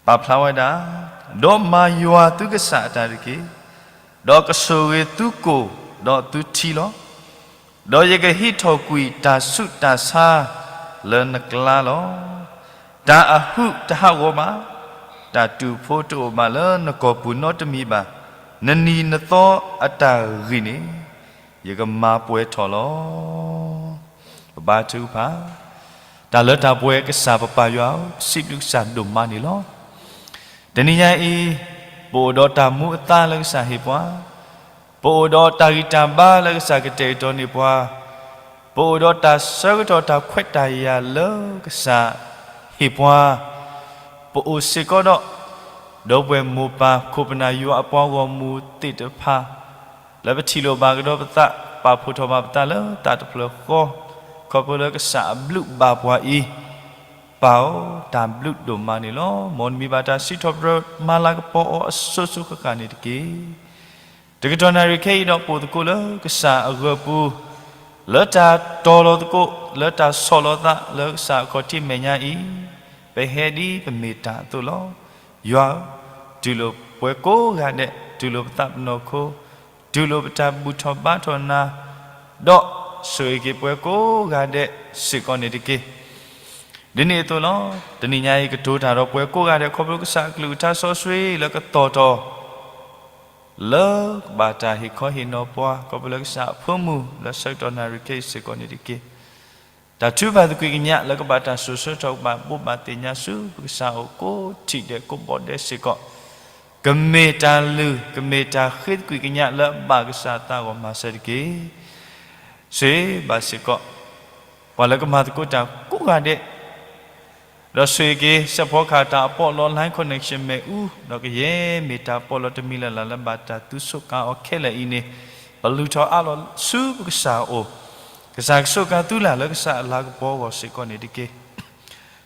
ပာ်ဖျါဝဲဒၣ်, ဒီးမၤယွၤသုကစၢ်အတၢ်တက့ၢ်, ဒီးကဆိၣ်ဂ့ၤသုကိၣ်ဒီးသုထံလီၤ. ဒီးယကဟံးထီၣ်ကွံာ်တၢ်ဆူးတၢ်ဆါလၢနကျါလီၤ. တၢ်အဟုးတဟးဂီၤဘၣ်, တၢ်တူာ်ဖိတအိၣ်ဘၣ်လၢနကီၢ်ပူၤနီတမံၤဘၣ်, နနံၤနသီအတၢ်ဂံၢ်န့ၣ် ယကမၤပှဲၤထီၣ်လီၤ. ပဘါထုကဖၣ်, တၢ်လၢတၢ်ပှဲၤကစၢ်ပပၢ်ယွၤဧၢ, ပစံးဘျုးကစၢ်ဒိၣ်မးန့ၣ်လီၤ. တနံၤညါအံၤ, ပအိၣ်ဒီးတၢ်မူအသါလၢကစၢ်ဟ့ၣ်ပှၤ, ပအိၣ်ဒီးတၢ်ဂံၢ်တၢ်ဘါလၢကစၢ်ကတဲာ်ကတီၤန့ၢ်ပှၤ, ပအိၣ်ဒီးတၢ်ဆၢကတီၢ်တၢ်ခွဲးတၢ်ယာ်လၢကစၢ်ဟ့ၣ်ပှၤ, ပအိၣ်စ့ၢ်ကီးဒီး ဒီပုၢ်ဝဲၢ်မိၢ်ပၢ်ခိၣ်ပနၢ်ယွၤအပှၤဂီၢ်မုၢ်သ့ၣ်တဖၣ် လၢပထံၣ်လိာ်ဘၣ်ကဒီးပသး, ပာ်ဖှိၣ်ထီၣ်ဘၣ်ပသးလၢသးတဖျၢၣ်ဃီ, ခီဖျိလၢကစၢ်အဘျုးဘၣ်ပှၤအံၤ, ပၢ်ဧၢ, တၢ်ဘျုးဒိၣ်မးန့ၣ်လီၤ. မ်နမံၤဘၣ်တၢ်စံးထီၣ်ပတြၢၤ မၤလၤကပီၤအီၤအစိၤစိၤဃၣ်ဃၣ်န့ၣ်တက့ၢ်. တကတီၢ်နၣ်ရံၣ်ခဲအံၤဒီး ပအိၣ်သကိးလၢကစၢ်အဂၢၢ်ပူၤ, လၢတၢ်တီၤလီၤသကိး, လၢတၢ်ဆီၣ်လီၤသးလၢကစၢ်အခီၣ်ထံးမဲာ်ညါအံၤ, ပဟဲဒ်ပမ့ၢ်တၢ်အသိးလီၤ. ယွၤဧၢ, တူၢ်လိာ်ပှၤကိးဂၤဒဲး, တူၢ်လိာ်ပသးပနီၢ်ခိ, တူၢ်လိာ်ပတၢ်ဘူၣ်ထီၣ်ဘါထီၣ်နၤ, ဒီးဆိၣ်ဂ့ၤက့ၤပှၤကိးဂၤဒဲးစ့ၢ်ကီးန့ၣ်တက့ၢ်. ဒ်န့ၣ်အသိးလီၤ. တနံၤညါအံၤ ကတိၤတၢ်ဒီးပှၤကိးဂၤဒဲး ခီဖျိကစၢ်အကလုၢ်ကထါစီဆှံလၢကတီၤထီၣ် လၢကဘၣ်တၢ်ဟ့ၣ်ခီဟ့ၣ်နီၤပှၤ ခီဖျိလၢကစၢ်အဖိမုၣ် လၢဆၢကတီၢ်နၣ်ရံၣ်ခဲအံၤစ့ၢ်ကီးန့ၣ်တက့ၢ်. တၢ်ထုကဖၣ်သကွံာ်ကညးလၢကဘၣ်တၢ်စိာ်ဆှၢထီၣ် ကဘၣ်ဘိးဘၣ်သ့ၣ်ညါဆူပကစၢ်အအိၣ်ကိးထံၣ်ဒဲးကိးဘီၣ်ဒဲးစ့ၢ်ကီး, ကမ့ၢ်တၢ်လုၢ် ကမ့ၢ်တၢ်ဃ့သကွံာ်ကညးလၢအဘၣ်ကစၢ်အသးအဂီၢ်မၤစၢၤတက့ၢ်. ဆိၣ်ဂ့ၤဘၣ်စ့ၢ်ကီး ပှၤလၢကမၤသကိးတၢ်ကိးဂၤဒဲး ဒီးဆိၣ်ဂ့ၤက့ၤ စဲးဖီကဟၣ်တၢ်အပီးလီ Line Connection မ့ၣ်အူ, ဒီးကယဲၢ်မ့ၢ်တၢ်ပီးလီတမံၤလၢ်လၢ်လၢဘၣ်တၢ်သူဆိးကါအီၤခဲလၢာ်အံၤန့ၣ်, ပလုၢ်ထီၣ်အးလီၤဆူပကစၢ်အအိၣ်, ကစၢ်ကဆိးကါသုလၢ်လၢကစၢ်အလၤကပီၤအဂီၢ်စ့ၢ်ကီးန့ၣ်တက့ၢ်.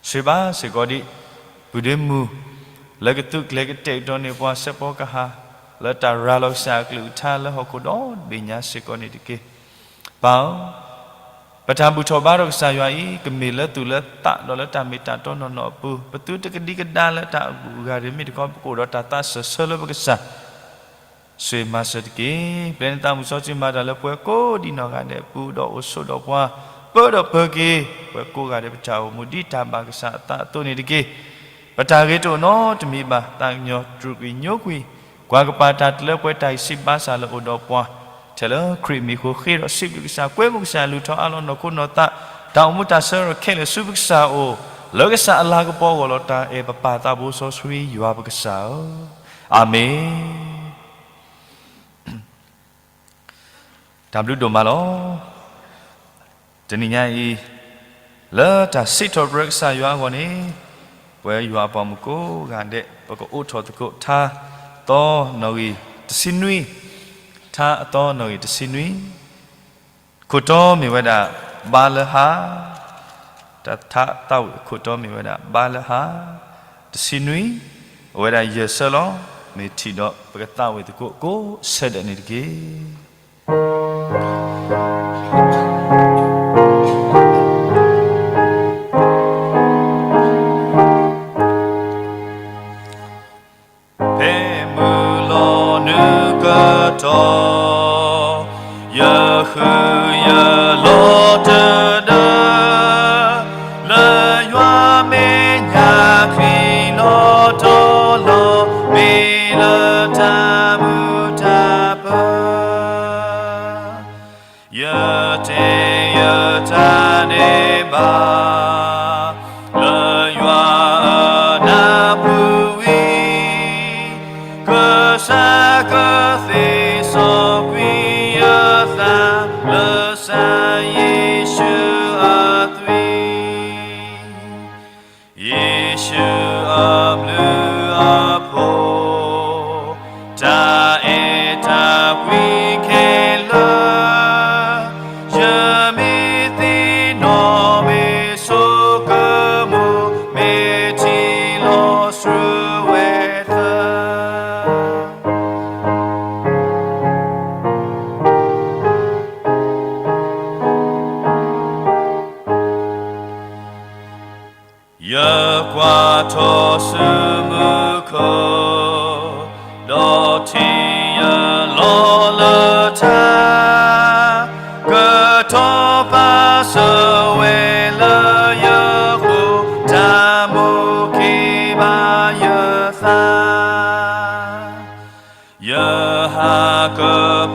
ဆိၣ်ဂ့ၤဘၣ်စ့ၢ်ကီးဒံး ပုၢ်ဒ့မုၣ် လၢကသုးကျဲၤကတဲာ်ကတီၤန့ၢ်ပှၤ စဲးဖီကဟၣ် လၢတၢ်ရၤလီၤကစၢ်အကလုၢ်ကထါလၢဟီၣ်ခိၣ်ဒီဘ့ၣ်ညါစ့ၢ်ကီးန့ၣ်တက့ၢ်. ပၢ်ဧၢ, ပတၢ်ဘူၣ်ထီၣ်ဘါထီၣ်ကစၢ်ယွၤအံၤ ကမ့ၢ်လၢသူၣ်လၢသးဒီးလၢတၢ်မ့ၢ်တၢ်တီနီၢ်နီၢ်အပူၤ, ပသုတကဒံကဒါလၢတၢ်အဂုၤအဂၤတမ့ၢ်တခီ ပကအိၣ်ဒီးတၢ်သးစၢၢ်ဆၢလၢပကစၢ် ဆိၣ်ဂ့ၤမၤစၢၤတက့ၢ်. ပျဲနသးမုၢ်စီဆှံမၤတၢ်လၢပှၤကိးဒံးနီၢ်ဂၤဒဲးအပူၤ ဒီးအိၣ်ဆိးဒီးပှၤ ပၢဒီးပၢၤက့ၤ ပှၤကိးဂၤဒဲးပတၢ်အိၣ်မူဒ်တၢ်ဘၣ်ကစၢ်အသးအသိးန့ၣ်တက့ၢ်. ပတၢ်ဂ့ၤတအိၣ်နီတမံၤဘၣ်, သးကညီၤတြူာ်ကွံာ်ညိကွံာ်, ကွၢ်ကပၤတၢ်တလၢပှဲၤတၢ်ဂံၢ်စၢ်ဘါစၢ်လၢအိၣ်ဒီးပှၤ, ထဲလၢခရံာ်မံၤအဃိ ဃ့ဒီးစံးဘျုးကစၢ်, ကွဲမုာ်ကစၢ် လုၢ်ထီၣ်အးလီၤနီၢ်ခိနီၢ်သး, တၢ်အိၣ်မူတၢ်ဆၢထၢၣ်ခဲလၢာ်ဆူပကစၢ်အအိၣ်, လၢကစၢ်အလၤကပီၤအဂီၢ်လီၤ. တၢ်အဲၣ်ပပၢ်သးဘိစီဆှံယွၤပကစၢ်ဧၢ, အၤမ့ၣ်. တၢ်ဘျုးဒိၣ်မးလီၤ. တနံၤညါအံၤ လၢတၢ်စံးထီၣ်ပတြၢၤကစၢ်ယွၤအဂီၢ်န့ၣ်, ပဝဲယွၤအပှၤမုၣ်ကိးဂၤဒဲး ပကအိးထီၣ်သကိး ထါသီနီၣ်ဂံၢ်တဆံနွံ, ထါအသီနီၣ်ဂံၢ်တဆံနွံ, ခိၣ်တီမ့ၢ်ဝဲဒၣ် ဘါလၢဟါ, တၢ်ထါသးဝံၣ်အခိၣ်တီမ့ၢ်ဝဲဒၣ် ဘါလၢဟါ, တဆံနွံ, အဝဲဒၣ်ယဲၢ်ဆၢလီၤ. မ့ၢ်ထံၣ်ဒီးပကသးဝံၣ်သကိးကိးဆၢဒဲးန့ၣ်တက့ၢ်. ဖဲမုၢ်လီၤနုာ်ကတီၢ်, ယဃုယလီၤတဒၢ, လၢယွၤမ့ၢ်ညၣ်ချံလီၤတီၤလီၤ, မ့ၢ်လၢတၢ်မုာ်တၢ်ပၢၤ ယတဲယတၢ်ဒဲးဘး, လၢယွၤအနၢ်ပၢၢ်ဝံၤ, ကစၢ်ကသ့စီ ယဟးက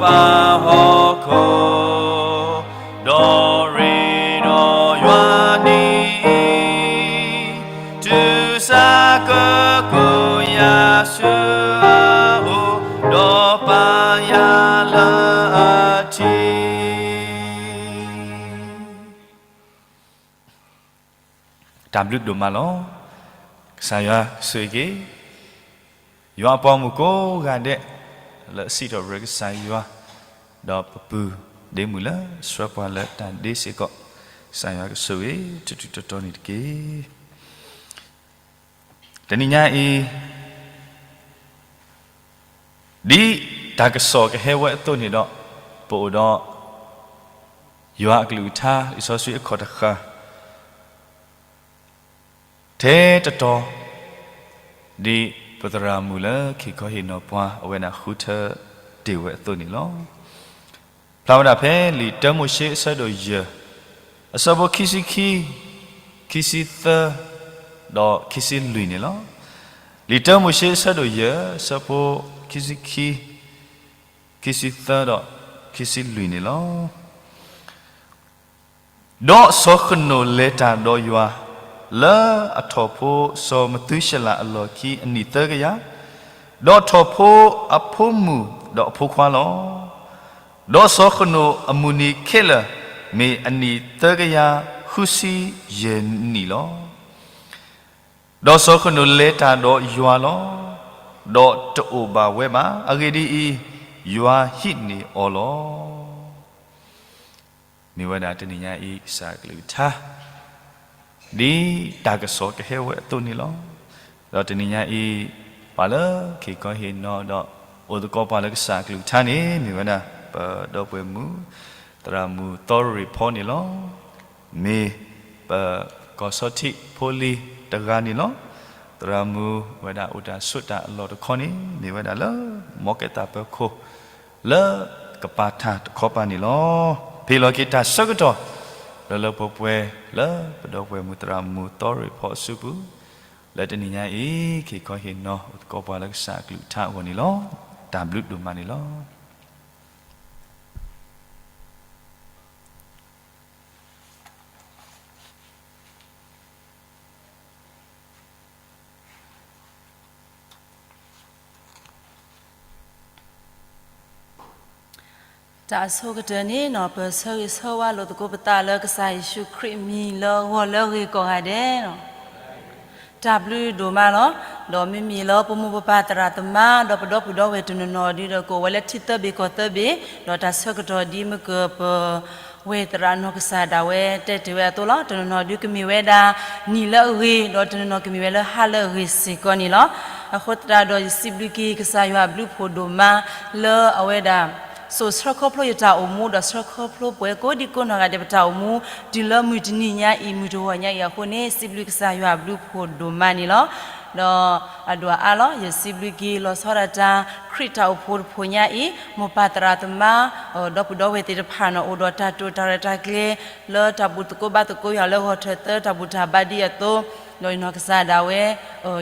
ပာ်ဟီၣ်ခိၣ်, ဒီးရ့ဒီးယွၤန့ၣ်, တုၤစးကကိးယၤဆူအအိၣ်, ဒီးပာ်ယၤလၢအထံ တၢ်ဘျုးဒိၣ်မးလီၤ. ကစၢ်ယွၤဆိၣ်ဂ့ၤက့ၤ ယွၤအပှၤမုၣ်ကိးဂၤဒဲး လၢအစံးထီၣ်ပတြၢၤကစၢ်ယွၤ, ဒီးပပုၢ်ဒ့မုၣ်လၢဆှၢပှၤလၢတၢ်ဒ့စ့ၢ်ကီး, ကစၢ်ယွၤကဆိၣ်ဂ့ၤထူထူတီတီန့ၣ်တက့ၢ်. တနံၤညါအံၤ ဒ်တၢ်ကစီၣ်ကဟဲဝဲအသိးန့ၣ်ဒီး, ပအိၣ်ဒီးယွၤအကလုၢ်ကထါ လံာ်စီဆှံအခီၣ်တဃၢၤ ထဲတတီၤ, ဒ်ပသရၣ်မုၣ်လၢခ့ၣ်ခီဟ့ၣ်နီၤပှၤ အဝဲဒၣ်ဃုထၢတ့ၢ်ဝဲအသိးန့ၣ်လီၤ. ဖျါဝဲဒၣ်ဖဲလံာ်တၢမိၤၡ့အဆၢဒိၣ်ယဲၢ်, အဆၢဖိခံဆံခံ, ခံဆံသၢ, ဒီးခံဆံလွံၢ်န့ၣ်လီၤ. လံာ်တၢမိၤၡ့အဆၢဒိၣ်ယဲၢ်, အဆၢဖိခံဆံခံ, ခံဆံသၢဒီးခံဆံလွံၢ်န့ၣ်လီၤ. ဒီးစီၤဃနိာ်လဲၤတၢ်ဒီးယွၤ လၢအထီၣ်ဖိစီၤမသူၤၡလးအလီၢ်ခံအနံၣ်သၢကယၤ, ဒီးထီၣ်ဖိအဖိမုၣ်ဒီးအဖိခွါလီၤ. ဒီးစီၤဃနိာ်အမုၢ်နံၤခဲလၢာ် မ့ၢ်အနံၣ်သၢကယၤဃုဆံယဲၢ်နံၣ်လီၤ. ဒီးစီၤဃနိာ်လဲၤတၢ်ဒီးယွၤလီၤ. ဒီးတအိၣ်ဘၣ်ဝဲဘၣ်. အဂ့ၢ်ဒ်အံၤ, ယွၤဟံးန့ၢ်အီၤလီၤ. မ့ၢ်ဝဲဒၣ်တနံၤညါအံၤ ကစၢ်ကလုၢ်ကထါ ဒ်တၢ်ကစီၣ်ကဟဲဝဲအသိးန့ၣ်လီၤ. ဒီးတနံၤညါအံၤ ပှၤလၢခ့ၣ်ခီဟ့ၣ်နီၤဒီး အိၣ်သကိးပှၤလၢကစၢ်ကလုၢ်ကထါန့ၣ် မ့ၢ်ဝဲဒၣ် ပဒီပုၢ်ဝဲၢ်မုၣ် သရၣ်မုၣ်သီရ့ၣ်ဖီန့ၣ်လီၤ. မ့ၢ်ပကီၢ်ဆီထံးဖိလံၤတဂၤန့ၣ်လီၤ. သရၣ်မုၣ်ဝဲဒၣ်အိၣ်တၢ်ဆိးတၢ်အလီၢ်တခီန့ၣ် မ့ၢ်ဝဲဒၣ်လၢ မီၣ်ကဲတၢ်ပၢၤခိၣ် လၢကပၤထၣ်တခီပၤန့ၣ်လီၤ. ဖဲအလီၢ်ခံတၢ်ဆၢကတီၢ် လၢလၢပှဲၤပှဲၤလၢပဒီပုၢ်ဝဲၢ်မုၣ်သရၣ်မုၣ်သီရ့ၣ်ဖီအစုပူၤ လၢတနံၤညါအံၤ ခ့ၣ်ခီဟ့ၣ်နီၤ အိၣ်သကိးပှၤလၢကစၢ်အကလုၢ်ကထါအဂီၢ်န့ၣ်လီၤ. တၢ်ဘျုးဒိၣ်မးန့ၣ်လီၤ. တၢ်အဆိကတၢၢ်န့ၣ် ပဆၢဂ့ၤဆၢဝါလိာ်သကိးပသးလၢကစၢ်ယ့ၣ်ၡူးခရံာ်အမံၤလၢအဂီၢ်လၢအဂ့ၤကိးဂၤဒဲး တၢ်ဘျုးဒိၣ်မးလီၤ. ဒီးမ့မ့ၢ်လၢပမိၢ်ပပၢ်သရၣ်သမါ ဒီးပဒီပုၢ်ဒီဝဲၢ်တနီၤနီၤဒုဒီး ကအိၣ်ဝဲလၢထံသၢဘ့ၣ်ကီၢ်သၢဘ့ၣ်, ဒီးတၢ်ဆၢကတီၢ်ဒ်မ့ၢ်ကပ ဝဲၢ်သရၣ်နီၢ်ကစၢ်ဒၣ်ဝဲတဲတ့ၢ်ဝဲအသိးလီၤ. တနီၤနီၤဒုကမ့ၢ်ဝဲဒၣ်နံၣ်လၢအဂ့ၤ, ဒီးတနီၤနီၤကမ့ၢ်ဝဲလၢဟါလၢအဂ့ၤစ့ၢ်ကီးန့ၣ်လီၤ. အဃိသတးဒီးယစံးဘျုးက့ၤကစၢ်ယွၤအဘျုးဖှိၣ်ဒိၣ်မးလၢအဝဲဒၣ် စိာ်ဆှၢခီဖျိယတၢ်အိၣ်မူ ဒီးဆှၢခီဖျိပှၤကိးဒံကိးနီၢ်ဂၤဒဲးပတၢ်အိၣ်မူ တုၤလၢမုၢ်တနံၤညါအံၤ မုၢ်တဂီၤညါအံၤအဃိန့ၣ် စံးဘျုးကစၢ်ယွၤအဘျုးဖှိၣ်ဒိၣ်မးန့ၣ်လီၤ. ဒီးအဒိၣ်အအါလီၤ ယစံးဘျုးက့ၤလီၤဆီဒၣ်တၢ် ခရံာ်တၢ်အိၣ်ဖှိၣ်တဖှိၣ်ညါအံၤ မိၢ်ပၢ်သရၣ်သမါ ဒီပုၢ်ဒီဝဲၢ်သ့ၣ်တဖၣ်န့ၣ် အိၣ်ဒီးတၢ်တိာ်တၢ်ရဲၣ်တၢ်ကျဲၤ လၢတၢ်ဘူၣ်သကိးဘါသကိးယွၤလၢဂီၤထၢၣ်သၢ တၢ်ဘူၣ်တၢ်ဘါဒ်အသိး, ဒီးယနီၢ်ကစၢ်ဒၣ်ဝဲ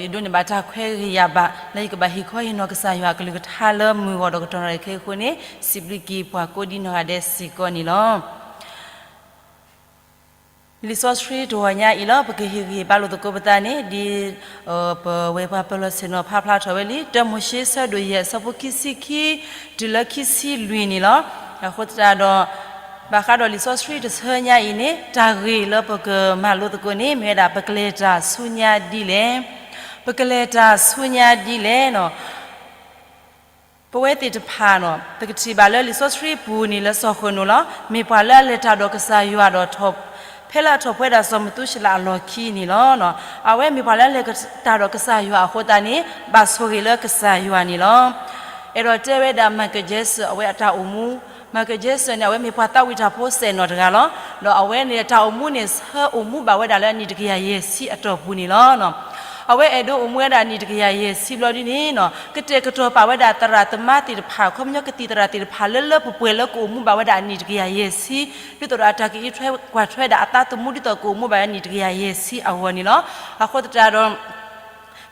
ယဒိးန့ၢ်ဘၣ်တၢ်ခွဲးဂ့ၤယာ်ဘၣ် လၢယကဘၣ်ဟ့ၣ်ခီဟ့ၣ်နီၤကစၢ်ယွၤအကလုၢ်ကထါလၢမုၢ်ဂီၤဒီးကတီၢ်ရဲၣ်ခဲအံၤအဃိန့ၣ် စံးဘျုးက့ၤပှၤကိးဒံနီၢ်ဂၤဒဲးစ့ၢ်ကီးန့ၣ်လီၤ. လံာ်စီဆှံတဂီၤညါအံၤလီၤ ပကဟ့ၣ်ဂံၢ်ဟ့ၣ်ဘါလိာ်သကိးပသးန့ၣ် ဒ် ပဝဲၢ်ပှၤပၢၤလီၢ်ဆ့ၣ်နီၤဖးဖျါထီၣ်ဝဲလံ တၢမိၤၡ့ဆၢဒိၣ်ယဲၢ် အဆၢဖိခံဆံခံ တုၤလၢခံဆံလွံၢ်န့ၣ်လီၤ. အဃိသတးဒီး ဘၣ်ဃးဒီးလံာ်စီဆှံတဆၢညါအံၤန့ၣ် တၢ်ဂ့ၢ်လၢပကမၤလိသကိးန့ၣ် မ့ၢ်ဝဲဒၣ် ပကလဲၤတၢ်ဆူညါဒ်လဲၣ်, ပကလဲၤတၢ်ဆူညါဒ်လဲၣ်န့ၣ် ပဝဲသ့ၣ်တဖၣ်န့ၣ် ပကထံၣ်ဘၣ်လၢလံာ်စီဆှံပူၤန့ၣ်လၢစီၤဃနိာ်လီၤ. မ့ၢ်ပှၤလၢအလဲၤတၢ်ဒီးကစၢ်ယွၤဒီး ဖဲလၢအထီၣ်ပှဲၤဒၣ်စီၤမသူၤၡလးအလီၢ်ခံန့ၣ်လီၤ. အဝဲမ့ၢ်ပှၤလၢအလဲၤတၢ်ဒီးကစၢ်ယွၤအဃိသတးန့ၣ် ဘၣ်ဆိၣ်ဂ့ၤလၢကစၢ်ယွၤန့ၣ်လီၤ. အဲၣ်ဒိးတဲဝဲဒၣ် Michael Jackson အဝဲအတၢ်အိၣ်မူ, Michael Jackson န့ၣ် အဝဲမ့ၢ်ပှၤသးဝံၣ်တၢ်ဖိစဲၣ်နီၣ်တဂၤလီၤ. ဒီးအဝဲန့ၣ်တၢ်အိၣ်မူန့ၣ် ဆၢအိၣ်မူဘၣ်ဝဲဒၣ်လၢအနံၣ်တကယၤယဲၢ်ဆံအတီၢ်ပူၤန့ၣ်လီၤ. အဝဲအဲၣ်ဒိးအိၣ်မူဝဲဒၣ်အနံၣ်တကယၤယဲၢ်ဆံဘျီဒ်န့ၣ် ကတဲာ်ကတီၤပာ်ဝဲဒၣ်သရၣ်သမါသ့ၣ်တဖၣ် ခီပညီကသံၣ်သရၣ်သ့ၣ်တဖၣ်လၢလၢပှဲၤပှဲၤလၢကအိၣ်မူဘၣ်ဝဲဒၣ်အနံၣ်တကယၤယဲၢ်ဆံ ဒ်သိးဒီးအတၢ်ကအံးထွဲကွၢ်ထွဲဒၣ်အသးသမူဒ်သိးကအိၣ်မူဘၣ်ဝဲအနံၣ်တကယၤယဲၢ်ဆံအဂီၢ်န့ၣ်လီၤ. အဃိသတးဒီး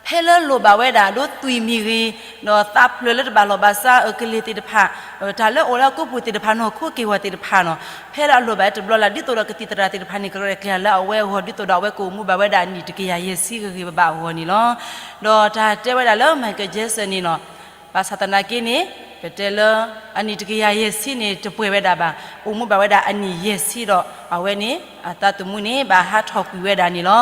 ဖဲလၢလိၣ်ဘၣ်ဝဲဒၣ်ဒိးသွံၣ်မ့ၢ်ဂ့ၤ, ဒီးသးဖျၢၣ်လၢတဘၣ်လီၢ်ဘၣ်စးအကလ့ၢ်သ့ၣ်တဖၣ်, တၢ်လၢအိၣ်လၢအကိးပူၤသ့ၣ်တဖၣ်နီၢ်ခိက့ၢ်ဂီၤသ့ၣ်တဖၣ်နီၤ, ဖဲလၢအလိၣ်ဘၣ်တဘျီလၢ် ဒ်သိးဒီးကသံၣ်သရၣ်သ့ၣ်တဖၣ်န့ၣ် ကရဲၣ်ကျဲၤလၢအဝဲအဂီၢ် ဒ်သိးဒီးအဝဲကအိၣ်မူဘၣ်ဝဲဒၣ်အနံၣ်တကယၤယဲၢ်ဆံဂ့ၤဂ့ၤဘၣ်ဘၣ်အဂီၢ်န့ၣ်လီၤ. ဒီးတၢ်တဲဝဲဒၣ်လၢ Michael Jackson န့ၣ်နီၤ, ဘၣ်ဆၣ်သနာ်က့န့ၣ် ပတဲလၢ အနံၣ်တကယၤယဲၢ်ဆံန့ၣ် တပှဲၤဝဲဒၣ်ဘၣ်, အိၣ်မူဘၣ်ဝဲဒၣ်အနံၣ်ယဲၢ်ဆံဒီး အဝဲန့ၣ် အသးသမူန့ၣ် ဘၣ်ဟးထီၣ်ကွံာ်ဝဲဒၣ်န့ၣ်လီၤ.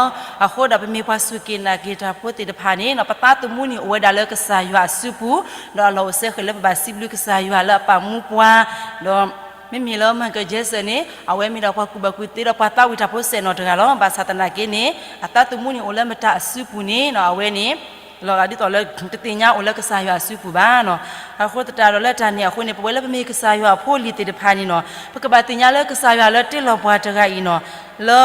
အဃိဒီးပမ့ၢ်ပှၤစူၢ်က့ၤနာ်က့ၤတၢ်ဖိသ့ၣ်တဖၣ်န့ၣ်နီၤ, ပသးသမူန့ၣ်အိၣ်ဝဲဒၣ်လၢကစၢ်ယွၤအစုပူၤ, ဒီးအလီၢ်အိၣ်စဲဃဲၤလၢပဘၣ်စံးဘျုးကစၢ်ယွၤလၢအပာ်မူပှၤ, ဒီးမ့မ့ၢ်လၢ Michael Jackson န့ၣ် အဝဲမ့ၢ်ဒၣ်ပှၤကူၣ်ဘၣ်ကူၣ်သ့ဒီးပှၤသးဝံၣ်တၢ်ဖိစဲးနီၤတဂၤလီၤ. ဘၣ်ဆၣ်သနာ်က့န့ၣ် အသးသမူန့ၣ်အိၣ်လၢမတၤအစုပူၤန့ၣ်နီၤ, အဝဲန့ၣ် လီၤဂာ်ဒ်သိးလၢ တသ့ၣ်ညါအိၣ်လၢကစၢ်ယွၤအစုပူၤဘၣ်နီၤ. အဃိသတးဒီးလၢတၢ်န့ၣ်အဃိန့ၣ် ပဝဲလၢပမ့ၢ်ကစၢ်ယွၤအဖိအလံၤသ့ၣ်တဖၣ်န့ၣ်နီၤ, ပကဘၣ်သ့ၣ်ညါလၢကစၢ်ယွၤလၢတ့လီၤပှၤတဂၤအံၤနီၤ, လၢ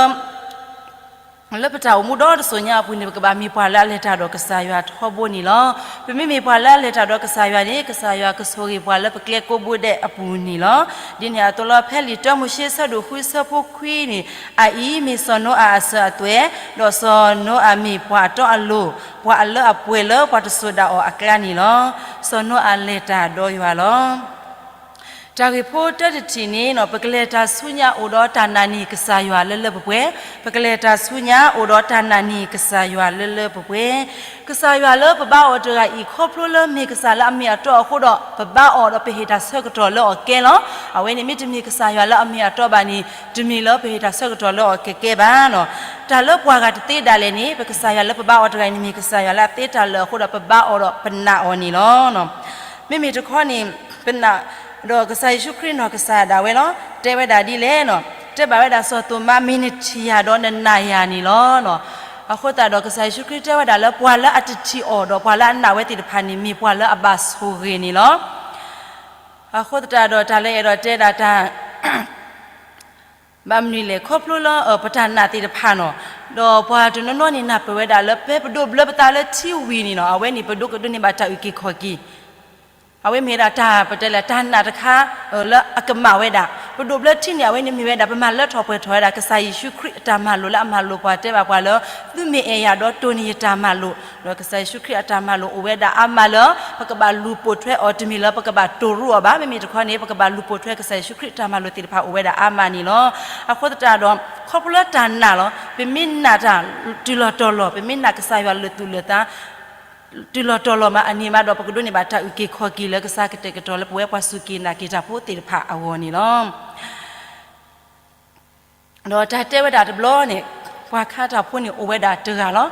လၢပတၢ်အိၣ်မူဒီတစိၤညါအပူၤန့ၣ် ပကဘၣ်မ့ၢ်ပှၤလၢအလဲၤတၢ်ဒီးကစၢ်ယွၤထီဘိန့ၣ်လီၤ. ပမ့မ့ၢ်ပှၤလၢအလဲၤတၢ်ဒီးကစၢ်ယွၤန့ၣ် ကစၢ်ယွၤကဆိၣ်ဂ့ၤပှၤလၢပကျဲကိးဘိဒဲးအပူၤန့ၣ်လီၤ. ဒ်န့ၣ်အသိးလီၤ ဖဲလံာ်တၢမိၤၡ့ဆၢဒိၣ်ဃု ဆၢဖိခွံန့ၣ်, အအံၤမ့ၢ်စီၤနိအၤအစၢၤအသွဲၣ်, ဒီးစီၤနိအၤမ့ၢ်ပှၤအတီအလိၤ, ပှၤအလၢအပှဲၤလၢပှၤတစိၤဒၣ်အီၤအကျါန့ၣ်လီၤ. စီၤနိအၤလဲၤတၢ်ဒီးယွၤလီၤ. တၢ်ဂ့ၢ်ဖိတၢတထံၣ်န့ၣ်နီၤ, ပကလဲၤတၢ်ဆူညါအိၣ်ဒီးတၢ်နာ်န့ၢ်ကစၢ်ယွၤလၢလၢပှဲၤပှဲၤ, ပကလဲၤတၢ်ဆူညါအိၣ်ဒီးတၢ်နာ်န့ၢ်ကစၢ်ယွၤလၢလၢပှဲၤပှဲၤ, ကစၢ်ယွၤလၢပဘါအီၤတဂၤအံၤ ခီဖျိလၢမ့ၢ်ကစၢ်လၢအမ့ၢ်အတီအဃိဒီး ပဘါအီၤဒီးပဟ့ၣ်တၢ်ဆၢကတီၢ်လၢအီၤကဲလီၤ. အဝဲန့ၣ်မ့တမ့ၢ်ကစၢ်ယွၤလၢအမ့ၢ်အတီဘၣ်န့ၣ် တမ့ၢ်လၢပဟ့ၣ်တၢ်ဆၢကတီၢ်လၢအီၤကဲကဲဘၣ်နီၤ. တၢ်လၢပှၤဂၤတသ့ဒၣ်လဲာ်န့ၣ် ပကစၢ်ယွၤလၢပဘါအီၤတဂၤအံၤန့ၣ် မ့ၢ်ကစၢ်ယွၤလၢအသ့တၢ်လၢာ်အဃိဒီး ပဘါအီၤဒီးပနာ်အီၤန့ၣ်လီၤ. မ့မ့ၢ်တခီန့ၣ် ပနာ် ဒီးကစၢ်ယ့ၣ်ၡူးခရံာ်နီၢ်ကစၢ်ဒၣ်ဝဲလီၤ. တဲဝဲဒၣ်ဒ်လဲၣ်နီၤ, တဲဘၣ်ဝဲဒၣ်စီၤသိၤမါ မ့ၢ်နထံၣ်ယၤဒီးနနာ်ယၤန့ၣ်လီၤ. အဃိသတးဒီးကစၢ်ယ့ၣ်ၡူးခရံာ်တဲဝဲဒၣ်လၢ ပှၤလၢအတထံၣ်အီၤဒီးပှၤလၢအနာ်ဝဲသ့ၣ်တဖၣ်န့ၣ် မ့ၢ်ပှၤလၢအဘၣ်ဆိၣ်ဂ့ၤန့ၣ်လီၤ. အဃိသတးဒီးတၢ်လၢအဲၣ်ဒိးတဲဒၣ်တၢ် ဘၣ်မနုၤလဲၣ်, ခီဖျိလၢ ပတၢ်နာ်သ့ၣ်တဖၣ်နီၤ, ဒီးပှၤတနီၤနီၤန့ၣ် နၢ်ပၢၢ်ဝဲဒၣ်လၢ ဖဲပဒိးဘျၢပသးလၢထံဝံၤန့ၣ်နီၤ, အဝဲန့ၣ် ပဒိးကဒိးန့ၢ်ဘၣ်တၢ်အုၣ်က့ၤခီၣ်က့ၤ, အဝဲမ့ၢ်ဝဲဒၣ်တၢ်ပတဲလၢတၢ်နာ်တခါ လၢအကမၣ်ဝဲဒၣ်. ပဒိးဘျၢထံန့ၣ် အဝဲန့ၣ်မ့ၢ်ဝဲဒၣ် ပမၤလၢထီၣ်ပှဲၤထီၣ်ဝဲဒၣ် ကစၢ်ယ့ၣ်ၡူးခရံာ်အတၢ်မၤလိာ်လၢအမၤလိာ်ပှၤတဲဘၣ်ပှၤလၢ သုမ့ၢ်အဲၣ်ယၤဒီးတိၢ်န့ၢ်ယတၢ်မၤလိာ်, ဒီးကစၢ်ယ့ၣ်ၡူးခရံာ်အတၢ်မၤလိာ်အိၣ်ဝဲဒၣ်အါမးလၢ ပကဘၣ်လူၤပိာ်ထွဲအီၤ တမ့ၢ်လၢပကဘၣ်တိၢ်ရူအီၤဘၣ်. မ့မ့ၢ်တခီန့ၣ် ပကဘၣ်လူၤပိာ်ထွဲကစၢ်ယ့ၣ်ၡူးခရံာ်အတၢ်မၤလိာ်သ့ၣ်တဖၣ်အိၣ်ဝဲဒၣ်အါမးန့ၣ်လီၤ. အဃိသတးဒီး ခီဖျိလၢတၢ်နာ်လီၤ. ပမ့ၢ်နာ်တၢ်တုၤလီၤတီၤလီၤ, ပမ့ၢ်နာ်ကစၢ်ယွၤလၢာ်သူၣ်လၢာ်သး တုၤလီၤတီၤလီၤမးအန့ၣ်မးဒီး ပကဒိးန့ၢ်ဘၣ်တၢ်အုၣ်က့ၤခီၣ်က့ၤလၢကစၢ်ကတဲာ်ကတီၤလၢ ပဝဲပှၤစူၢ်က့ၤနာ်က့ၤတၢ်ဖိသ့ၣ်တဖၣ်အဂီၢ်န့ၣ်လီၤ. ဒီးတၢ်တဲဝဲဒၣ်တဘျီန့ၣ် ပှၤခါတၢ်ဖိန့ၣ်အိၣ်ဝဲဒၣ်တဂၤလီၤ.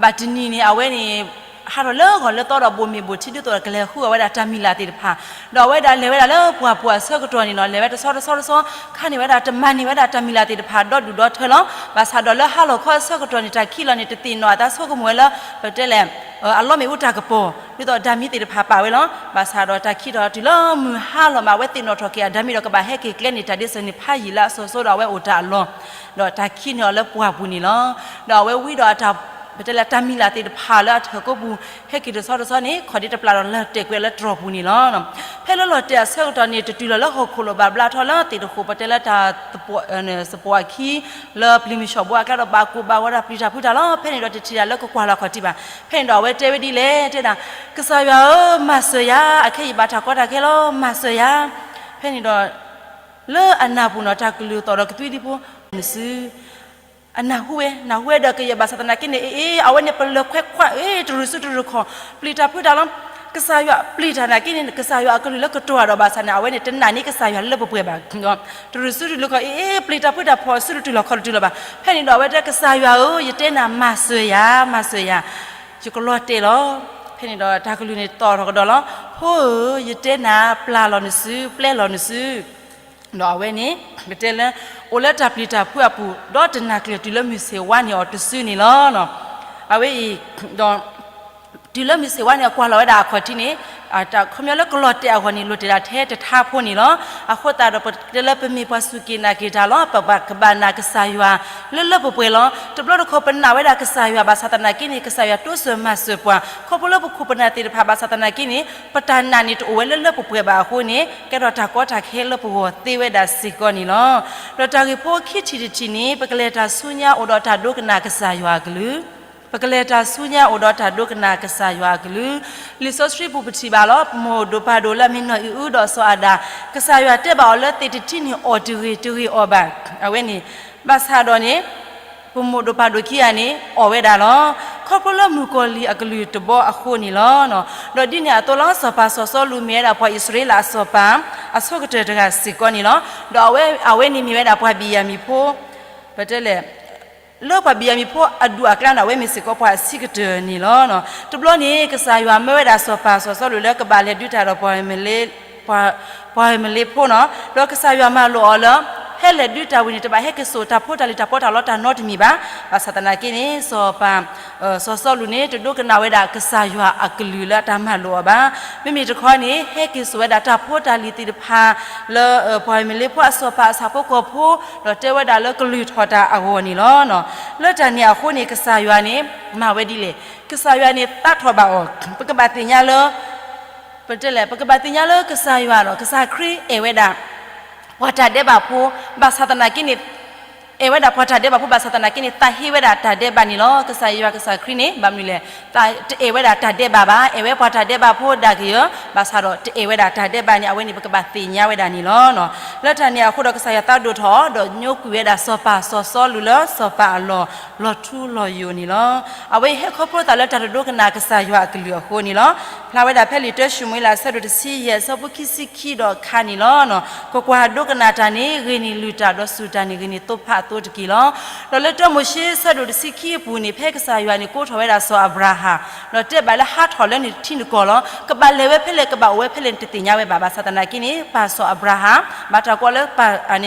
ဘၣ်တနံၤန့ၣ် အဝဲန့ၣ် ဟးထီၣ်လၢဂီၤလၢသီဒီး ဘိၣ်မ့ၢ်ဘိၣ်ထံ ဒ်သိးဒီးကလဲၤဃုအီၣ်ဝဲဒၣ်တၢ်မံၤလၢ်သ့ၣ်တဖၣ်, ဒီးအဝဲဒၣ်လဲၤဝဲဒၣ်လၢပှၢ်ပူၤအဆၢကတီၢ်န့ၣ်နီၤ, လဲၤဝဲတဆီတဆီတဆီ ခါန့ၢ်ဝဲဒၣ် တမၤန့ၢ်ဝဲဒၣ်တၢ်မံၤလၢ်သ့ၣ်တဖၣ် ဒီဒူၣ်ဒီထၢလီၤ. ဘၣ်ဆၣ်ဒီးလၢဟါလီၤခီအဆၢကတီၢ်န့ၣ် တၢ်ခံးလီၤန့ၣ် တသ့ၣ်နီၣ်အသး ဆိကမိၣ်ဝဲလၢ ပတဲလဲၣ် အလီၢ်မ့ၣ်အူတၢ်ကပီၤ ဒ်သိးတၢ်မံၤသ့ၣ်တဖၣ်ပာ်ဝဲလီၤ. ဘၣ်ဆၣ်ဒီးတၢ်ခံးထီၣ်တုၤလၢမုၢ်ဟါလီၤမး အဝဲသ့ၣ်နီၣ်ထီၣ်က့ၤအတၢ်မံၤဒီး ကဘၣ်ဟဲက့ၤကျဲန့ၢ်တၢ်ဒ့စၢၤန့ၣ် ဖးယံာ်လၢအစီၤစီဒီး အဝဲအိၣ်တၢ်အလီၢ်, ဒီးတၢ်ခံးန့ၢ်အီၤလၢပှၢ်ပူၤန့ၣ်လီၤ. ဒီးအဝဲဝံဒီးအတၢ် ပတဲလၢတၢ်မံၤလၢ်သ့ၣ်တဖၣ် လၢအထၢၣ်ကိးပူၤ ဟဲက့ၤတဆီတဆီန့ၣ် ခီၣ်ဒ့တပျၢ်ဒီး လီၤတဲာ်ကွံာ်လၢတြီၢ်ပူၤန့ၣ်လီၤ. ဖဲလၢလီၤတဲာ်အဆၢကတီၢ်န့ၣ် တတုၤလီၤလၢဟီၣ်ခိၣ်လိာ်ဘၣ်ဘျါထီၣ်လၢသ့ၣ်တဃိး ပတဲလၢတၢ် သပှၢ်အခံ လၢပျံၤမုၢ်ဆှီၣ်ဘိအကျါဒီး ဘၣ်ကိၢ်ဘၣ်ဂီၤဒီး ပျံၤတၢ်ဖုးတၢ်လီၤ. ဖဲန့ၣ်ဒီးတထံၣ်ဒၣ်လၢကကွၢ်လီၤခီၣ်ထံးဘၣ်. ဖဲန့ၣ်ဒီးအဝဲတဲဝဲဒ်လဲၣ် တဲဒၣ် ကစၢ်ယွၤဧၢ, မၤစၢၤယၤ, အခဲအံၤဘၣ်တၢ်ကီတၢ်ခဲလီၤ, မၤစၢၤယၤ. ဖဲန့ၣ်ဒီး လၢအနၢ်ပူၤန့ၣ် တၢ်ကလုၢ်သီၣ်ဒီးကသွံဒံဖိ နစု အနၢ်ဟူဝဲ, နၢ်ဟူဝဲဒီးကယဲၢ် ဘၣ်ဆၣ်သနာ်က့န့ၣ် အ့ အ့ အဝဲန့ၣ် ပလၢၤခွဲးခွါ အ့ တရူးစုတရူးခီၣ် ပျံၤတၢ်ဖုးတၢ်လီၤ. ကစၢ်ယွၤပျံၤတၢ်နာ်က့န့ၣ် ကစၢ်ယွၤအကလုၢ်လၢကတိၤတၢ်ဒီး ဘၣ်ဆၣ်န့ၣ် အဝဲန့ၣ်တနာ်န့ၢ်ကစၢ်ယွၤလၢပှဲၤပှဲၤဘၣ်. တရူးစုတရူးခီၣ် အ့ အ့ ပျံၤတၢ်ဖုးတၢ် ဖီၣ်စုတတုၤလီၤခီၣ်တတုၤလီၤဘၣ်. ဖဲန့ၣ်ဒီးအဝဲတဲ ကစၢ်ယွၤဧၢ, ယတဲနၤ မၤစၢၤယၤ, မၤစၢၤယၤ, ယကလီၤတဲာ်လီၤ. ဖဲန့ၣ်ဒီးတၢ်ကလုၢ်န့ၣ်သီၣ်ထီၣ်ကဒီးလီၤ. ဖိဧၢ, ယတဲနၤ ပျၢ်လီၤနစု, ပျဲလီၤနစု ဒီးအဝဲန့ၣ် ပတဲလၢ အိၣ်လၢတၢ်ပျံၤတၢ်ဖုးအပူၤ ဒီးတနၢ်ကျၢၤတုၤလၢမုၢ်ဆ့ၣ်ဝါန့ၢ်အီၤတစုန့ၣ်လီၤ. အဝဲအံၤ ဒီး တုၤလၢမုၢ်ဆ့ၣ်ဝါန့ၣ် အကွၢ်လီၤဝဲဒၣ်အခီၣ်ထံးန့ၣ် တၢ်ခီပညီလၢကလီၤတဲာ်အဂီၢ်န့ၣ် လိၣ်တဲာ်ဒၣ်ထဲတထါဖိန့ၣ်လီၤ. အဃိသတးဒီး ပတဲလၢပမ့ၢ်ပှၤစူၢ်က့ၤနာ်က့ၤတၢ်လီၤ. ပဘၣ်ကဘၣ်နာ်ကစၢ်ယွၤ လၢလၢပှဲၤပှဲၤလီၤ. တဘျီတခီၣ်ပနာ်ဝဲဒၣ်ကစၢ်ယွၤ ဘၣ်ဆၣ်သနာ်က့န့ၣ် ကစၢ်ယွၤတိစၢၤမၤစၢၤပှၤ ခီဖျိလၢပခိၣ်ပနၢ်သ့ၣ်တဖၣ် ဘၣ်ဆၣ်သနာ်က့န့ၣ် ပတၢ်နာ်န့ၣ်တအိၣ်ဝဲလၢလၢပှဲၤပှဲၤဘၣ်အဃိန့ၣ် ကဲထီၣ်တၢ်ကီတၢ်ခဲလၢပဂီၢ်သ့ဝဲဒၣ်စ့ၢ်ကီးန့ၣ်လီၤ. ဒီးတၢ်ဂ့ၢ်ဖိခံထံၣ်တထံၣ်န့ၣ် ပကလဲၤတၢ်ဆူညါအိၣ်ဒီးတၢ်ဒိကနၣ်ကစၢ်ယွၤအကလုၢ် ပကလဲၤတၢ်ဆူညါအိၣ်ဒီးတၢ်ဒိကနၣ်ကစၢ်ယွၤအကလုၢ်. လံာ်စီဆှံပူၤပထံၣ်ဘၣ်လီၤ. ပမိၢ်ဒိၣ်ပၢ်ဒိၣ်လၢအမ့ၢ်နီၢ်အံၣ်အုဒီးစီၤအၤဒၣ်, ကစၢ်ယွၤတဲဘၣ်အီၤလၢသ့ၣ်တထံၣ်န့ၣ်အီၣ်တဂ့ၤ တဂ့ၤအီၣ်ဘၣ်. အဝဲန့ၣ် ဘၣ်ဆၣ်ဒီးန့ၣ် ပမိၢ်ဒိၣ်ပၢ်ဒိၣ်ခံဂၤန့ၣ် အီၣ်ဝဲဒၣ်လီၤ. ခီဖျိလၢမုၣ်ကီၤလံၢ်အကလုၢ်တဘီအဃိန့ၣ်လီၤ. ဒီးဒ်န့ၣ်အသိးလီၤ စီၤပၤစီၤစီလူးမ့ၢ်ဝဲဒၣ်ပှၤအံၣ်စရ့လးအစီၤပၤ အဆိကတၢၢ်တဂၤစ့ၢ်ကီးန့ၣ်လီၤ. ဒီးအဝဲန့ၣ်မ့ၢ်ဝဲဒၣ်ပှၤဘံၣ်ယၤမံၣ်ဖိ ပတဲလဲၣ် လၢပှၤဘံၣ်ယၤမံၣ်ဖိအဒူၣ်အကျါန့ၣ် အဝဲမ့ၢ်စ့ၢ်ကီးပှၤအဆံးကတၢၢ်န့ၣ်လီၤ. တဘျီန့ၣ် ကစၢ်ယွၤမၢဝဲဒၣ်စီၤပၤစီၤစီလူးလၢကဘၣ်လဲၤဒုးတၢ်ဒီးပှၤ ပှၤအမလ့ဖိနီၤ, ဒီးကစၢ်ယွၤမၤလိာ်အီၤလၢ ဟဲလဲၤဒုးတၢ်ဝံၤန့ၣ် တဘၣ်ဟဲက့ၤစိာ်တၢ်ဖိတၢ်လံၤတၢ်ပီးတၢ်လီတၢ်နီတမံၤဘၣ်. ဘၣ်ဆၣ်သနာ်က့န့ၣ် စီၤပၤ စီၤစီလူးန့ၣ် တဒိကနၣ်ဝဲဒၣ်ကစၢ်ယွၤအကလုၢ်လၢတၢ်မၤလိာ်အီၤဘၣ်. မ့မ့ၢ်တခီန့ၣ် ဟဲက့ၤစိာ်ဝဲဒၣ်တၢ်ဖိတၢ်လံၤသ့ၣ်တဖၣ် လၢပှၤအမလ့ဖိအစီၤပၤအဆၣ်ဖိကီၢ်ဖိ, ဒီးတဲဝဲဒၣ်လၢကလုၢ်ထီၣ်တၢ်အဂီၢ်န့ၣ်လီၤ. လၢတၢ်န့ၣ်အဃိန့ၣ် ကစၢ်ယွၤန့ၣ် မၤဝဲဒ်လဲၣ်, ကစၢ်ယွၤန့ၣ် သးထီၣ်ဘၣ်အီၤ, ပကဘၣ်သ့ၣ်ညါလၢ ပတဲလဲၣ် ပကဘၣ်သ့ၣ်ညါလၢကစၢ်ယွၤဒီး ကစၢ်ခရံာ်အဲၣ်ဝဲဒၣ် ပှၤတၢ်ဒဲးဘးဖိ, ဘၣ်ဆၣ်သနာ်က့န့ၣ် အဲၣ်ဝဲဒၣ်ပှၤတၢ်ဒဲးဘးဖိ ဘၣ်ဆၣ်သနာ်က့န့ၣ် သးဟ့ဝဲဒၣ်တၢ်ဒဲးဘးန့ၣ်လီၤ. ကစၢ်ယွၤကစၢ်ခရံာ်န့ၣ် ဘၣ်မနုၤလဲၣ်, တအဲၣ်ဝဲဒၣ်တၢ်ဒဲးဘးဘၣ်, အဲၣ်ဝဲပှၤတၢ်ဒဲးဘးဖိဒၣ်ကယၢၤ, ဘၣ်ဆၣ်ဒီးတအဲၣ်ဝဲဒၣ်တၢ်ဒဲးဘးန့ၣ် အဝဲန့ၣ်ပကဘၣ်သ့ၣ်ညါဝဲဒၣ်န့ၣ်လီၤ. လၢတၢ်န့ၣ်အဃိဒီးကစၢ်ယွၤသးဒိၣ်ထီၣ် ဒီးညိကွံာ်ဝဲဒၣ်စီၤပၤစီၤစီလူးလၢစီၤပၤအလီၢ် လီၤထူလီၤယိာ်န့ၣ်လီၤ. အဝဲအံၤဟဲခီဖျိသးလၢတၢ်တဒိကနၣ်ကစၢ်ယွၤအကလုၢ်အဃိန့ၣ်လီၤ. ဖျါဝဲဒၣ်ဖဲလံာ်တၢၡမူၤအ့လးအဆၢဒိၣ်တဆံယဲၢ်အဆၢဖိခံဆံခံဒီးခါန့ၣ်လီၤ. ကွၢ်ကွၢ်, ဒိကနၣ်တၢ်န့ၣ် ဂ့ၤန့ၢ်လုၢ်တၢ်, ဒီးစူၢ်တၢ်န့ၣ် ဂ့ၤန့ၢ်သိဖးအသိတက့ၢ်လီၤ. ဒီးလၢတၢမိၤၡ့အဆၢဒိၣ်တဆံခံအပူၤန့ၣ် ဖဲကစၢ်ယွၤန့ၣ်ကိးထီၣ်ဝဲဒၣ်စီၤအၤဘြၤဟၣ်, ဒီးတဲဘၣ်လၢဟးထီၣ်လၢနထံနကီၢ်လီၤ. ကဘၣ်လဲၤဝဲဖဲလဲၣ် ကဘၣ်အိၣ်ဝဲဖဲလဲၣ်န့ၣ် တသ့ၣ်ညါဝဲဘၣ်. ဘၣ်ဆၣ်သနာ်က့န့ၣ် ပၢ်စီၤအၤဘြၤဟၣ် ဘၣ်တၢ်ကိးလၢပၢ်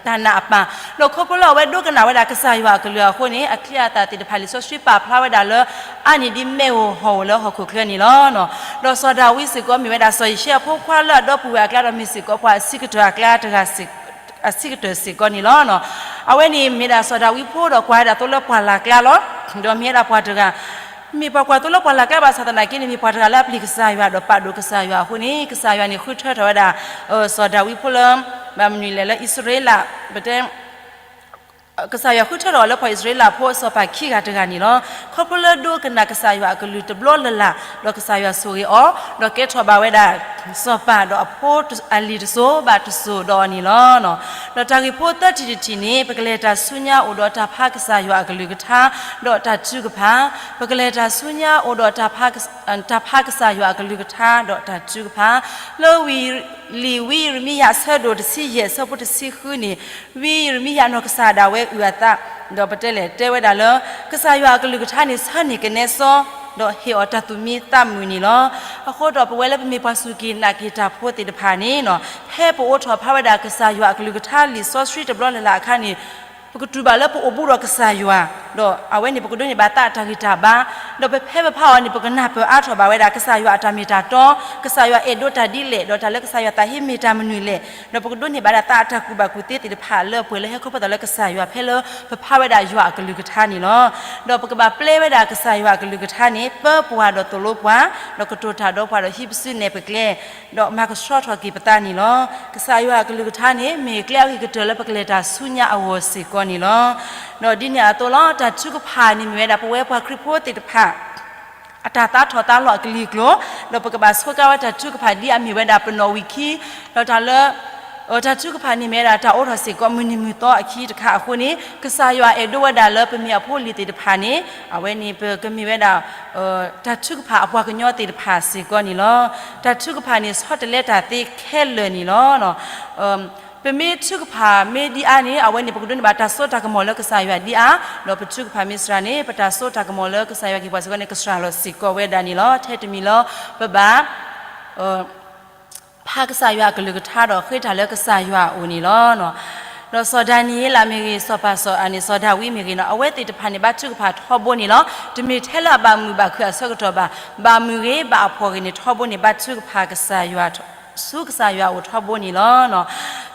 တၢ်နာ်အပၢ်, ဒီးခီဖျိလၢအဝဲဒိကနၣ်ဝဲဒၣ်ကစၢ်ယွၤအကလုၢ်အဃိန့ၣ် အချံအသၣ်သ့ၣ်တဖၣ် လံာ်စီဆှံပာ်ဖျါဝဲဒၣ်လၢ အါန့ၢ်ဒ်မ့ၣ်ဧိၤဟီၣ်ဧိၤလၢဟီၣ်ခိၣ်ချၢန့ၣ်လီၤ. ဒီးစီၤဒၤဝံးစ့ၢ်ကီးမ့ၢ်ဝဲဒၣ်စီၤယၡဲအဖိခွါလၢအဒီပုၢ်ဝဲၢ်အကျါ ဒီးမ့ၢ်စ့ၢ်ကီးပှၤအဆံးကတၢၢ်အကျါတဂၤ အဆံးကတၢၢ်စ့ၢ်ကီးန့ၣ်လီၤ. အဝဲန့ၣ်မ့ၢ်ဒၣ်စီၤဒၤဝံးဖိဒီးကွၢ်ဝဲဒၣ်သိလၢပှၢ်လၢ်ကျါလီၤ. ဒီးမ့ၢ်ဝဲဒၣ်ပှၤတဂၤ မ့ၢ်ပှၤကွၢ်သိလၢပှၢ်လၢ်ကျါဘၣ်ဆၣ်သနာ်က့န့ၣ် မ့ၢ်ပှၤတဂၤလၢအပျံၤကစၢ်ယွၤဒီးပာ်ဒိၣ်ကစၢ်ယွၤအဃိန့ၣ် ကစၢ်ယွၤန့ၣ်ဃုထၢထီၣ်ဝဲဒၣ် စီၤဒၤဝံးဖိလၢ ဘၣ်မနုၤလဲၣ်လၢအံၣ်စရ့လး ပတဲ ကစၢ်ယွၤဃုထၢထီၣ်အီၤလၢပှၤအံၣ်စရ့လးဖိအစီၤပၤခံဂၤတဂၤန့ၣ်လီၤ. ခီဖျိလၢဒိကနၣ်ကစၢ်ယွၤအကလုၢ်တဘျီလၢ်လၢ် ဒီးကစၢ်ယွၤဆိၣ်ဂ့ၤအီၤ ဒီးကဲထီၣ်ဘၣ်ဝဲဒၣ် စီၤပၤဒီးအဖိအလံၤတစိၤဘၣ်တစိၤဒီးအီၤန့ၣ်လီၤ. ဒီးတၢ်ဂ့ၢ်ဖိသၢထံၣ်တထံၣ်န့ၣ် ပကလဲၤတၢ်ဆူညါအိၣ်ဒီးတၢ်ဖးကစၢ်ယွၤအကလုၢ်ကထါ ဒီးတၢ်ထုကဖၣ်, ပကလဲၤတၢ်ဆူညါအိၣ်ဒီး တၢ်ဖးကစၢ်ယွၤအကလုၢ်ကထါဒီးတၢ်ထုကဖၣ်, လၢဝံလံာ်ဝံယံးရမံယၤအဆၢဒိၣ်တဆံယဲၢ်အဆၢဖိတဆံဃုန့ၣ် ဝံယံးရမံယၤနီၢ်ကစၢ်ဒၣ်ဝဲအုၣ်အသး ဒီးပတဲလဲၣ်တဲဝဲဒၣ်လၢ ကစၢ်ယွၤအကလုၢ်ကထါန့ၣ် ဆၢန့ၢ်ကနဲစီ ဒီးဟ့ၣ်အီၤတၢ်သူၣ်မံသးမုာ်န့ၣ်လီၤ. အဃိဒီးပဝဲလၢပမ့ၢ်ပှၤစူၢ်က့ၤနာ်က့ၤတၢ်ဖိသ့ၣ်တဖၣ်န့ၣ် ဖဲပအိးထီၣ်ဖးဝဲဒၣ်ကစၢ်ယွၤအကလုၢ်ကထါလံာ်စီဆှံတဘျီလၢ်လၢ်အခါန့ၣ် ပကတူၢ်ဘၣ်လၢပအိၣ်ဘူးဒီးကစၢ်ယွၤ, ဒီးအဝဲန့ၣ် ပကဒိးန့ၢ်ဘၣ်သးအတၢ်ဂံၢ်တၢ်ဘါ, ဒီးပဖဲပဖးအီၤန့ၣ် ပကနၢ်ပၢၢ်အါထီၣ်ဘၣ်ဝဲဒၣ် ကစၢ်ယွၤအတၢ်မ့ၢ်တၢ်တီ, ကစၢ်ယွၤအဲၣ်ဒိးတၢ်ဒ်လဲၣ်, ဒီးတၢ်လၢကစၢ်ယွၤသးဟ့မ့ၢ်တၢ်မနုၤလဲၣ်, ဒီးပကဒိးန့ၢ်ဘၣ်ဒၣ်သးအတၢ်ကူၣ်ဘၣ်ကူၣ်သ့သ့ၣ်တဖၣ်လၢပှဲၤလၢဟဲခီဖျိသးလၢကစၢ်ယွၤဖဲလၢပဖးဝဲဒၣ်ယွၤအကလုၢ်ကထါန့ၣ်လီၤ. ဒီးပကဘၣ်ပျဲဝဲဒၣ်ကစၢ်ယွၤအကလုၢ်ကထါန့ၣ် ပၢပှၤဒီးသိၣ်လိပှၤ, ဒီးကတိၤတၢ်ဒီးပှၤဒီးဟံးပစုနဲၣ်ပကျဲ ဒီးမၤကဆှီထီၣ်က့ၤပသးန့ၣ်လီၤ. ကစၢ်ယွၤအကလုၢ်ကထါန့ၣ် မ့ၢ်ကျဲအဂ့ၤကတၢၢ်လၢပကလဲၤတၢ်ဆူညါအဂီၢ်စ့ၢ်ကီးန့ၣ်လီၤ. ဒီးဒ်န့ၣ်အသိးလီၤ တၢ်ထုကဖၣ်န့ၣ်မ့ၢ်ဝဲဒၣ်ပဝဲပှၤခရံာ်ဖိသ့ၣ်တဖၣ် အတၢ်သးထီၣ်သးလီၤအကလံၤကျိၤ, ဒီးပကဘၣ်ဆိကါဝဲတၢ်ထုကဖၣ်ဒ်အမ့ၢ်ဝဲဒၣ်ပနီၣ်ဝံာ်ခံ, ဒီးတၢ်လၢ တၢ်ထုကဖၣ်န့ၣ်မ့ၢ်ဝဲဒၣ်တၢ်အိးထီၣ်စ့ၢ်ကီးမုၢ်နံၤမုၢ်သီအခံတခါအဃိန့ၣ် ကစၢ်ယွၤအဲၣ်ဒိးဝဲဒၣ်လၢပမ့ၢ်အဖိအလံၤသ့ၣ်တဖၣ်န့ၣ် အဝဲန့ၣ်ပကမ့ၢ်ဝဲဒၣ် တၢ်ထုကဖၣ်အပှၤကညီသ့ၣ်တဖၣ်စ့ၢ်ကီးန့ၣ်လီၤ. တၢ်ထုကဖၣ်န့ၣ်ဆီတလဲတၢ်သ့ခဲလၢာ်န့ၣ်လီၤ. ပမ့ၢ်ထုကဖၣ်မ့ၢ်ဒ်အါန့ၣ် အဝဲန့ၣ်ပကဒိးန့ၢ်ဘၣ်တၢ်စိတၢ်ကမီၤလၢကစၢ်ယွၤဒ်အါ, ဒီးပထုကဖၣ်မ့ၢ်စှၤန့ၣ် ပတၢ်စိတၢ်ကမီၤလၢကစၢ်ယွၤက့ၤပှၤစ့ၢ်ကီးန့ၣ် ကစှၤလီၤစ့ၢ်ကီးဝဲဒၣ်န့ၣ်လီၤ. ထဲတမံၤလၢပဘၣ် ဖးကစၢ်ယွၤအကလုၢ်ကထါဒီးဃ့တၢ်လၢကစၢ်ယွၤအအိၣ်န့ၣ်လီၤ. ဒီးစီၤဒၤနံးယ့လးမ့ၢ်ဂ့ၤ, စီၤပၤစီၤအန့ၣ် စီၤဒၤဝံးမ့ၢ်ဂ့ၤန့ၣ် အဝဲသ့ၣ်တဖၣ်န့ၣ် ဘါထုကဖၣ်ထီဘိန့ၣ်လီၤ. တမ့ၢ်ထဲလၢအဘၣ်မုာ်ဘၣ်ခုၣ်အဆၢကတီၢ်ဘၣ်, ဘၣ်မုာ်ဂ့ၤ ဘၣ်အဖှီၣ်ဂ့ၤန့ၣ် ထီဘိန့ၣ် ဘါထုကဖၣ်ကစၢ်ယွၤ ဆူကစၢ်ယွၤအအိၣ်ထီဘိန့ၣ်လီၤ.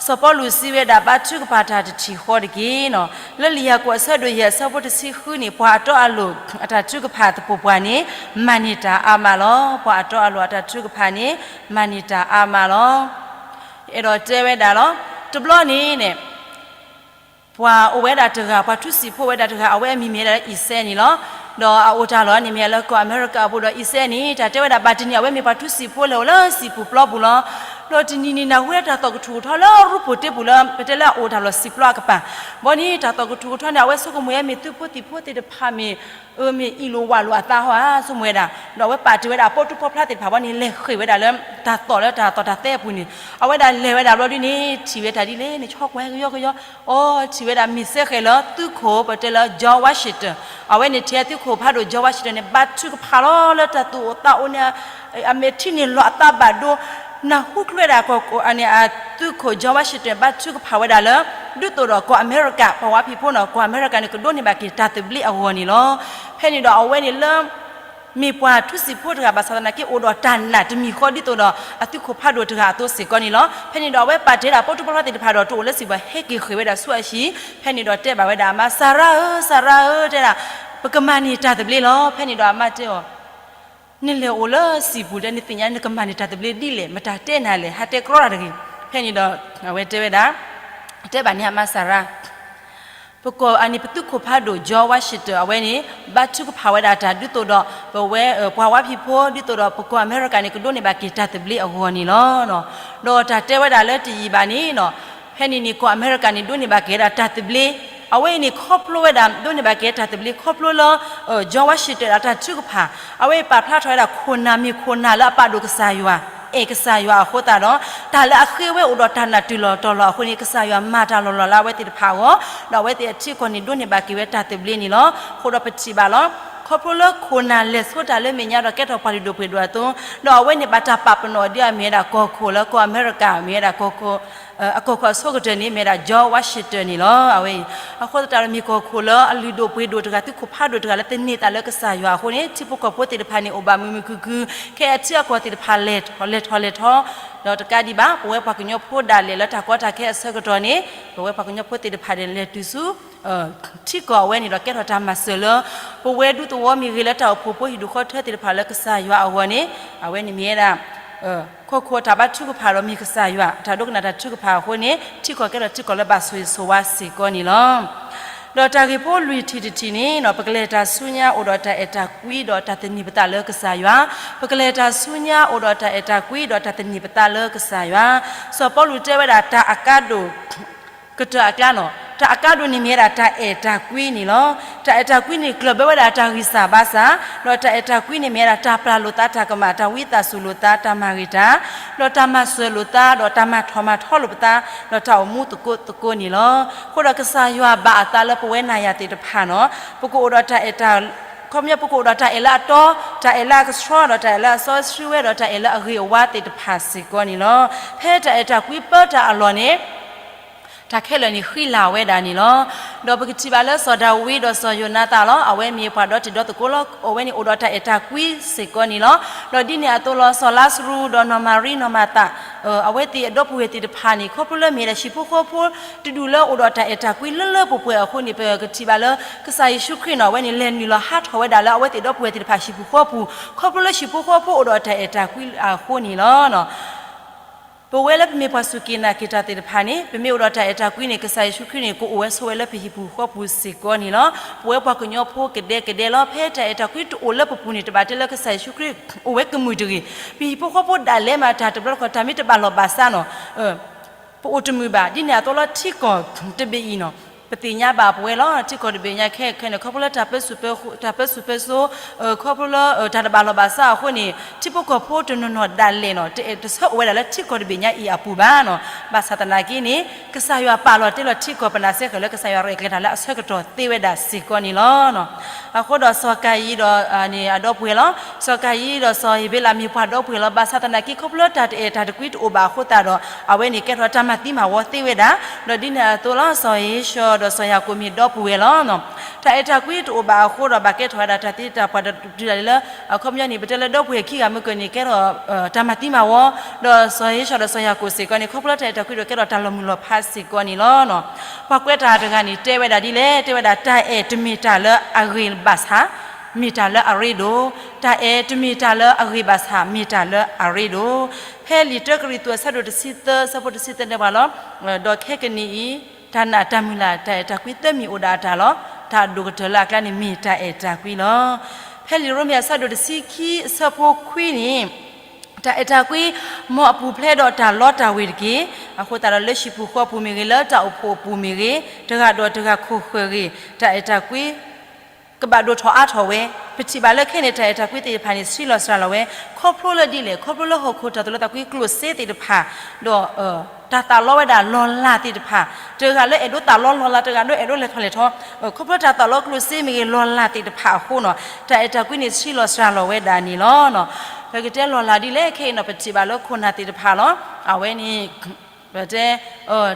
စီၤပီလူးစံးဝဲဒၣ် ဘါထုကဖၣ်တၢ်တထံၣ်ဃီတက့ၢ်. လၢလံာ်ယၤကိာ်အဆၢဒိၣ်ယဲၢ်အဆၢဖိတဆံဃုန့ၣ် ပှၤအတီအလိၤအတၢ်ထုကဖၣ်သပှၢ်ပှၢ်န့ၣ် မၤန့ၢ်တၢ်အါမးလီၤ. ပှၤအတီအလိၤအတၢ်ထုကဖၣ်န့ၣ် မၤန့ၢ်တၢ်အါမးလီၤ. အဲၣ်ဒိးတဲဝဲဒၣ်လီၤ. တဘျီန့ၣ်န့ၣ် ပှၤအိၣ်ဝဲဒၣ်တဂၤ, ပှၤထူစံာ်ဖိဝဲဒၣ်တဂၤ, အဝဲအမံၤမ့ၢ်ဝဲဒၣ်လၢအံၣ်စဲန့ၣ်လီၤ. ဒီးအအိၣ်တၢ်လီၢ်န့ၣ်မ့ၢ်လၢကီၢ်အမဲရကၤအပူၤဒီးအံၣ်စရ့လးန့ၣ် တၢ်တဲဝဲဒၣ်ဘၣ်တနံၤအဝဲမ့ၢ်ပှၤထူစံာ်ဖိလဲၤအိၣ်လၢစံာ်ပူၤပျီပူၤလီၤ. ဒီးတနံၤန့ၣ် နၢ်ဟူဝဲတၢ်သီၣ်ကထူၣ်ကထီလၢရူပူၤတ့ပူၤလၢ ပတဲလၢအအိၣ်တၢ်လီၢ်စံာ်ပျီအကပၤ ဘီန့ၣ် တၢ်သီၣ်ကထူၣ်ကထီန့ၣ် အဝဲဆိကမိၣ်ဝဲမ့ၢ်သုးဖိသံၣ်ဖိသ့ၣ်တဖၣ်မ့ၢ် အမ့ၢ်အ့ၣ်လိာ်ဝးလိာ်အသးဟီဧါ ဆိကမိၣ်ဝဲဒၣ်. ဒီးအဝဲပာ်တ့ၢ်ဝဲဒၣ်အပိာ်ထူပိာ်ဖျါသ့ၣ်တဖၣ်ဘီန့ၣ် လဲၤဃ့ၢ်ဝဲဒၣ်လၢ တၢ်သီၣ်လၢတၢ်သီၣ်တၢ်သဲအပူၤန့ၣ် အဝဲဒၣ်လဲၤဝဲဒၣ်ဘျီဒ်န့ၣ် ထံၣ်ဝဲတၢ်ဒ်လဲၣ်န့ၣ် ဆီကွၢ်ကယီကယီ အိ ထံၣ်ဝဲဒၣ်မ့ၢ်စဲဃဲၤလၢသုးခိၣ် ပတဲလၢ George Washington အဝဲန့ၣ်ထဲသုးခိၣ်ဖးဒိၣ် George Washington န့ၣ် ဘါထုကဖၣ်လီၤလၢတၢ်သူၣ်အိၣ်သးအိၣ်န့ၣ် အမဲာ်ထံန့ၣ်လီၤအသးဘၣ်ဒိ နၢ်ဟူကျဲဒၣ်ကီၢ် အန့ၣ် အသုးခိၣ် George Washington ဘါထုကဖၣ်ဝဲဒၣ်လၢ ဒ်သိးဒီးကီၢ်အမဲရကၤ ပှၤဝါဖံးဖိန့ၣ် ကီၢ်အမဲရကၤန့ၣ် ကဒိးန့ၢ်ဘၣ်က့ၤတၢ်သဘျ့အဂီၢ်န့ၣ်လီၤ. ဖဲန့ၣ်ဒီးအဝဲန့ၣ်လၢ မ့ၢ်ပှၤထူစံာ်ဖိတဂၤဘၣ်ဆၣ်သနာ်က့ အိၣ်ဒီးတၢ်နာ်တမံၤဃီဒ်သိးဒီးအသုးခိၣ်ဖးဒိၣ်တဂၤအသိးစ့ၢ်ကီးန့ၣ်လီၤ. ဖဲန့ၣ်ဒီးအဝဲပာ်တ့ၢ်ဒၣ်ပိာ်ထူပိာ်ဖျါသ့ၣ်တဖၣ်ဒီးတအိၣ်လၢစံာ်ပူၤ ဟဲက့ၤဃ့ၢ်ဝဲဒၣ်ဆူအဟံၣ် ဖဲန့ၣ်ဒီးတဲဘၣ်ဝဲဒၣ်အမါ စၤရါဧၢ စၤရါဧၢ တဲဒၣ် ပကမၤန့ၢ်တၢ်သဘျ့လီၤ. ဖဲန့ၣ်ဒီးအမါတဲအီၤ နလဲၤအိၣ်လၢစံာ်ပူၤဒီး နသ့ၣ်ညါနကမၤန့ၢ်တၢ်သဘျ့ဒ်လဲၣ် မတၤတဲနၤလဲၣ် ဟးတဲကြီတၢ်တဂ့ၤ. ဖဲန့ၣ်ဒီး အဝဲတဲဝဲဒၣ် တဲဘၣ်န့ၣ်အမါစၤရါ ပကီၢ်အန့ၣ် ပသုးခိၣ်ဖးဒိၣ် George Washington အဝဲန့ၣ် ဘါထုကဖၣ်ဝဲဒၣ်တၢ်ဒ်သိးဒီး ပဝဲပှၤဝါဖံးဖိ ဒ်သိးဒီးပကီၢ်အမဲရကၤန့ၣ် ကဒိးန့ၢ်ဘၣ်က့ၤတၢ်သဘျ့အဂီၢ်န့ၣ်လီၤ. ဒီးတၢ်တဲဝဲဒၣ်လၢတယံာ်ဘၣ်န့ၣ် ဖဲန့ၣ်န့ၣ် ကီၢ်အမဲရကၤန့ၣ် ဒိးန့ၢ်ဘၣ်က့ၤဝဲဒၣ်တၢ်သဘျ့ အဝဲအံၤန့ၣ် ခီဖျိဝဲဒၣ် ဒိးန့ၢ်ဘၣ်က့ၤတၢ်သဘျ့ ခီဖျိလၢ George Washington အတၢ်ထုကဖၣ် အဝဲအံၤပာ်ဖျါထီၣ်ဝဲဒၣ်ခိၣ်နၢ်မ့ၢ်ခိၣ်နၢ်လၢအပာ်ဒိၣ်ကစၢ်ယွၤ အဲၣ်ကစၢ်ယွၤအဃိသတးဒီး တၢ်လၢအဃ့ဝဲအိၣ်ဒီးတၢ်နာ်တုၤလီၤတီၤလီၤအဃိန့ၣ် ကစၢ်ယွၤမၤတၢ်လီၤလီၤလၢအဝဲသ့ၣ်တဖၣ်အဂီၢ် ဒီးအဝဲသ့ၣ်အထံအကီၢ်န့ၣ် ဒိးန့ၢ်ဘၣ်က့ၤဝဲတၢ်သဘျ့န့ၣ်လီၤ. အဃိဒီးပထံၣ်ဘၣ်လီၤ ခီဖျိလၢခိၣ်နၢ်လဲၤဆိတၢ်လၢမဲာ်ညါဒီးကဲထီၣ်ပှၤလုၢ်ဒိၣ်ပှ့ၤဒိၣ်အသိး ဒီးအဝဲန့ၣ်ဘၣ်တၢ်ပာ်ပနီၣ်ဒ်အမ့ၢ်ဝဲဒၣ်ကီၢ်ခိၣ်လၢကီၢ်အမဲရကၤ မ့ၢ်ဝဲဒၣ်ကီၢ်ခိၣ် အကီၢ်ခိၣ်အဆိကတၢၢ်န့ၣ် မ့ၢ်ဝဲဒၣ် George Washington န့ၣ်လီၤ. အဝဲအံၤ အဃိသတးဒီးမ့ၢ်ကီၢ်ခိၣ်လၢအလုၢ်ဒိၣ်ပှ့ၤဒိၣ်တဂၤ သုးခိၣ်ဖးဒိၣ်တဂၤလၢသန့ၤသးလၢကစၢ်ယွၤအဃိန့ၣ် ထံဖိကီၢ်ဖိသ့ၣ်တဖၣ်န့ၣ် အိၣ်ဘၣ်မုာ်မုာ်ခုၣ်ခုၣ် ခဲအံၤအထံအကီၢ်သ့ၣ်တဖၣ်လဲၤထီၣ်လဲၤထီၣ်လဲၤထီၣ် ဒီးတကးဒံးဘၣ် ပဝဲပှၤကညီဖိဒၣ်လဲာ်လၢတၢ်ကီတၢ်ခဲအဆၢကတီၢ်န့ၣ် ပဝဲပှၤကညီဖိသ့ၣ်တဖၣ်န့ၣ် လဲၤတုၤဆူ ထံကီၢ်အဝဲန့ၣ်ဒီးကဲထီၣ်တၢ်မၤစၢၤလၢ ပဝဲဒူသဝီမ့ၢ်ဂ့ၤလၢတၢ်အိၣ်ဖှိၣ်ဖိဟံၣ်ဒူၣ်ဃီထၢသ့ၣ်တဖၣ်လၢကစၢ်ယွၤအဂီၢ်န့ၣ် အဝဲန့ၣ်မ့ၢ်ဝဲဒၣ် ကီၢ်ခိၣ်အတၢ်ဘါထုကဖၣ်ဒီးမ့ၢ်ကစၢ်ယွၤ အတၢ်ဒိကနၣ်တၢ်ထုကဖၣ်အဃိန့ၣ် ထံကီၢ်ကဲထီၣ်ထံကီၢ်လၢဘၣ်ဆိၣ်ဂ့ၤဆိၣ်ဝါစ့ၢ်ကီးန့ၣ်လီၤ. ဒီးတၢ်ဂ့ၢ်ဖိလွံၢ်ထံၣ်တထံၣ်န့ၣ် ပကလဲၤတၢ်ဆူညါအိၣ်ဒီးတၢ်အဲၣ်တၢ်ကွံဒီးတၢ်သန့ၤပသးလၢကစၢ်ယွၤ, ပကလဲၤတၢ်ဆူညါအိၣ်ဒီးတၢ်အဲၣ်တၢ်ကွံဒီးတၢ်သန့ၤပသးလၢကစၢ်ယွၤ. စီၤပီလူးတဲဝဲဒၣ်တၢ်အကါဒိၣ် ကတၢၢ်အကျါန့ၣ် တၢ်အကါဒိၣ်န့ၣ်မ့ၢ်ဝဲဒၣ်တၢ်အဲၣ်တၢ်ကွံန့ၣ်လီၤ. တၢ်အဲၣ်တၢ်ကွံန့ၣ် ကျၢၢ်ဘၢဝဲဒၣ်တၢ်ဂံၢ်စၢ်ဘါစၢ်, ဒီးတၢ်အဲၣ်တၢ်ကွံန့ၣ်မ့ၢ်ဝဲဒၣ်တၢ်ပျၢ်လိာ်သးတၢ်ကမၣ်, တၢ်ဝံသးစူၤလိာ်သး, တၢ်မၤဂ့ၤတၢ်, ဒီးတၢ်မၤစၢၤလိာ်သး, ဒီးတၢ်မၤထီၣ်မၤထီလိာ်ပသး, ဒီးတၢ်အိၣ်မူသကိးသကိးန့ၣ်လီၤ. အဃိဒီးကစၢ်ယွၤဘၣ်အသးလၢပဝဲနၤယၤသ့ၣ်တဖၣ်န့ၣ် ပကအိၣ်ဒီးတၢ်အဲၣ်တၢ် ခီပညီ ပကအိၣ်ဒီးတၢ်အဲၣ်လၢအတီ, တၢ်အဲၣ်လၢအကဆှီ, ဒီးတၢ်အဲၣ်လၢအစီဆှံဝဲ, ဒီးတၢ်အဲၣ်လၢအဂ့ၤအဝါသ့ၣ်တဖၣ်စ့ၢ်ကီးန့ၣ်လီၤ. ဖဲတၢ်အဲၣ်တၢ်ကွံပၢတၢ်အလီၢ်န့ၣ် တၢ်ခဲလၢာ်န့ၣ်ဃံလၤဝဲဒၣ်န့ၣ်လီၤ. ဒီးပကထံၣ်ဘၣ်လၢစီၤဒၤဝံးဒီးစီၤယိၤနါသၣ်လီၤ. အဝဲမ့ၢ်ပှၤဒီတံၤဒီသကိးလီၤ. အဝဲန့ၣ်အိၣ်ဒီးတၢ်အဲၣ်တၢ်ကွံစ့ၢ်ကီးန့ၣ်လီၤ. ဒီးဒ်န့ၣ်အသိးလီၤ စီၤလါစရူး ဒီးနီၢ်မၤရံ နီၢ်မၤသး အဝဲသ့ၣ်အဒီပုၢ်ဝဲၢ်သ့ၣ်တဖၣ်န့ၣ် ခီဖျိလၢမ့ၢ်ဝဲဒၣ်ဟံၣ်ဖိဃီဖိ တဒူၣ်လၢအိၣ်ဒီးတၢ်အဲၣ်တၢ်ကွံလၢလၢပှဲၤပှဲၤအဃိန့ၣ် ပကထံၣ်ဘၣ်လၢ ကစၢ်ယ့ၣ်ၡူးခရံာ်န့ၣ် အဝဲန့ၣ်လဲၤနုာ်လီၤဟးထီၣ်ဝဲဒၣ်လၢအဝဲသ့ၣ်ဒီပုၢ်ဝဲၢ်သ့ၣ်တဖၣ်ဟံၣ်ပူၤဃီပူၤ ခီဖျိလၢဟံၣ်ဖိဃီဖိအိၣ်ဒီးတၢ်အဲၣ်တၢ်ကွံအဃိန့ၣ်လီၤ. ပဝဲလၢပမ့ၢ်ပှၤစူၢ်က့ၤနာ်က့ၤတၢ်သ့ၣ်တဖၣ်န့ၣ် ပမ့ၢ်အိၣ်ဒီးတၢ်အဲၣ်တၢ်ကွံန့ၣ် ကစၢ်ယ့ၣ်ၡူးခရံာ်န့ၣ် ကအိၣ်ဝဲဆိးဝဲလၢပဟံၣ်ပူၤဃီပူၤစ့ၢ်ကီးန့ၣ်လီၤ. ပဝဲပှၤကညီဖိကဒဲကဒဲလီၤ. ဖဲတၢ်အဲၣ်တၢ်ကွံတအိၣ်လၢပပူၤန့ၣ် တဘၣ်တဲလၢကစၢ်ယ့ၣ်ၡူးခရံာ်အိၣ်ဝဲကမုာ်တဂ့ၤ. ပဟံၣ်ဖိဃီဖိဒၣ်လဲာ်မးတၢ်တဘျီတခီၣ် တၢ်မ့ၢ်တဘၣ်လီၢ်ဘၣ်စးန့ၣ် ပအိၣ်တမုာ်ဘၣ်. ဒ်န့ၣ်အသိးလီၤ ထံကီၢ်တဘ့ၣ်အံၤန့ၣ် ပသ့ၣ်ညါဘၣ်ပဝဲလီၤ. ထံကီၢ်တဘ့ၣ်ညါခဲခဲန့ၣ် ခီဖျိလၢ တၢ်ပၢဆူၣ်ပၢစိး, ခီဖျိလၢ တၢ်တဘၣ်လီၢ်ဘၣ်စးအဃိန့ၣ် ထံဖိကီၢ်ဖိတနီၤနီၤဒၣ်လဲာ်န့ၣ် တဆၢအိၣ်ဝဲဒၣ်လၢထံကီၢ်တဘ့ၣ်ညါအံၤအပူၤဘၣ်န့ၣ်. ဘၣ်ဆၣ်သနာ်က့န့ၣ် ကစၢ်ယွၤပာ်လီၤတ့ၢ်လီၤထံကီၢ် ပနၢ်စ့ၢ်ကီးလၢကစၢ်ယွၤရဲၣ်ကျဲၤတၢ်လၢအဆၢကတီၢ်သ့ဝဲဒၣ်စ့ၢ်ကီးန့ၣ်လီၤ. အဃိဒီးစီၤကၤယံဒီး န့ၣ် အဒီပုၢ်ဝဲၢ်လီၤ. စီၤကၤယံဒီးစီၤဧ့ၤဘ့လးမ့ၢ်ပှၤဒီပုၢ်ဝဲၢ်လီၤ. ဘၣ်ဆၣ်သနာ်က့ ခီဖျိလၢတၢ်တအဲၣ်တၢ်တကွံတအိၣ်ဘၣ်အဃိသတးဒီး အဝဲန့ၣ်ကဲထီၣ်တၢ်မၤသံမၤဝီသ့ဝဲဒၣ်. ဒီးဒ်န့ၣ်အသိးလီၤ စီၤဧ့ၤၡီၤဒီးစီၤယၤကိာ်မ့ၢ်ဒီပုၢ်ဝဲၢ်လီၤ. တၢ်အဲၣ်တၢ်ကွံတအိၣ်ဘၣ်အဃိဒီး ဘၣ်ကဲထီၣ်ဝဲဒၣ်တၢ်သ့တၢ်ပှၢ်တၢ်တုၤဒၣ်လဲာ်လၢ အခီပညီန့ၣ် ပတဲလၢဒီပုၢ်ဝဲၢ်ခံဂၤမုၢ်ကၢၢ်န့ၣ် ကဲထီၣ် တၢ်မၤသံမၤဝီ, ဒီးစီၤဧ့ၤၡီၤဒီးစီၤယၤကိာ်စ့ၢ်ကီးန့ၣ် ခီဖျိလၢတၢ်အဲၣ်တၢ်ကွံဒီးကဲထီၣ်တၢ်လီၤမုၢ်လီၤဖးစ့ၢ်ကီးန့ၣ်လီၤ. ပှၤကွဲးတၢ်တဂၤန့ၣ် တဲဝဲဒၣ်ဒ်လဲၣ်, တဲဝဲဒၣ် တၢ်အဲၣ်တမ့ၢ်တၢ်လၢအဂ့ၤဘၣ်ဆၣ် မ့ၢ်တၢ်လၢအရ့ဒိၣ်, တၢ်အဲၣ်တမ့ၢ်တၢ်လၢအဂ့ၤဘၣ်ဆၣ် မ့ၢ်တၢ်လၢအရ့ဒိၣ်. ဖဲလံာ်တၢကရံၣ်သူးအဆၢဒိၣ်တဆံသၢ အဆၢဖိတဆံသၢတဲပှၤလီၤ. ဒီးခဲကနံၣ်အံၤ တၢ်နာ်တၢ်မုၢ်လၢ် တၢ်အဲၣ်တၢ်ကွံသၢမံၤအိၣ်ဒၣ်အတၢ်လီၤ. တၢ်ဒိၣ်ကတၢၢ်လၢအကျါန့ၣ် မ့ၢ်တၢ်အဲၣ်တၢ်ကွံလီၤ. ဖဲလံာ်ရိမ့ၤအဆၢဒိၣ်တဆံခံအဆၢဖိခွံန့ၣ်, တၢ်အဲၣ်တၢ်ကွံ မ်အပူၤဖျဲးဒီးတၢ်လီတၢ်ဝ့ၤတက့ၢ်. အဃိသတးဒီးလၢဟံၣ်ပူၤဃီပူၤမ့ၢ်ဂ့ၤ, လၢတၢ်အိၣ်ဖှိၣ်အပူၤမ့ၢ်ဂ့ၤ, တဂၤဒီးတဂၤခိၣ်ဃၢၤဂ့ၤ, တၢ်အဲၣ်တၢ်ကွံ ကဘၣ်ဒိၣ်ထီၣ်အါထီၣ်ဝဲ. ပထံၣ်ဘၣ်လၢခဲအံၤန့ၣ် တၢ်အဲၣ်တၢ်ကွံသ့ၣ်တဖၣ်န့ၣ်ဆှံလီၤစှၤလီၤဝဲ, ခီဖျိလၢဒ်လဲၣ်, ခီဖျိလၢဟီၣ်ခိၣ်တၢ်သိၣ်လိသးကွံကျိၣ်စ့သ့ၣ်တဖၣ်, ဒီး တၢ်သးလီဝဲဒၣ်လီၢ်လၤသ့ၣ်တဖၣ်, တဂၤလၢအဲၣ်ဒိးသးလီလီၢ်လၤ, တဂၤလၢအဲၣ်ဒိးလဲၤထီၣ်လဲၤထီ, ခီဖျိတၢ်သးလီကျိၣ်စ့မ့ၢ်ဂ့ၤ လီၢ်လၤသ့ၣ်တဖၣ်အဃိန့ၣ်, တၢ်အဲၣ်တၢ်ကွံန့ၣ်ဆှံလီၤစှၤလီၤဝဲဒၣ်န့ၣ်လီၤ. ပကတဲလီၢ်လၤဒ်လဲၣ်, ခဲအံၤန့ၣ် ပထံၣ်ဘၣ်လၢခိၣ်နၢ်သ့ၣ်တဖၣ်လီၤ. အဝဲန့ၣ် ပတဲ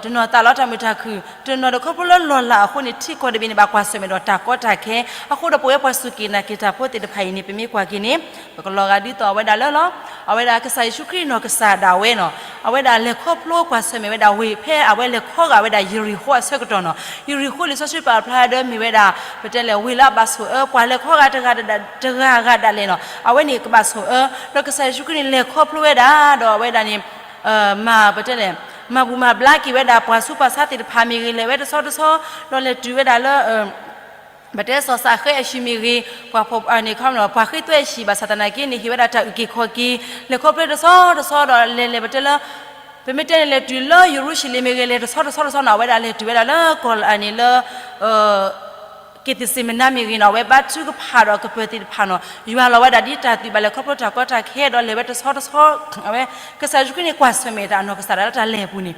တနီၤသးလီတၢ်မုာ်တၢ်ခုၣ်, တနီၤဒီးခီဖျိလၢလီၢ်လၤအဃိန့ၣ် ထံကီၢ်တဘ့ၣ်န့ၣ် ဘၣ်ကွၢ်ဆၢၣ်မဲာ်ဒီးတၢ်ကီတၢ်ခဲ, အဃိဒီးပဝဲပှၤစူၢ်က့ၤနာ်က့ၤတၢ်ဖိသ့ၣ်တဖၣ်အံၤန့ၣ် ပမ့ၢ်ကွၢ်က့ၤန့ၣ်, ပကလီၤဂာ်ဒ်သိးအဝဲဒၣ်လၢလီၤ, အဝဲဒၣ်ကစၢ်ယ့ၣ်ၡူးခရံာ်နီၢ်ကစၢ်ဒၣ်ဝဲန့ၣ်, အဝဲဒၣ်လဲၤခီဖျိကွၢ်ဆၢၣ်မဲာ်ဝဲဒၣ်ဝ့ၢ် ဖဲအဝဲလဲၤခီဂာ်ဝဲဒၣ်ယရံၤဃိအဆၢကတီၢ်န့ၣ်, ယရံၤဃိလံာ်စီဆှံပာ်ဖျါဒၣ်မ့ၢ်ဝဲဒၣ် ပတဲလဲၣ် ဝ့ၢ်လၢအဘၣ်ဆိၣ်အၢ ပှၤလဲၤခီဂာ်တဂၤဂၤဒၣ်လဲာ်န့ၣ်, အဝဲန့ၣ်ကဘၣ်ဆိၣ်အၢ, ဒီးကစၢ်ယ့ၣ်ၡူးခရံာ်န့ၣ် လဲၤခီဖျိဝဲဒၣ် ဒီးအဝဲဒၣ်န့ၣ် မၤ ပတဲလဲၣ် မၤဘူၣ်မၤဘျါက့ၤဝဲဒၣ် ပှၤဆူးပှၤဆါသ့ၣ်တဖၣ်မ့ၢ်ဂ့ၤ, လဲၤဝဲတဆီတဆီ, ဒီးလဲၤတုၤဝဲဒၣ်လၢ ပတဲစီၤစးဃဲအဟံၣ်မ့ၢ်ဂ့ၤ, ပှၤဖှီၣ်န့ၣ် ပှၤဃ့သွဲအဟံၣ် ဘၣ်ဆၣ်သနာ်က့န့ၣ် ဟ့ၣ်ဝဲဒၣ်တၢ်အုၣ်က့ၤခီၣ်က့ၤ, လဲၤခီဖျိတဆီတဆီဒီးလဲၤလဲၤ ပတဲလၢ ပမ့ၢ်တဲန့ၣ် လဲၤတုၤလၢယရူၤၡလ့ၣ်မ့ၢ်ဂ့ၤ, လဲၤတဆီတဆီတဆီန့ၣ် အဝဲဒၣ်လဲၤတုၤဝဲဒၣ်လၢကီၢ်လၢအန့ၣ်လၢ က့ၤသ့ၣ်စ့ၣ်မနါမ့ၢ်ဂ့ၤန့ၣ် အဝဲဘါထုကဖၣ်ဒီးကပၢၤသ့ၣ်တဖၣ်န့ၣ် ယွၤလီၤဝဲဒၣ်ဒ်တၢ်သုးဘၣ်လဲၤခီဖျိတၢ်ကီတၢ်ခဲဒီးလဲၤဝဲတဆီတဆီ, အဝဲ ကစၢ်ယ့ၣ်ၡူးခရံာ်န့ၣ်ကွၢ်ဆၢၣ်မဲာ်တၢ်အနီၢ်ကစၢ်ဒၣ်လၢတၢ်လဲၤအပူၤန့ၣ်,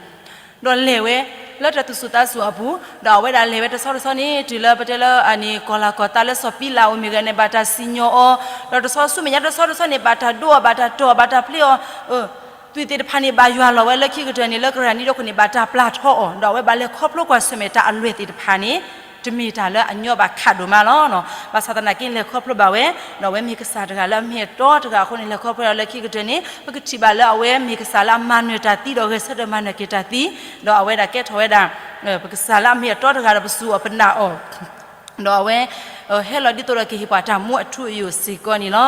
ဒီးလဲၤဝဲ လၢတၢ်သူၣ်ဆူၣ်သးဆူၣ်အပူၤ, ဒီးအဝဲဒၣ်လဲၤဝဲတဆီတဆီန့ၣ် တုၤလၢပတဲလၢအန့ၣ် ကီၢ်လၤကီၢ်သးလၢစီၤပံလးအိၣ်မ့ၢ်ဂ့ၤန့ၣ် ဘၣ်တၢ်စံၣ်ညီၣ်အီၤ, ဒီးတဆီဆူမဲာ်ညါတဆီတဆီန့ၣ် ဘၣ်တၢ်ဒိအီၤ ဘၣ်တၢ်တီၢ်အီၤ ဘၣ်တၢ်ဖျ့အီၤ သွံၣ်သ့ၣ်တဖၣ်န့ၣ် ဘၣ်ယွၤလီၤဝဲလၢခံကတၢၢ်န့ၣ် လၢကရၢၢ်နံၤဒိခိၣ်န့ၣ် ဘၣ်တၢ်ပျၢ်ထီအီၤ, ဒီးအဝဲဘၣ်လဲၤခီဖျိကွၢ်ဆၢၣ်မဲာ်တၢ်အလွဲၢ်သ့ၣ်တဖၣ်န့ၣ်, တမ့ၢ်တၢ်လၢအညီဘၣ်ခးဒိၣ်မးလီၤ. ဘၣ်ဆၣ်သနာ်က့ လဲၤခီဖျိဘၣ်ဝဲ, ဒီးအဝဲမ့ၢ်ကစၢ်တဂၤလၢအမ့ၢ်အတီတဂၤအဃိန့ၣ် လဲၤခီဖျိလၢခံကတၢၢ်န့ၣ် ပကထံၣ်ဘၣ်လၢအဝဲမ့ၢ်ကစၢ်လၢအမၤနၢၤတၢ်သံ ဒီးဂဲၤဆၢထၢၣ်မၤနၢၤက့ၤတၢ်သံ, ဒီးအဝဲဒၣ်ကဲထီၣ်ဝဲဒၣ် ပကစၢ်လၢအမ့ၢ်အတီတဂၤဒီးပစူၢ်အီၤပနာ်အီၤ ဒီးအဝဲ ဟဲလီၤဒ်သိးဒီးကဟ့ၣ်ပှၤတၢ်မူအထူအယိာ်စ့ၢ်ကီးန့ၣ်လီၤ.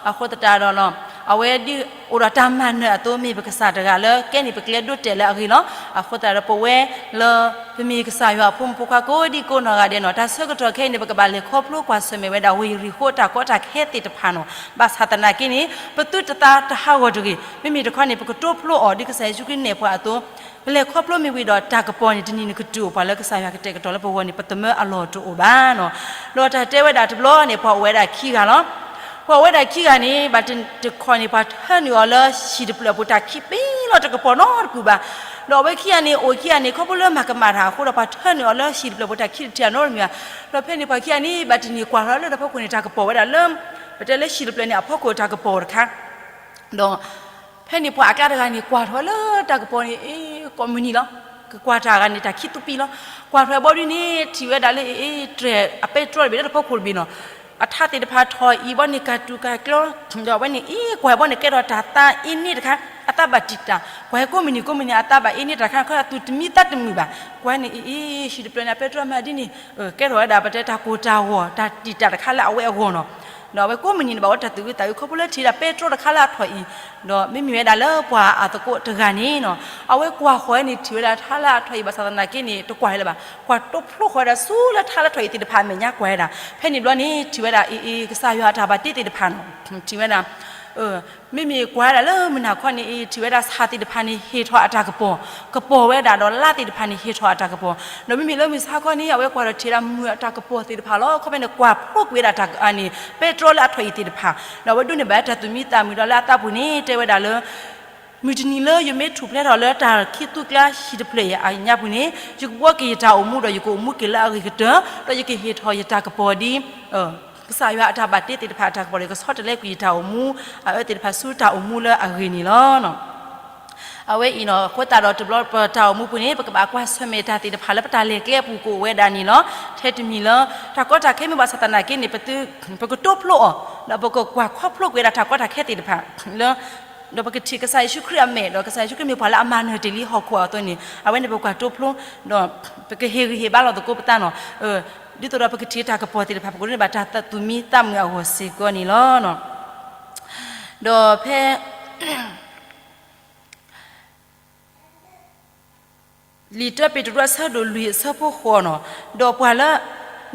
အဃိသတးဒီး အဝဲဒ်အိၣ်ဒီးတၢ်မၤနၢၤအသိး မ့ၢ်ပကစၢ်တဂၤလၢကဲန့ၣ် ပကျဲဒိးတဲာ်လၢအဂ့ၤလီၤ. အဃိသတးဒီးပဝဲလၢ ပမ့ၢ်ကစၢ်ယွၤအဖိမုၣ်ဖိခွါကိးဒံကိးနီၢ်ဂၤဒဲးန့ၣ် တၢ်ဆၢကတီၢ်ခဲအံၤန့ၣ် ပကဘၣ်လဲၤခီဖျိကွၢ်ဆၢၣ်မဲာ်ဝဲဒၣ်ဝ့ၢ်ယရံၤဃိအတၢ်ကီတၢ်ခဲသ့ၣ်တဖၣ်န့ၣ်, ဘၣ်ဆၣ်သနာ်က့န့ၣ် ပသုတသးတဟးဂီၤတဂ့ၤ. မ့မ့ၢ်တခီန့ၣ် ပကတိဖျိအီၤဒ်ကစၢ်ယ့ၣ်ၡူးခရံာ်နဲၣ်ပှၤအသိး ပလဲၤခီဖျိမ့ၢ်ဝံၤဒီးတၢ်ကပီၤန့ၣ် တနံၤန့ၣ်ကတုၤအိၣ်ပှၤလၢကစၢ်ယွၤကတဲာ်ကတီၤလၢပဂီၢ်န့ၣ် ပသမၢအလီၢ်တအိၣ်ဘၣ်န့ၣ်. ဒီးတၢ်တဲဝဲဒၣ်တဘျီန့ၣ် ပှၤအိၣ်ဝဲဒၣ်ခံဂၤလီၤ. ပှၤအိၣ်ဝဲဒၣ်ခံဂၤန့ၣ် ဘၣ်တခီန့ၣ် ပှၤထၢနုာ်အီၤလၢဟံၣ်တဖျၢၣ်အပူၤတၢ်ခံးပ့ၤလီၤ တၢ်ကပီၤနီတပူၤဘၣ်. ဒီးအဝဲခံဂၤန့ၣ် အိၣ်ခံဂၤန့ၣ် ခီဖျိလၢမၤကမၣ်တၢ်အဃိဒီး ပှၤထၢနုာ်အီၤလၢဟံၣ်တဖျၢၣ်အပူၤတၢ်ခံးတထံၣ်အနီတမံၤဘၣ်. ဒီးဖဲန့ၣ်ပှၤခံဂၤန့ၣ် ဘၣ်တနံၤကွၢ်ထီၣ်လၢတၢ်ဖီခိၣ်န့ၣ် တၢ်ကပီၤဝဲဒၣ်လၢ ပတဲလၢဟံၣ်တဖျၢၣ်န့ၣ် အဖီခိၣ်တၢ်ကပီၤတခါ ဒီး ဖဲန့ၣ်ပှၤအကျါတဂၤန့ၣ် ကွၢ်ထီၣ်လၢတၢ်ကပီၤန့ၣ် အ့ ကိးမုၢ်နံၤလီၤ. ကကွၢ်တၢ်ဂၤန့ၣ် တၢ်ခံးသူပံလီၤ. ကွၢ်ထီၣ်ဘီဒုန့ၣ် ထံၣ်ဝဲဒၣ်လၢအ့ တြဲၤအပဲတြီတဘ့ၣ်လၢတၢ်ဖီခိၣ်တဘ့ၣ်နီၤ. အထးသ့ၣ်တဖၣ်ထီၣ်အံၤဘီန့ၣ် ကၢ်တူၢ်ကၢ်ကျီ, ဒီးအဝဲန့ၣ် အ့ ကွၢ်ဘီန့ၣ် ကဲထီၣ်တၢ်သးအ့န့ၢ်တခါ, အသးဘၣ်တံာ်တာ်, ကွၢ်ဟဲကိးမုၢ်နံၤကိးမုၢ်နံၤ အသးဘၣ်အ့န့ၢ်တၢ်တခါ ခီသူၣ်တမံသးတမုာ်ဘၣ်. ကွၢ်န့ၣ် အ့ အ့ ဟံၣ်တဖျၢၣ်န့ၣ် အပဲတြီမၤဒ်န့ၣ် ကဲထီၣ်ဝဲဒၣ်ပတဲတၢ်ကိၢ်တၢ်ဂီၤ တၢ်တံာ်တာ်တခါလၢအဝဲအဂီၢ်နီၤ. ဒီးအဝဲကိးမုၢ်နံၤန့ၣ် ဘၣ်ဝဲတၢ်သူၣ်ဝံသးဝံ ခီဖျိလၢထံၣ်ဒၣ်ပဲတြီတခါလၢအထီၣ်အံၤ, ဒီးမ့မ့ၢ်ဝဲဒၣ်လၢပှၤအသကိးတဂၤန့ၣ်နီၤ, အဝဲကွၢ်ဃီၤဝဲန့ၣ် ထံၣ်ဝဲဒၣ်ထါလၢအထီၣ်အံၤ ဘၣ်ဆၣ်သနာ်က့န့ၣ် တကွၢ်ဟဲလၢၤဘၣ်, ကွၢ်တိဖျိဃီၤဝဲဒၣ်ဆူလၢထါလၢထီၣ်အံၤသ့ၣ်တဖၣ်အမဲာ်ညါကွၢ်ဝဲဒၣ်, ဖဲန့ၣ်ဘျီန့ၣ် ထံၣ်ဝဲဒၣ်အ့ အ့ ကစၢ်ယွၤအတၢ်ဘၣ်တ့သ့ၣ်တဖၣ်နီၤ, ထံၣ်ဝဲဒၣ် မ့မ့ၢ်ကွၢ်ဝဲဒၣ်လၢမုၢ်နၤခီန့ၣ် အ့ ထံၣ်ဝဲဒၣ်ဆၣ်သ့ၣ်တဖၣ်န့ၣ် ဟ့ၣ်ထီၣ်အတၢ်ကပီၤ, ကပီၤဝဲဒၣ်ဒီးလါသ့ၣ်တဖၣ်န့ၣ် ဟ့ၣ်ထီၣ်အတၢ်ကပီၤ, ဒီးမ့မ့ၢ်လၢမုၢ်ဆါခီန့ၣ် အဝဲကွၢ်ဒီးထံၣ်ဝဲဒၣ်မုၢ်အတၢ်ကပီၤသ့ၣ်တဖၣ်လီၤ. ခီဖဲန့ၣ် ကွၢ်ဖျိကွံာ်ဝဲဒၣ်တၢ်အန့ၣ် ပဲတြီလၢအထီၣ်အံၤသ့ၣ်တဖၣ်, ဒီးအဝဲဒိးန့ၢ်ဘၣ်တၢ်သူၣ်မံသးမုာ်ဒီးလၢအသးပူၤန့ၣ် တဲဝဲဒၣ်လၢ မုၢ်တနံၤလၢယမ့ၢ်ထူၣ်ဖျဲးထီၣ်လၢတၢ်ခံးသူကျါဟံၣ်တဖျၢၣ်အံၤအညါပူၤန့ၣ် ယကဘှီက့ၤယတၢ်အိၣ်မူဒီးယကအိၣ်မူက့ၤလၢအဂ့ၤကတၢၢ်, ဒီးယကဟ့ၣ်ထီၣ်ယတၢ်ကပီၤဒ် ကစၢ်ယွၤအတၢ်ဘၣ်တ့သ့ၣ်တဖၣ်အတၢ်ကပီၤဒီး ယကဆီတလဲကွံာ်ယတၢ်အိၣ်မူ အအၢသ့ၣ်တဖၣ်ဆူတၢ်အိၣ်မူလၢအဂ့ၤန့ၣ်လီၤ. အဝဲအံၤနီၤ အဃိသတးဒီးတဘျီပတၢ်အိၣ်မူပူၤန့ၣ် ပကဘၣ်ကွၢ်ဆၢၣ်မဲာ်တၢ်သ့ၣ်တဖၣ်လၢပတၢ်လဲၤကျဲအပူၤကအိၣ်ဝဲဒၣ်န့ၣ်လီၤ. ထဲတမံၤလၢ တၢ်ကီတၢ်ခဲမ့ၢ်ဘၣ်ဆၣ်သနာ်က့န့ၣ် ပသု ပကတိဖျိအီၤ ဒီးပကကွၢ်ခီဖျိကွံာ်ဝဲဒၣ်တၢ်ကီတၢ်ခဲသ့ၣ်တဖၣ်လၢ ဒီးပကထံၣ်ကစၢ်ယ့ၣ်ၡူးခရံာ်အမဲာ် ဒီးကစၢ်ယ့ၣ်ၡူးခရံာ်မ့ၢ်ပှၤလၢအမၤနၢၤတ့ၢ်လံဟီၣ်ခိၣ်အသိးန့ၣ် အဝဲန့ၣ်ပကွၢ်တိဖျိ ဒီးပကဟ့ၣ်ဂံၢ်ဟ့ၣ်ဘါလိာ်သကိးပသးနီၤ ဒ်သိးဒီးပကထံၣ်တၢ်ကပီၤသ့ၣ်တဖၣ် ပကဒိးန့ၢ်ဘၣ်တၢ်သူၣ်မံသးမုာ်အဂီၢ်စ့ၢ်ကီးန့ၣ်လီၤ. ဒီးဖဲ လံာ်တၢပ့းတရူးအဆၢဒိၣ်လွံၢ်အဆၢဖိဃိးနီၤ, ဒီးပှၤလၢ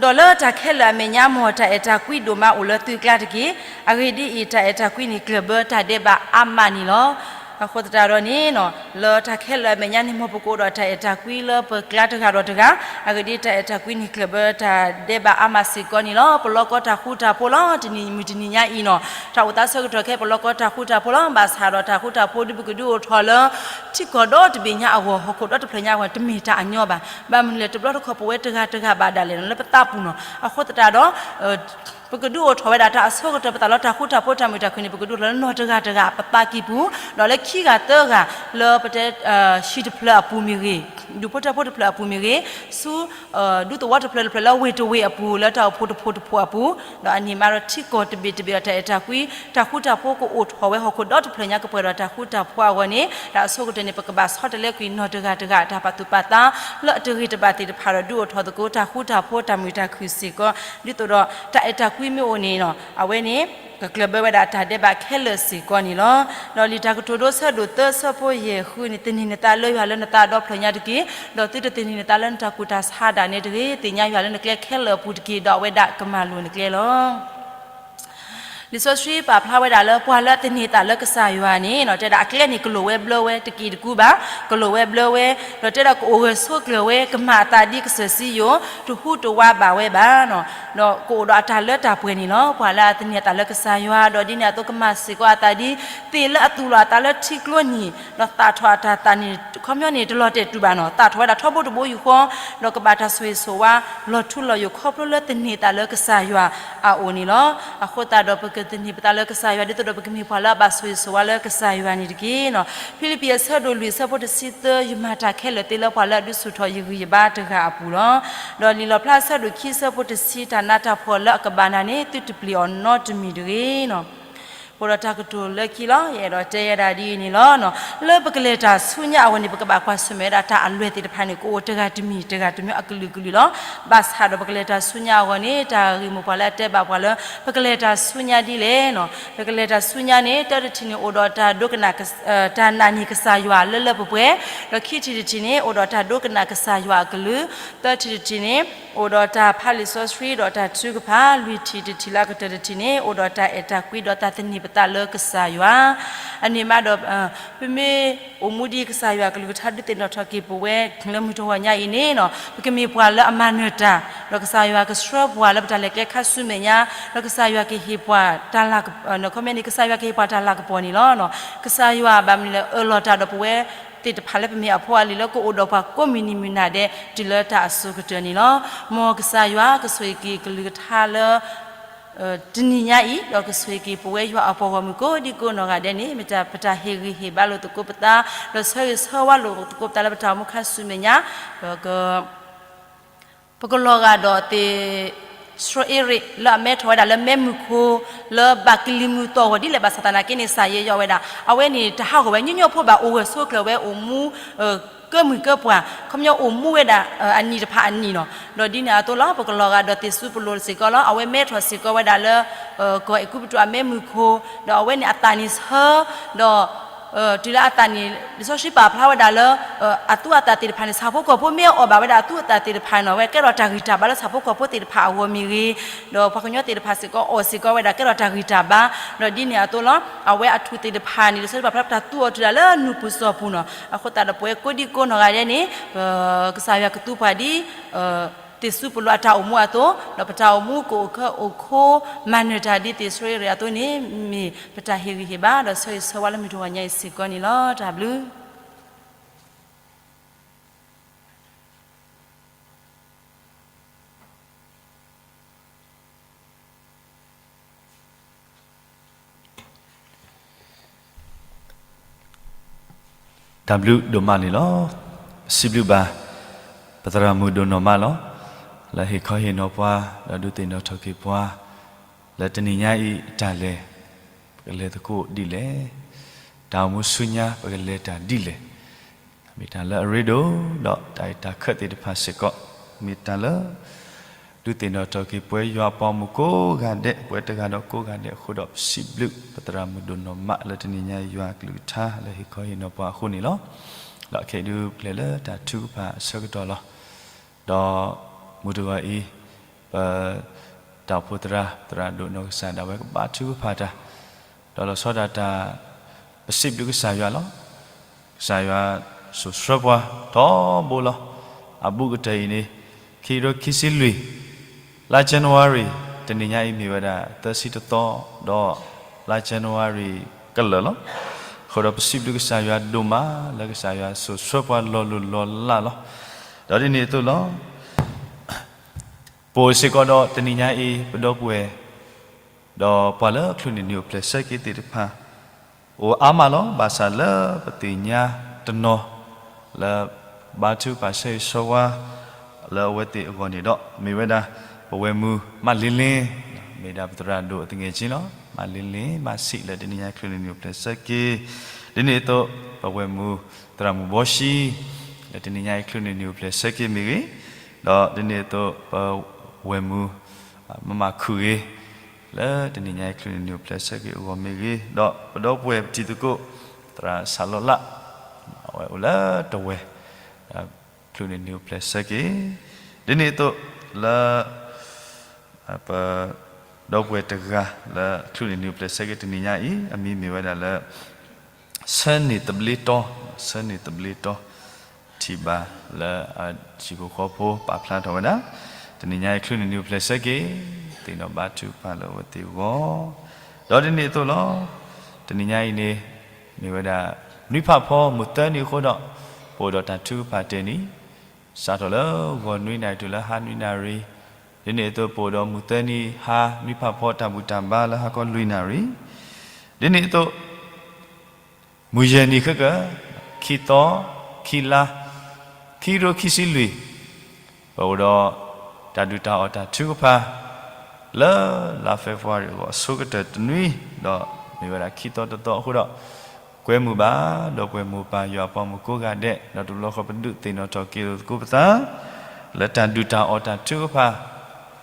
ဒီးလၢတၢ်ခဲလၢာ်အမဲာ်ညါ မ်တၢ်အဲၣ်တၢ်ကွံဒိၣ်မးအိၣ်လၢသုကျါတက့ၢ်. အဂ့ၢ်ဒ်အံၤ, တၢ်အဲၣ်တၢ်ကွံန့ၣ် ကျၢၢ်ဘၢတၢ်ဒဲးဘးအါမးန့ၣ်လီၤ. အဃိသတးဒီးန့ၣ် လၢတၢ်ခဲလၢာ်အမဲာ်ညါန့ၣ် မ်ပကအိၣ်ဒီးတၢ်အဲၣ်တၢ်ကွံလၢပကျါတဂၤဒီးတဂၤ, အဂ့ၢ်ဒ်အံၤ, တၢ်အဲၣ်တၢ်ကွံန့ၣ် ကျၢၢ်ဘၢတၢ်ဒဲးဘးအါမးစ့ၢ်ကီးန့ၣ်လီၤ. ပလီၢ်ကီတၢ်ဃူတၢ်ဖိးလီၤ. တနံၤမုၢ်တနံၤညါအံၤန့ၣ် တၢ်အိၣ်သးဆၢကတီၢ်ခဲအံၤ ပလီၢ်ကီတၢ်ဃူတၢ်ဖိးလီၤ. ဘၣ်ဆၣ်ဒီးတၢ်ဃူတၢ်ဖိး ဒ်ပကဒုးအိၣ်ထီၣ်လၢ ထံကီၢ်ဒီတဘ့ၣ်ညါအဂီၢ်, ဟီၣ်ခိၣ်ဒီတဖျၢၣ်ညါအဂီၢ် တမ့ၢ်တၢ်အညီဘၣ်. ဘၣ်မနုၤလဲၣ်, တဘျီတခီၣ် ပဝဲတဂၤတဂၤဘၣ်ဒၣ်လဲာ်လၢပသးပူၤန့ၣ်လီၤ. အဃိသတးဒီး ပကဒုးအိၣ်ထီၣ်ဝဲဒၣ်တၢ်အဆၢကတီၢ် ပသးလီတၢ်ဃူတၢ်ဖိး တၢ်မုာ်တၢ်ခုၣ်န့ၣ် ပကဒုးအိၣ်ထီၣ်လၢနီၢ်တဂၤတဂၤအပသးကံၢ်ပူၤ, ဒီးလၢခံဂၤသၢဂၤ လၢပတဲ ဟံၣ်တဖျၢၣ်အပူၤမ့ၢ်ဂ့ၤ, ဒူၣ်ဖိထၢဖိတဖျၢၣ်အပူၤမ့ၢ်ဂ့ၤ, ဆူ ဒူသဝီတဖျၢၣ်တဖျၢၣ်လၢဝ့ၢ်တဝ့ၢ်အပူၤ လၢတၢ်အိၣ်ဖှိၣ်တဖှိၣ်တဖှိၣ်အပူၤ, ဒီးအန့ၣ်မးဒီး ထံကီၢ်တဘ့ၣ်တဘ့ၣ်ဒီးတၢ်အဲၣ်တၢ်ကွံ တၢ်ဃူတၢ်ဖိးကအိၣ်ထီၣ်ဝဲ, ဟီၣ်ခိၣ်ဒီတဖျၢၣ်ညါကပှဲၤဒီးတၢ်ဃူတၢ်ဖိးအဂီၢ်န့ၣ် တၢ်အဆိကတၢၢ်န့ၣ် ပကဘၣ်ဆီတလဲကွံာ်နီၢ်တဂၤတဂၤ တၢ်ပာ်သူၣ်ပာ်သးလၢအတဂ့ၤတဘၣ်သ့ၣ်တဖၣ်ဒီး ဒုးအိၣ်ထီၣ်သကိး တၢ်ဃူတၢ်ဖိး တၢ်မုာ်တၢ်ခုၣ်စ့ၢ်ကီး, ဒ်သိးဒီးတၢ်အဲၣ်တၢ်ကွံမ့ၢ်အိၣ်န့ၣ် အဝဲန့ၣ် ကကျၢၢ်ဘၢဝဲဒၣ်တၢ်ဒဲးဘးခဲလၢာ်စ့ၢ်ကီးန့ၣ်လီၤ. ဒီးလံာ်တၢ်ကတိၤဒိ ဆၢဒိၣ်သၢ ဆၢဖိယဲၢ်ဃုန့ၣ်, သန့ၤနသးလၢယွၤလၢနသးဒီဖျၢၣ်ညါတက့ၢ်. ဒီးသုတသန့ၤနသးလၢနတၢ်ကူၣ်တၢ်ဆးဒၣ်နဲတဂ့ၤ. သ့ၣ်ညါယွၤလၢနကျဲခဲလၢာ်အပူၤတက့ၢ်, ဒီးအဝဲဒၣ်ကမၤလိၤနကျဲလီၤ. လံာ်စီဆှံပာ်ဖျါဝဲဒၣ်လၢ ပှၤလၢအသန့ၤအသးလၢကစၢ်ယွၤန့ၣ် တဲဒၣ်အကျဲန့ၣ် ကလိာ်ဝဲဘျၢဝဲတက့ၢ်တကူဘၣ်, ကလိာ်ဝဲဘျၢဝဲ, ဒီးတဲဒၣ်ကအိၣ်ဂၢၢ်ဆိးကျၢၤဝဲ, ကမၤအသးဒ်ကစၢၢ်စံယိၣ်, တဟူးတဝးဘၣ်ဝဲဘၣ်, ဒီးကအိၣ်ဒီးအတၢ်လၢတၢ်ပှဲၤန့ၣ်လီၤ. ပှၤလၢအသန့ၤအသးလၢကစၢ်ယွၤ ဒီးဒ်န့ၣ်အသိး ကမၤစ့ၢ်ကီးအသးဒ်သ့ၣ်လၢအသူၣ်လီၤအသးလၢထံကျိနံၤ, ဒီးသၣ်ထီၣ်အတၢ်သးန့ၣ် ခီပညီန့ၣ် တလီၤတဲာ်တူာ်ဘၣ်န့ၣ်, သၣ်ထီၣ်ဝဲဒၣ်ထီဘိတဘိယူၢ်ဃီ, ဒီးကဘၣ်တၢ်ဆိၣ်ဂ့ၤဆိၣ်ဝါ လီၤထူလီၤယိာ် ခီဖျိလၢသန့ၤအသးလၢကစၢ်ယွၤအအိၣ်န့ၣ်လီၤ. အဃိသတးဒီး ပကသန့ၤပသးလၢကစၢ်ယွၤ ဒ်သိးဒီးပကမ့ၢ်ပှၤလၢအဘၣ်ဆိၣ်ဂ့ၤဆိၣ်ဝါလၢကစၢ်ယွၤန့ၣ်တက့ၢ်. ဖံလံးပံး အဆၢဒိၣ်လွံၢ် ဆၢဖိတဆံသၢ, ယမၤတၢ်ခဲလၢာ်သ့လၢပှၤလၢအဒုးဆူၣ်ထီၣ်ယဂံၢ်ယဘါတဂၤအပူၤလီၤ. ဒီးလံာ်လီၣ်ဖျါအဆၢဒိၣ်ခံ ဆၢဖိတဆံ, တၢ်နးတၢ်ဖှီၣ်လၢအကဘၣ်နၤန့ၣ် သုတပျံၤအီၤနီတမံၤတဂ့ၤ. အိၣ်ဒီးတၢ်ကတိၤလၢခံလီၤ. ယအဲၣ်ဒိးတဲဝဲဒၣ်ဒ်အံၤန့ၣ်လီၤ. လၢပကလဲၤတၢ်ဆူညါအဂီၢ်န့ၣ် ပကဘၣ်ကွၢ်ဆၢၣ်မဲာ်ဝဲဒၣ်တၢ်အလွဲၢ်သ့ၣ်တဖၣ်န့ၣ် ကအိၣ်တဂၤတမံၤ တဂၤတမံၤအကလုာ်ကလုာ်လီၤ. ဘၣ်ဆၣ်ဒီးပကလဲၤတၢ်ဆူညါအဂီၢ်န့ၣ် တၢ်ဂ့ၢ်မိၢ်ပှၢ်လၢအတဲဘၣ်ပှၤလၢ ပကလဲၤတၢ်ဆူညါဒ်လဲၣ်န့ၣ်, ပကလဲၤတၢ်ဆူညါန့ၣ် တၢတထံၣ်န့ၣ် အိၣ်ဒီးတၢ်ဒိကနၣ် တၢ်နာ်န့ၢ်ကစၢ်ယွၤလၢလၢပှဲၤပှဲၤ, ဒီးခံထံၣ်တထံၣ်န့ၣ် အိၣ်ဒီးတၢ်ဒိကနၣ်ကစၢ်ယွၤအကလုၢ်, သၢထံၣ်တထံၣ်န့ၣ် အိၣ်ဒီးတၢ်ဖးလံာ်စီဆှံဒီးတၢ်ထုကဖၣ်, လွံၢ်ထံၣ်တထံၣ်လၢအကတၢၢ်တထံၣ်န့ၣ် အိၣ်ဒီးတၢ်အဲၣ်တၢ်ကွံဒီးတၢ်သန့ၤပသးလၢကစၢ်ယွၤ. အန့ၣ်မးဒီး ပမ့ၢ်အိၣ်မူဒ်ကစၢ်ယွၤအကလုၢ်ကထါ ဒုးသ့ၣ်နီၣ်ထီၣ်က့ၤပဝဲလၢမုၢ်တဂီၤညါအံၤန့ၣ်, ပကမ့ၢ်ပှၤလၢအမၤနၢၤတၢ်, ဒီးကစၢ်ယွၤကဆှၢပှၤလၢပတၢ်လဲၤကျဲခါဆူမဲာ်ညါ, ဒီးကစၢ်ယွၤကဟ့ၣ်ပှၤတၢ်လၤက ခီပညီန့ၣ် ကစၢ်ယွၤကဟ့ၣ်ပှၤတၢ်လၤကပီၤန့ၣ်လီၤ. ကစၢ်ယွၤဘၣ်မနုၤလဲၣ် အၢၣ်လီၤတၢ်ဒီးပဝဲသ့ၣ်တဖၣ်လၢပမ့ၢ်အဖိအလံၤလၢကအိၣ်ဒီးပှၤကိးမုၢ်နံၤမုၢ်နၤဒဲး တုၤလၢတၢ်အစိၤကတၢၢ်န့ၣ်လီၤ. မ်ကစၢ်ယွၤကဆိၣ်ဂ့ၤက့ၤကလုၢ်ကထါလၢ တနံၤညါအံၤ, ဒီးကဆိၣ်ဂ့ၤက့ၤပဝဲယွၤအပှၤဂီၢ်မုၢ်ကိးဒံကိးနီၢ်ဂၤဒဲးန့ၣ် မ့ၢ်တၢ်ပတၢ်ဟ့ၣ်ဂံၢ်ဟ့ၣ်ဘါလိာ်သကိးပသး, ဒီးဆၢဂ့ၤဆၢဝါလိာ်သကိးပသးလၢပတၢ်အိၣ်မူခါဆူမဲာ်ညါ, ဒီးက ပကလီၤဂာ်ဒီးသ့ၣ် စရီအ့ရ့း လၢအမဲထီၣ်ဝဲဒၣ်လၢမ့ၢ်မုၢ်ခိ လၢဘၣ်ကလံၤမုၢ်သီၣ်ဂီၤဒ်လဲၣ်ဘၣ်ဆၣ်သနာ်က့န့ၣ် စၢ်ယဲယီၣ်ဝဲဒၣ် အဝဲန့ၣ်တဟးဂီၤဝဲ ညီညီဖိဘၣ် အိၣ်ဂၢၢ်ဆိးကျၢၤဝဲ အိၣ်မူ ကၢမုၢ်ကၢပှၤ ခီပညီအိၣ်မူဝဲဒၣ် အနံၣ်တဖၣ်အနံၣ်နီၤ. ဒီးဒ်န့ၣ်အသိးလီၤ ပကလီၤဂာ်ဒီးသ့ၣ်စူပလိၣ်စ့ၢ်ကီးလီၤ. အဝဲမဲထီၣ်စ့ၢ်ကီးဝဲဒၣ်လၢ ကီၢ်အဲၤကူပတူးအမ့ၢ်မုၢ်ခိ ဒီးအဝဲန့ၣ်အသးန့ၣ်ဆၢ ဒီး တုၤလၢအသးန့ၣ် လံာ်စီဆှံပာ်ဖျါဝဲဒၣ်လၢ အသူအသၣ်သ့ၣ်တဖၣ်န့ၣ် ဆၣ်ဖိကီၢ်ဖိမ့ၢ်အီၣ်ဘၣ်ဝဲဒၣ်အသူအသၣ်သ့ၣ်တဖၣ်နီၤ အဝဲကဲထီၣ်တၢ်ဂံၢ်တၢ်ဘါလၢဆၣ်ဖိကီၢ်ဖိသ့ၣ်တဖၣ်အဂီၢ်မ့ၢ်ဂ့ၤ, ဒီးပှၤကညီသ့ၣ်တဖၣ်စ့ၢ်ကီးအီၣ်စ့ၢ်ကီးဝဲဒၣ်ကဲထီၣ်တၢ်ဂံၢ်တၢ်ဘါ. ဒီးဒ်န့ၣ်အသိးလီၤ အဝဲအထူၣ်သ့ၣ်တဖၣ်န့ၣ် လံာ်စီဆှံပာ်ဖျါပတၢ်သူအီၤတုၤဒၣ်လၢနူၢ်ပူၤစီၤပူၤနီၤ. အဃိသတးဒီးပဝဲကိးဒံကိးနီၢ်ဂၤဒဲးန့ၣ် ကစၢ်ယွၤကသူပှၤဒ် သ့ၣ်စူပလိၣ်အတၢ်အိၣ်မူအသိး ဒီးပတၢ်အိၣ်မူကအိၣ်ခဲအိၣ်ခိး မၤနၢၤတၢ်ဒ်သ့ၣ်စရီအ့ရ့းအသိးန့ၣ် မ့ၢ်ပတၢ်ဟ့ၣ်ဂံၢ်ဟ့ၣ်ဘါ ဒီးဆၢဂ့ၤဆၢဝါလၢမုၢ်တဂီၤညါအံၤစ့ၢ်ကီးန့ၣ်လီၤ. တၢ်ဘျုး တၢ်ဘျုးဒိၣ်မးန့ၣ်လီၤ. စံးဘျုးဘၣ် ပသရၣ်မုၣ်ဒိၣ်နီၢ်မးလီၤ. လၢဟ့ၣ်ခီဟ့ၣ်နီၤပှၤ ဒီးဒုးသ့ၣ်နီၣ်ထီၣ်က့ၤပှၤ လၢတနံၤညါအံၤအတၢ်လဲၤ ပကလဲၤသကိးဒ်လဲၣ်, တၢ်အိၣ်မူဆူညါ ပကလဲၤတၢ်ဒ်လဲၣ်, မ့ၢ်တၢ်လၢအရ့ဒိၣ် ဒီးတၢ်အံၤတၢ်ခၢၣ်သ့ၣ်တဖၣ်စ့ၢ်ကီး မ့ၢ်တၢ်လၢ ဒုးသ့ၣ်နီၣ်ထီၣ်က့ၤပဝဲယွၤအပှၤဂီၢ်မုၢ်ကိးဂၤဒဲး ပဝဲတဂၤဒီးကိးဂၤဒဲးအဃိဒီး ပစံးဘျုးပသရၣ်မုၣ်ဒိၣ်နီၢ်မးလၢတနံၤညါယွၤအကလုၢ်ကထါလၢဟ့ၣ်ခီဟ့ၣ်နီၤပှၤအဃိန့ၣ်လီၤ. ဒီးခဲအံၤဒုးပကလဲၤလၢတၢ်ထုကဖၣ်အဆၢကတီၢ်လီၤ. ဒီးမုၢ်တဂီၤအံၤ ပတၢ်အိၣ်ဖှိၣ်သရၣ် သရၣ်ဒိၣ်နီၢ်ကစၢ်ဒၣ်ဝဲကဘါထုကဖၣ်တၢ်, ဒီးလီၤဆီဒၣ်တၢ် ပစံးဘျုးကစၢ်ယွၤလီၤ. ကစၢ်ယွၤစိာ်ဆှၢပှၤထီဘိလီၤ. အဘူးကတၢၢ်အံၤန့ၣ် ခံကထိခံဆံလွံၢ် လါ January တနံၤညါအံၤမ့ၢ်ဝဲဒၣ်သၢဆံတသီ, ဒီးလါ January ကလၢာ်လီၤ. အဃိဒီးပစံးဘျုးကစၢ်ယွၤဒိၣ်မး လၢကစၢ်ယွၤစိာ်ဆှၢပှၤလီၤလိၢ်လီၤလးလီၤ. ဒီးဒ်န့ၣ်အသိးလီၤ ပအိၣ်စ့ၢ်ကီးဒီးတနံၤညါအံၤ ပဒီပုၢ်ဝဲၢ် ဒီးပှၤလၢအချုးန့ၢ်နံၣ်အိၣ်ဖျဲၣ်ဆၢက့ၤသ့ၣ်တဖၣ် အိၣ်အါမးလီၤ. ဘၣ်ဆၣ်လၢပသ့ၣ်ညါတနီၤ လၢဘါထုကဖၣ်ဆၢဂ့ၤဆၢဝါ လၢအဝဲသ့ၣ်အဂီၢ်န့ၣ်ဒီး မ့ၢ်ဝဲဒၣ် ပဝဲၢ်မုၣ် မးလ့လ့ မ့ၢ်ဒၣ်ပသရၣ်ဒိၣ်အသငယ်ချင်းလီၤ. မးလ့လ့ မးဆံး လၢတနံၤညါအံၤချုးန့ၢ်နံၣ်အိၣ်ဖျဲၣ်ဆၢက့ၤ, ဒ်န့ၣ်အသိး ပဝဲၢ်မုၣ် သရၣ်မုၣ်ဘီၡံ လၢတနံၤညါအံၤချုးန့ၢ်နံၣ်အိၣ်ဖျဲၣ်ဆၢက့ၤမ့ၢ်ဂ့ၤ, ဒီးဒ်န့ၣ်အသိး ပဝဲၢ်မုၣ် မမၤခုၣ်ဂ့ၤ လၢတနံၤညါအံၤချုးန့ၢ်နံၣ်အိၣ်ဖျဲၣ်ဆၢက့ၤအဂီၢ်မ့ၢ်ဂ့ၤ, ဒီးပဒီပုၢ်ဝဲၢ်ပတံၤသကိး သရၣ်စၢ်လီၤလး အဝဲအိၣ်လၢတဝဲၢ် ချုးန့ၢ်နံၣ်အိၣ်ဖျဲၣ်ဆၢက့ၤ, ဒ်န့ၣ်အသိးလၢ ပ ဒီပုၢ်ဝဲၢ်တဂၤလၢချုးန့ၢ်နံၣ်အိၣ်ဖျဲၣ်ဆၢက့ၤတနံၤညါအံၤ အမံၤမ့ၢ်ဝဲဒၣ်လၢ ဆၢန့ၢ်သဘျ့တီ, ဆၢန့ၢ်သဘျ့တီ, ထံၣ်ဘၣ်လၢအဟံၣ်ဖိဃီဖိပာ်ဖျါထီၣ်ဝဲဒၣ် တနံၤညါအံၤချုးန့ၢ်နံၣ်အိၣ်ဖျဲၣ်ဆၢက့ၤ, သ့ၣ်နီၣ်ဘါထုကဖၣ်လၢအဝဲသ့ၣ်အဂီၢ်, ဒီးဒ်န့ၣ်အသိးလီၤ. တနံၤညါအံၤန့ၣ် မ့ၢ်ဝဲဒၣ် နွံဖးဖီမုၢ်သၢနံၤအဃိဒီး ပအိၣ်ဒီးတၢ်ထုကဖၣ်တ့ၢ်နံၤ စးထီၣ်လၢဂီၤနွံနၣ်ရံၣ်တုၤလၢဟါနွံနၣ်ရံၣ်, ဒ်န့ၣ်အသိးပအိၣ်ဒီးမုၢ်သၢနံၤဟါနွံဖးဖီတၢ်ဘူၣ်တၢ်ဘါလၢဟါခီလွံၢ်နၣ်ရံၣ်, ဒ်န့ၣ်အသိး မုၢ်ယဲၢ်နံၤဃဲကၢၢ် ခံသီ ခံလါ ခံကထိခံဆံလွံၢ် ပအိၣ်ဒီး တၢ်ဒုၣ်တၢ်အီၣ်တၢ်ထုကဖၣ် လၢလါ February အဂီၢ်အဆိကတၢၢ်တနွံ ဒီးမ့ၢ်ဝဲဒၣ်ခံသီတသီအဃိဒီး ကွဲမုာ်ဘၣ် ဒီပုၢ်ဝဲၢ်မိၢ်ပၢ်ယွၤအပှၤမုၣ်ကိးဂၤဒဲး ဒီးတဘျီဃီပဒုးသ့ၣ်နီၣ်ထီၣ်က့ၤလိာ်သကိးပသး လၢတၢ်ဒုၣ်တၢ်အီၣ်တၢ်ထုကဖၣ်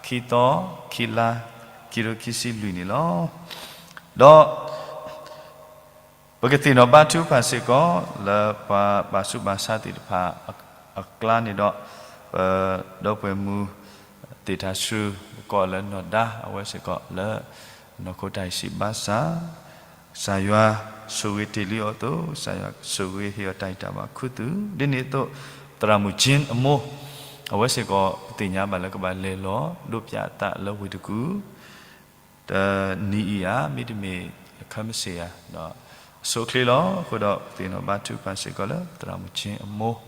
ခံသီ ခံလါ ခံကထိခံဆံလွံၢ်န့ၣ်လီၤ. ဒီး ပကသ့ၣ်နီၣ်ဘါထုကဖၣ်စ့ၢ်ကီး လၢပှၤဘၣ်ဆူးဘၣ်ဆါသ့ၣ်တဖၣ်အကျါန့ၣ်ဒီး ပဒီပုၢ်ဝဲၢ်မုၣ် သ့ၣ်ထၢၣ်ဆှု ပကိးလၢနီၢ်ဒါ အဝဲစ့ၢ်ကီးလၢ နီၢ်ခိတၢ်အံၤစံးဘၣ်ဆၣ် ကစၢ်ယွၤဆိၣ်ဂ့ၤတ့ၢ်လံအီၤအသိး ကစၢ်ယွၤဆိၣ်ဂ့ၤဟ့ၣ်အီၤတၢ်ဂံၢ်တၢ်ဘါခူသူၣ် ဒ်န့ၣ်အသိး သရၣ်မုၣ်ကၠ့အမိၢ် အဝဲစ့ၢ်ကီးပသ့ၣ်ညါဘၣ်လၢကဘၣ်လဲၤလီၤဒိးပၠးအသးလၢဝ့ၢ်တကူၣ် တနံၤအံၤဧါ မ့တမ့ၢ်အခါမုၢ်ဆ့ၣ်ဧါ ဒီးအဆိအချ့လီၤ. အဃိဒီးပသ့ၣ်နီၣ်ဘါထုကဖၣ်စ့ၢ်ကီးလၢ သရၣ်မုၣ်ကၠ့အမိၢ်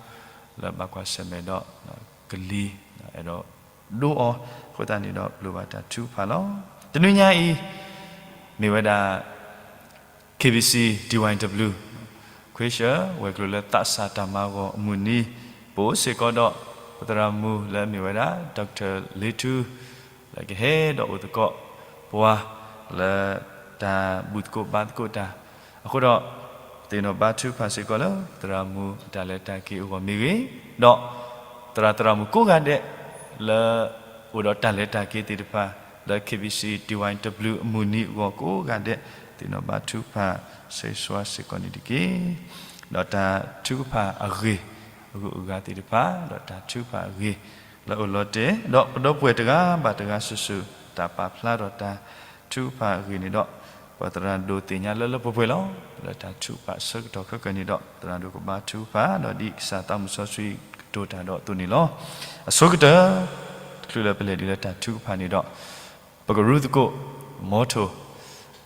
လၢဘၣ်ကွၢ်ဆၢၣ်မဲာ်ဒီး ကလံၤ အဲၣ်ဒိးဒိအီၤအဃိသတးန့ၣ်ဒီး ပလိၣ်ဘၣ်တၢ်ထုကဖၣ်လီၤ. တနွံညါအံၤ မ့ၢ်ဝဲဒၣ် KBC DYW ခွ့ၡၢၣ် ဝဲၤကျိၤလၢသးစၢ်တၢ်မၤဂီၤအမုၢ်နံၤ ပအိၣ်စ့ၢ်ကီးဒီး ပသရၣ်မုၣ်လၢအမ့ၢ်ဝဲဒၣ် Doctor လ့ထူ လၢကဟဲဒီးအိၣ်သကိးပှၤ လၢတၢ်ဘူၣ်သကိးဘါသကိးတၢ် အဃိဒီး ပသ့ၣ်နီၣ်ဘါထုကဖၣ်စ့ၢ်ကီးလၢ သရၣ်မုၣ်အတၢ်လဲၤတၢ်က့ၤအဂီၢ်မ့ၢ်ဂ့ၤ, ဒီးသရၣ်သရၣ်မုၣ်ကိးဂၤဒဲး လၢအိၣ်ဒီးတၢ်လဲၤတၢ်က့ၤသ့ၣ်တဖၣ် လၢ KBC DYW အမုၢ်နံၤအဂီၢ်ကိးဂၤဒဲး သ့ၣ်နီၣ်ဘါထုကဖၣ် ဆၢဂ့ၤဆၢဝါစ့ၢ်ကီးန့ၣ်တက့ၢ်. ဒီးတၢ်ထုကဖၣ်အဂ့ၢ် အဂုၤအဂၤသ့ၣ်တဖၣ် ဒီးတၢ်ထုကဖၣ်အဂ့ၢ် လၢအအိၣ်လီၤတဲာ် ဒီးပဒီပုၢ်ဝဲၢ်တဂၤဘၣ်တဂၤစုာ်စုာ် တၢ်ပာ်ဖျါထီၣ်တၢ်ထုကဖၣ်အဂ့ၢ်န့ၣ်ဒီး ပသရၣ်ဒိၣ်သ့ၣ်ညါလၢလၢပှဲၤပှဲၤလီၤ. လၢတၢ်ထုကဖၣ်အဆၢကတီၢ်ခဲကနံၣ်ဒီး သရၣ်ဒိၣ်ကဘါထုကဖၣ် ဒီးဒ်ကစၢ်သးမုၢ်စီဆှံကတိၤတၢ်ဒီးအသိးန့ၣ်လီၤ. အဆိကတၢၢ် တချုးလၢပလဲၤဒ်လၢတၢ်ထုကဖၣ်န့ၣ်ဒီး ပကရူသကိး motto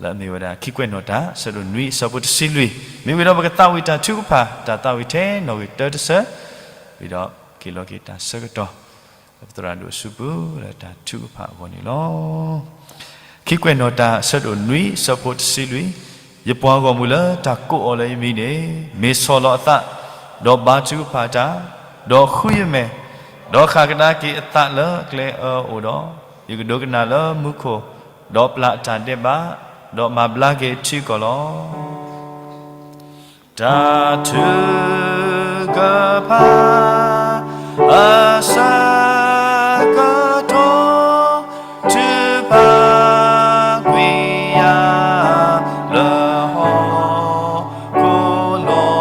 လၢအမ့ၢ်ဝဲဒၣ် ခံကွဲးနီၣ်တၢ် အဆၢဒိၣ်နွံ အဆၢဖိတဆံလွံၢ် မ့ၢ်ဝံၤဒီးပကသးဝံၣ်တၢ်ထုကဖၣ် တၢ်သးဝံၣ်ထဲနီၣ်ဂံၢ်တၢတဆၢ ဝံၤဒီးက့ၤလီၤက့ၤတၢ်ဆၢကတီၢ် လၢပသရၣ်ဒိၣ်အစုပူၤ လၢတၢ်ထုကဖၣ်အဂီၢ်န့ၣ်လီၤ. ခံကွဲးနီၣ်တၢ် အဆၢဒိၣ်နွံ အဆၢဖိတဆံလွံၢ် ယပှၤဂီၢ်မုၢ်လၢတၢ်ကိးအီၤလၢယမံၤန့ၣ် မ့ၢ်ဆီၣ်လီၤအသး, ဒီးဘါထုကဖၣ်တၢ်, ဒီးဃုယမဲာ်, ဒီးဃၣ်ကဒါက့ၤအသးလၢအကျဲအၢအိၣ်ဒီး, ယကဒိကနၣ်လၢမူခိၣ်, ဒီးပျၢ်အတၢ်ဒဲးဘး, ဒီးမၤဘျါက့ၤအထံကီၢ်လီၤ. တၢ်ထုကဖၣ် အဆၢကတီၢ် ထုကဖၣ်ကွံာ်ယၤ လၢဟီၣ်ခိၣ်လီ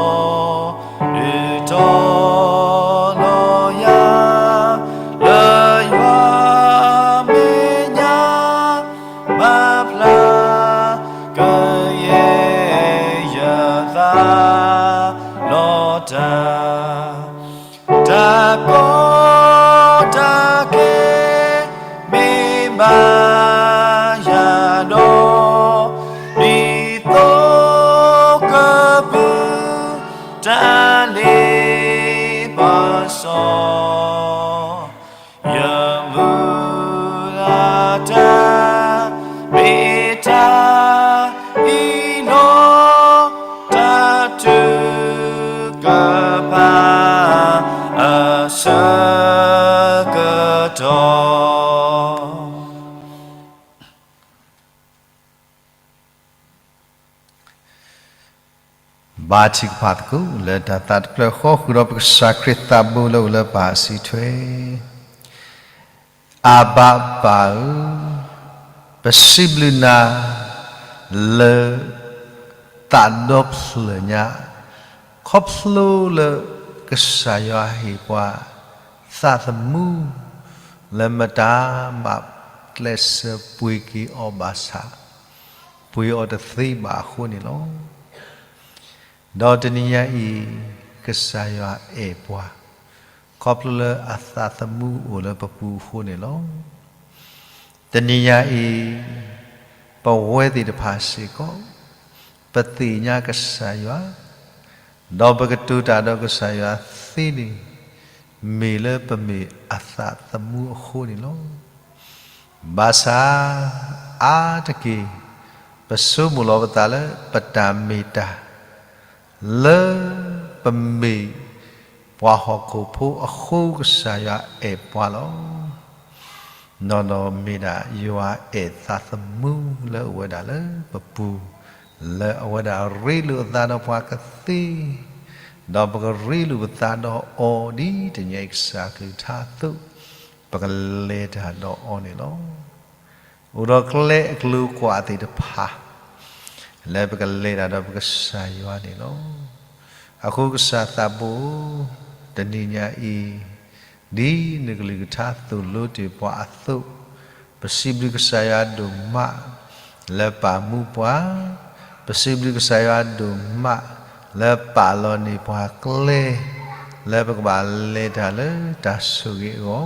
ၤ. ဒုးတီၤလီၤယၤ လၢယွၤမ တၢ်လ့ပစီ ယမုၢ်ဂၤတၢ် မ့ၢ်တၢ်အံၤလီၤ တၢ်ထုကဖၣ် အဆၢကတီၢ် ဘါထုကဖၣ်သကိးလၢတၢ်သးတဖျၢၣ်ဃီ ဃုာ်ဒီးပကစၢ်ခရံာ်သးဘိလၢအိၣ်လၢပၢ်အစုထွဲ, အၤဘၤပၢ်ဧၢ, ပစံးဘျုးနၤ လၢ သးဒီဖျၢၣ်ညါ, ခီဖျိလၢကစၢ်ယွၤဟ့ၣ်ပှၤ သးသမူ လၢမတၤမၤကျဲးစၢးပှ့ၤက့ၤအီၤဘၣ်ဆၣ် ပှ့ၤအီၤတသ့ဘၣ်အဃိန့ၣ်လီၤ. ဒီးတနံၤညါအံၤ ကစၢ်ယွၤအဲၣ်ပှၤ ခီဖျိလၢအသးသမူအိၣ်လၢပပူၤအဃိန့ၣ်လီၤ. တနံၤညါအံၤ ပဝဲသ့ၣ်တဖၣ်စ့ၢ်ကီး ပသ့ၣ်ညါကစၢ်ယွၤ ဒီးပကတိၤတၢ်ဒီးကစၢ်ယွၤသ့န့ၣ် မ့ၢ်လၢပမ့ၢ်အသးသမူအဃိန့ၣ်လီၤ. ဘၣ်ဆၣ် အါတက့ၢ် ပဆိကမိၣ်လီၤပသးလၢပတၢ်မ့ၢ်တၢ် လၢပမ့ၢ်ပှၤဟီၣ်ခိၣ်ဖိအဃိ ကစၢ်ယွၤအဲၣ်ပှၤလီၤ. နီၢ်နီၢ်မ့ၢ်ဒၣ်ယွၤအဲၣ်သးသမူလၢအဝဲဒၣ်လၢပပူၤ, လၢအဝဲဒၣ်ရ့လိာ်အသးဒီးပှၤကသ့, ဒီးပကရ့လိာ်ပသးဒီးအီၤဒ်တနံၤအံၤကစၢ်အကလုၢ်ကထါအသိး, ပကလဲၤတၢ်ဒီးအီၤန့ၣ်လီၤ. အိၣ်ဒီးကျဲအကလုာ်ကွၢ်သ့ၣ်တဖၣ် လၢပကလဲၤတၢ်ဒီးပကစၢ်ယွၤန့ၣ်လီၤ. အဃိကစၢ်သးဘိဧၢ, တနံၤညါအံၤ ဒ်နကလုၢ်ကထါသိၣ်လိတ့ၢ်ပှၤအသိး, ပစံးဘျုးကစၢ်ယွၤဒိၣ်မး လၢပာ်မူပှၤ, ပစံးဘျုးကစၢ်ယွၤဒိၣ်မး လၢပာ်လီၤန့ၢ်ပှၤကျဲ လၢပကဘၣ်လဲၤတၢ်လၢတၢ်ဆိၣ်ဂ့ၤ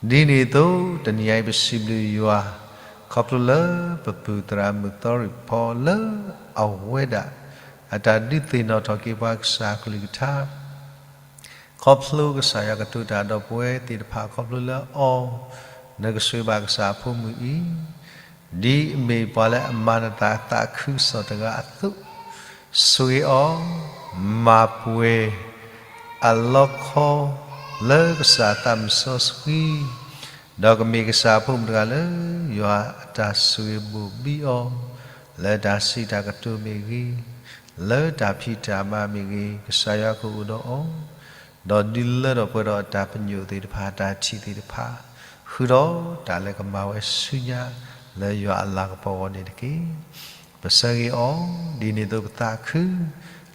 အဂီၢ်, ဒ်န့ၣ်အသိး တနံၤညါအံၤပစံးဘျုးယွၤ ခီဖျိလၢပပုၢ်သရၣ်မုၣ်သီရံၣ်ဖီလၢအဝဲဒၣ် အတၢ်ဒုးသ့ၣ်နီၣ်ထီၣ်က့ၤပှၤကစၢ်အကလုၢ်ကထါ ခီဖျိကစၢ်ယွၤကတိၤတၢ်ဒီးပဝဲသ့ၣ်တဖၣ်ခီဖျိလၢအီၤ, နကဆိၣ်ဂ့ၤဘၣ်ကစၢ်အဖိမုၣ်အံၤ, ဒ်အမ့ၢ်ပှၤလၢအမၤနသးသးခုကစီၣ်တဂၤအသိး, ဆိၣ်ဂ့ၤအီၤ, မၤပှဲၤ အလီခီ လၢကစၢ်သးမုၢ်စီဆှံ, ဒီးကမ့ၢ်ကစၢ်အဖိမုၣ်တဂၤလၢ ယွၤအတၢ်ဆိၣ်ဂ့ၤဘိၣ်ဘံအီၤ, လၢတၢ်စံးတၢ်ကတိၤမ့ၢ်ဂ့ၤ, လၢတၢ်ဖံးတၢ်မၤမ့ၢ်ဂ့ၤ, ကစၢ်ယွၤကအိၣ်ဒီးအီၤ, ဒီးဒုးလၢထီၣ်ပှဲၤဒီးအတၢ်ပညိၣ်သ့ၣ်တဖၣ် တၢ်ထံၣ်သ့ၣ်တဖၣ်, ဃုာ်ဒီးတၢ်လၢကမၤဝဲဆူညါ လၢယွၤအလၤကပီၤအဂီၢ်န့ၣ်တက့ၢ်. ပဆၢဂ့ၤအီၤ, ဒ်န့ၣ်အသိးပသးခု,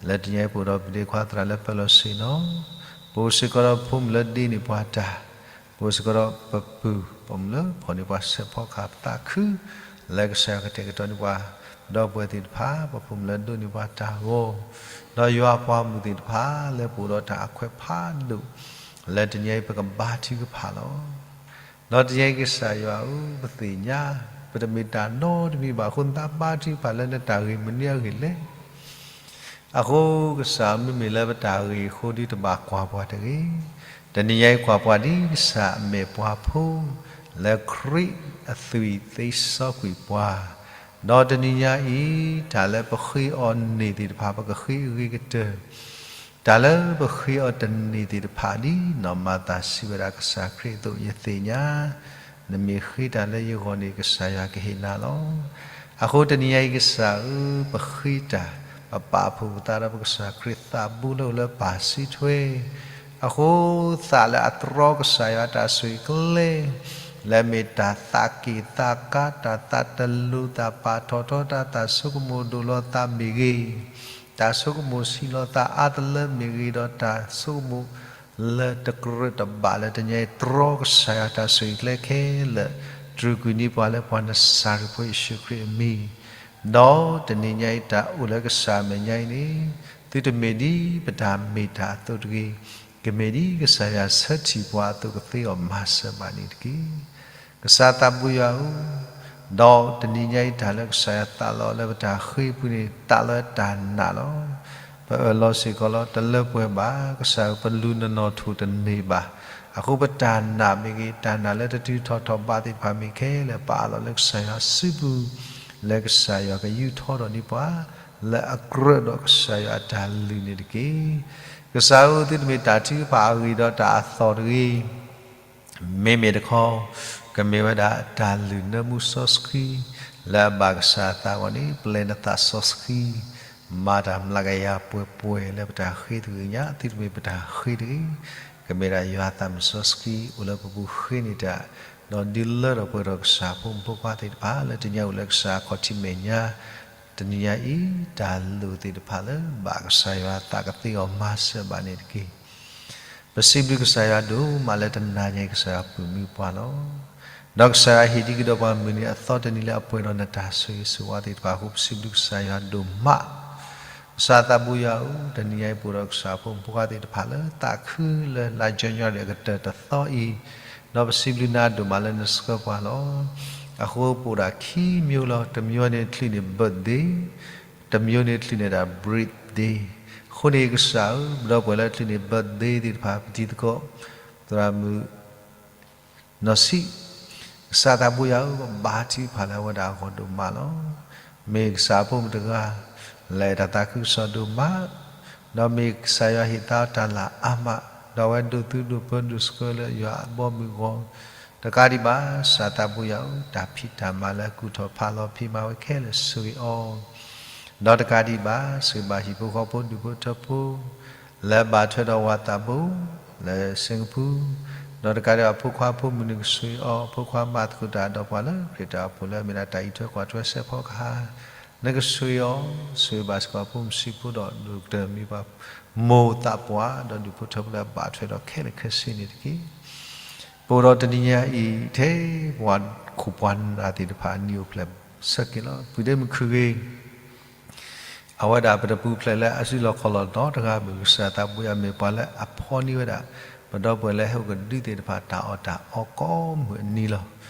လၢတနံၤအံၤပအိၣ်ဒီးပဒ့ခွါသရၣ်လၢပၢၤလီၢ်ဆ့ၣ်နီၤ, ပအိၣ်စ့ၢ်ကီးဒီးဖိမုၣ်လၢဒ့န့ၢ်ပှၤတၢ်, ပအိၣ်စ့ၢ်ကီးဒီးပပုၢ်ပိာ်မုၣ်လၢဖီၣ်န့ၢ်ပှၤဆဲးဖီကဟၣ် ပသးခု, လၢကစၢ်ယွၤကတဲာ်ကတီၤန့ၢ်ပှၤ, ဒီပုၢ်ဝဲၢ်သ့ၣ်တဖၣ် ပဖိမုၣ်လၢဒိးန့ၢ်ပှၤတၢ်ဂီၤ, ဒီးယွၤပှၤမုၣ်သ့ၣ်တဖၣ် လၢပအိၣ်ဒီးတၢ်အခွဲးဖးဒိၣ်, လၢတနံၤအံၤပကဘါထုကဖၣ်လီၤ. ဒီးတနံၤအံၤကစၢ်ယွၤဧၢ, ပသ့ၣ်ညါ, ပတမ့ၢ်တၢ်နီတမံၤဘၣ်အဃိ နသးဘါထုကဖၣ်လၢနတၢ်ဂ့ၢ်မနုၤအဂ့ၢ်လဲၣ်. အဃိကစၢ်ဧၢ, မ့မ့ၢ်လၢပတၢ်ဂ့ၢ်အဃိဒီးတဘၣ်ကွၢ်ပှၤတဂ့ၤ. တနံၤညါအံၤကွၢ်ပှၤဒ်ကစၢ်အမဲာ်ပှၤဖိ, လၢခရံာ်အသွံၣ်သ့စီကွံာ်ပှၤ, ဒီးတနံၤညါအံၤ တၢ်လၢပဃ့အီၤန့ၢ်သ့ၣ်တဖၣ် ပကဃ့အဂ့ၤကတၢၢ် တၢ်လၢပဃ့အီၤတန့ၢ်သ့ၣ်တဖၣ် ဒ်နီၢ်မၤသၤစံးဝဲဒၣ်ကစၢ်ခရံာ်အသိး, ယသ့ၣ်ညါ, နမ့ၢ်ဃ့တၢ်လၢယဂီၢ်န့ၣ် ကစၢ်ယွၤကဟ့ၣ်နၤလီၤ. အဃိတနံၤညါအံၤကစၢ်ဧၢ, ပဃ့တၢ်, ပပာ်ဖှိၣ်ပသးဒီးပကစၢ်ခရံာ်သးဘိလၢအိၣ်လၢပၢ်စုထွဲ, အဃိသးလၢအတြီကစၢ်ယွၤတၢ်ဆိၣ်ဂ့ၤကျဲ လၢအမ့ၢ်တၢ်သးက့ၣ်သးကါ, တၢ်သးတလိၤ, တၢ်ပာ်ထီၣ်ထီ, တၢ်သးဆိကမိၣ်ဒိၣ်လီၤသးမ့ၢ်ဂ့ၤ, တၢ်ဆိကမိၣ်ဆံးလီၤသးအါတလၢမ့ၢ်ဂ့ၤ, ဒီးတၢ်ဆိကမိၣ်လၢတကြၢးတဘၣ်လၢတနံၤညါအံၤ တြီကစၢ်ယွၤတၢ်ဆိၣ်ဂ့ၤကျဲခဲလၢာ်, တြူာ်ကွံာ်န့ၢ်ပှၤလၢပှၤနစၤရ့းဖိယ့ၣ်ၡူးခရံာ်အမံၤ, ဒီးတနံၤညါအံၤတၢ်အိၣ်လၢကစၢ်အမဲာ်ညါအံၤန့ၣ်, သုတမ့ၢ်ဒ်ပတၢ်မ့ၢ်တၢ်အသိးတဂ့ၤ, ကမ့ၢ်ဒ်ကစၢ်ယွၤဆၢထံၣ်ပှၤအသိးကသ့အီၤမၤစၢၤဘၣ်န့ၣ်တက့ၢ်. ကစၢ်သးဘိယွၤဧၢ, ဒီးတနံၤညါအံၤတၢ်လၢကစၢ်ယွၤသးလီလၢပတၢ်ဃ့အပူၤန့ၣ် သးလီတၢ်နာ်လီၤ. ပအၢၣ်လီၤစ့ၢ်ကီးလီၤ. တလၢပှဲၤဘၣ်, ကစၢ်ဧၢ, ပလူၤနနီၣ်ထိၣ်တန့ၢ်ဘၣ်. အဃိပတၢ်နာ်မ့ၢ်ဂ့ၤ, တၢ်နာ်လၢတတုၤထီၣ်ထီၣ်ဘးသ့ၣ်တဖၣ်မ့ၢ်ဂ့ၤ, ခဲလၢာ်ပအၢၣ်လီၤလၢကစၢ်ယွၤစုပူၤ, လၢကစၢ်ယွၤကယူးထီၣ်ထီၣ်န့ၢ်ပှၤ လၢအကြၢးဒီးကစၢ်ယွၤအတၢ်လုၢ်န့ၣ်တက့ၢ်. ကစၢ်ဧၢ, သုတမ့ၢ်တၢ်ထုကဖၣ်အဂ့ၢ်ဒီးတၢ်အသီၣ်တဂ့ၤ မ့မ့ၢ်တခီ, ကမ့ၢ်ဝဲဒၣ်တၢ်လုၢ်နၢမူစီဆှံ, လၢအဘၣ်ကစၢ်အသးအဂီၢ်န့ၣ် ပျဲနသးစီဆှံ, မၤတၢ်မျးကယၤပှဲၤပှဲၤလၢပတၢ်ဃ့တဂ့ၤညါ, သုတမ့ၢ်ပတၢ်ဃ့တဂ့ၤ, ကမ့ၢ်ဒၣ်ယွၤသးမုၢ်စီဆှံအိၣ်လၢပပူၤဃ့န့ၢ်တၢ်, ဒီးဒုးလၢထီၣ်ပှဲၤထီၣ်ကစၢ်ဖိမုၣ်ဖိခွါသ့ၣ်တဖၣ်လၢတနံၤညါအိၣ်လၢကစၢ်အခီၣ်ထံးမဲာ်ညါ, တနံၤညါအံၤ တၢ်လိၣ်သ့ၣ်တဖၣ်လၢဘၣ်ကစၢ်ယွၤအသးကသ့အီၤမၤစၢၤဘၣ်န့ၣ်တက့ၢ်. ပစံးဘျုးကစၢ်ယွၤဒိၣ်မးလၢတနၤညါအံၤ ကစၢ်ယွၤပာ်မူပှၤလီၤ. ဒီးကစၢ်ယွၤဟ့ၣ်ဒံကဒီးပှၤမုၢ်နံၤအသီတနံၤလၢအပှဲၤဒီးနတၢ်ဆိၣ်ဂ့ၤဆိၣ်ဝါသ့ၣ်တဖၣ်အဃိ ပစံးဘျုးကစၢ်ယွၤဒိၣ်မး. ကစၢ်သးဘိယွၤဧၢ, တနံၤညါအံၤပအိၣ်ဒီးကစၢ်ဖိမုၣ်ဖိခွါသ့ၣ်တဖၣ်လၢသးခုလၢလါယနူၤအါရံၤအကတၢၢ်တသီအံၤ, ဒီးပစံးဘျုးနၤဒိၣ်မးလၢနဆှၢပှၤလီၤ. အဃိပအိၣ်ဒၣ်ခံမျိုးလီၤ. တမျိုးန့ၣ်တချုးန့ၣ် birthday, တမျိုးန့ၣ်တချုးန့ၣ်ဒၣ် break day. အဃိန့ၣ်ကစၢ်ဧၢ, ပဒီပုၢ်ဝဲၢ်လၢတချုးန့ၣ် birthday သ့ၣ်တဖၣ် ပတံၤသကိး သရၣ်မုၣ် နီၢ်ဆံး, ကစၢ်သးဘိယွၤဧၢ, ပဘါထုကဖၣ်လၢအဝဲဒၣ်အဂီၢ်ဒိၣ်မးလီၤ. မ့ၢ်ကစၢ်အဖိမုၣ်တဂၤ လၢအဲၣ်တၢ်သးခုကစီၣ်ဒိၣ်မး, ဒီးမ့ၢ်ကစၢ်ယွၤဟ့ၣ်သါအီၤတၢ်လၤအါမး, ဒီးအဝဲဒိးသုဒိးပၢဒိးဆှၢလၢယွၤအဘီအမုၢ်အဂီၢ်, တကးဒံးဘၣ် ကစၢ်သးဘိယွၤဧၢ, တၢ်ဖံးတၢ်မၤလၢအကူၣ်ထီၣ်ဖးလီၤဖံးမၤဝဲခဲလၢာ်ဆိၣ်ဂ့ၤအီၤ ဒီးတကးဒံးဘၣ် ဆိၣ်ဂ့ၤဘၣ်ဟံၣ်ဖိဃီဖိဒူၣ်ဖိထၢဖိ လၢဘၣ်ထွဲဒီးဝၤသးဘိ လၢစ့ကပူၤ, ဒီးတကးဒံးဘၣ် ဖိခွါဖိမုၣ်နကဆိၣ်ဂ့ၤအီၤ, ဖိခွါမၤသကိးတၢ်ဒီးပှၤလၢခရံာ်တၢ်အိၣ်ဖှိၣ်လၢအမ့ၢ်ဒၣ်တၢ်အံးထွဲကွၢ်ထွဲစဲးဖီကဟၣ်, နကဆိၣ်ဂ့ၤအီၤ, ဆိၣ်ဂ့ၤဘၣ်စ့ၢ်ကီးဖိမုၣ်ဆံးဖိဒီးဒိၣ်ကတၢၢ်မ့ၢ်ပှၤ မိၢ်သးပှၢ် ဒီးဒူၣ်ဖိထၢဖိလၢအဘၣ်ထွဲဒီးခဲလၢာ်ခဲဆ့န့ၣ်တက့ၢ်. ပအိၣ်ဒီးတနံၤညါအံၤ ထဲပှၤခိၣ်ပှၤနၢ်သ့ၣ်တဖၣ် အနံၤအိၣ်ဖျဲၣ်ဆၢက့ၤလီၤ. ပှၤဒ့မုၣ်ခုၣ်ဂ့ၤ အဝဲဒၣ်ပတပူၤဖျဲးလၢအစုလီၢ်ခီၣ်လီၢ်နီတဂၤဘၣ်, ကစၢ်သးဘိယွၤမ့ၢ်ပှၤလၢအဖီန့ၢ်ဝဲဒၣ် ပဒီပုၢ်ဝဲၢ်လၢဟဲအိၣ်ကဒုသ့ၣ်တဖၣ်တၢ်အီၣ်တၢ်အီကိးမုၢ်အနံၤလီၤ.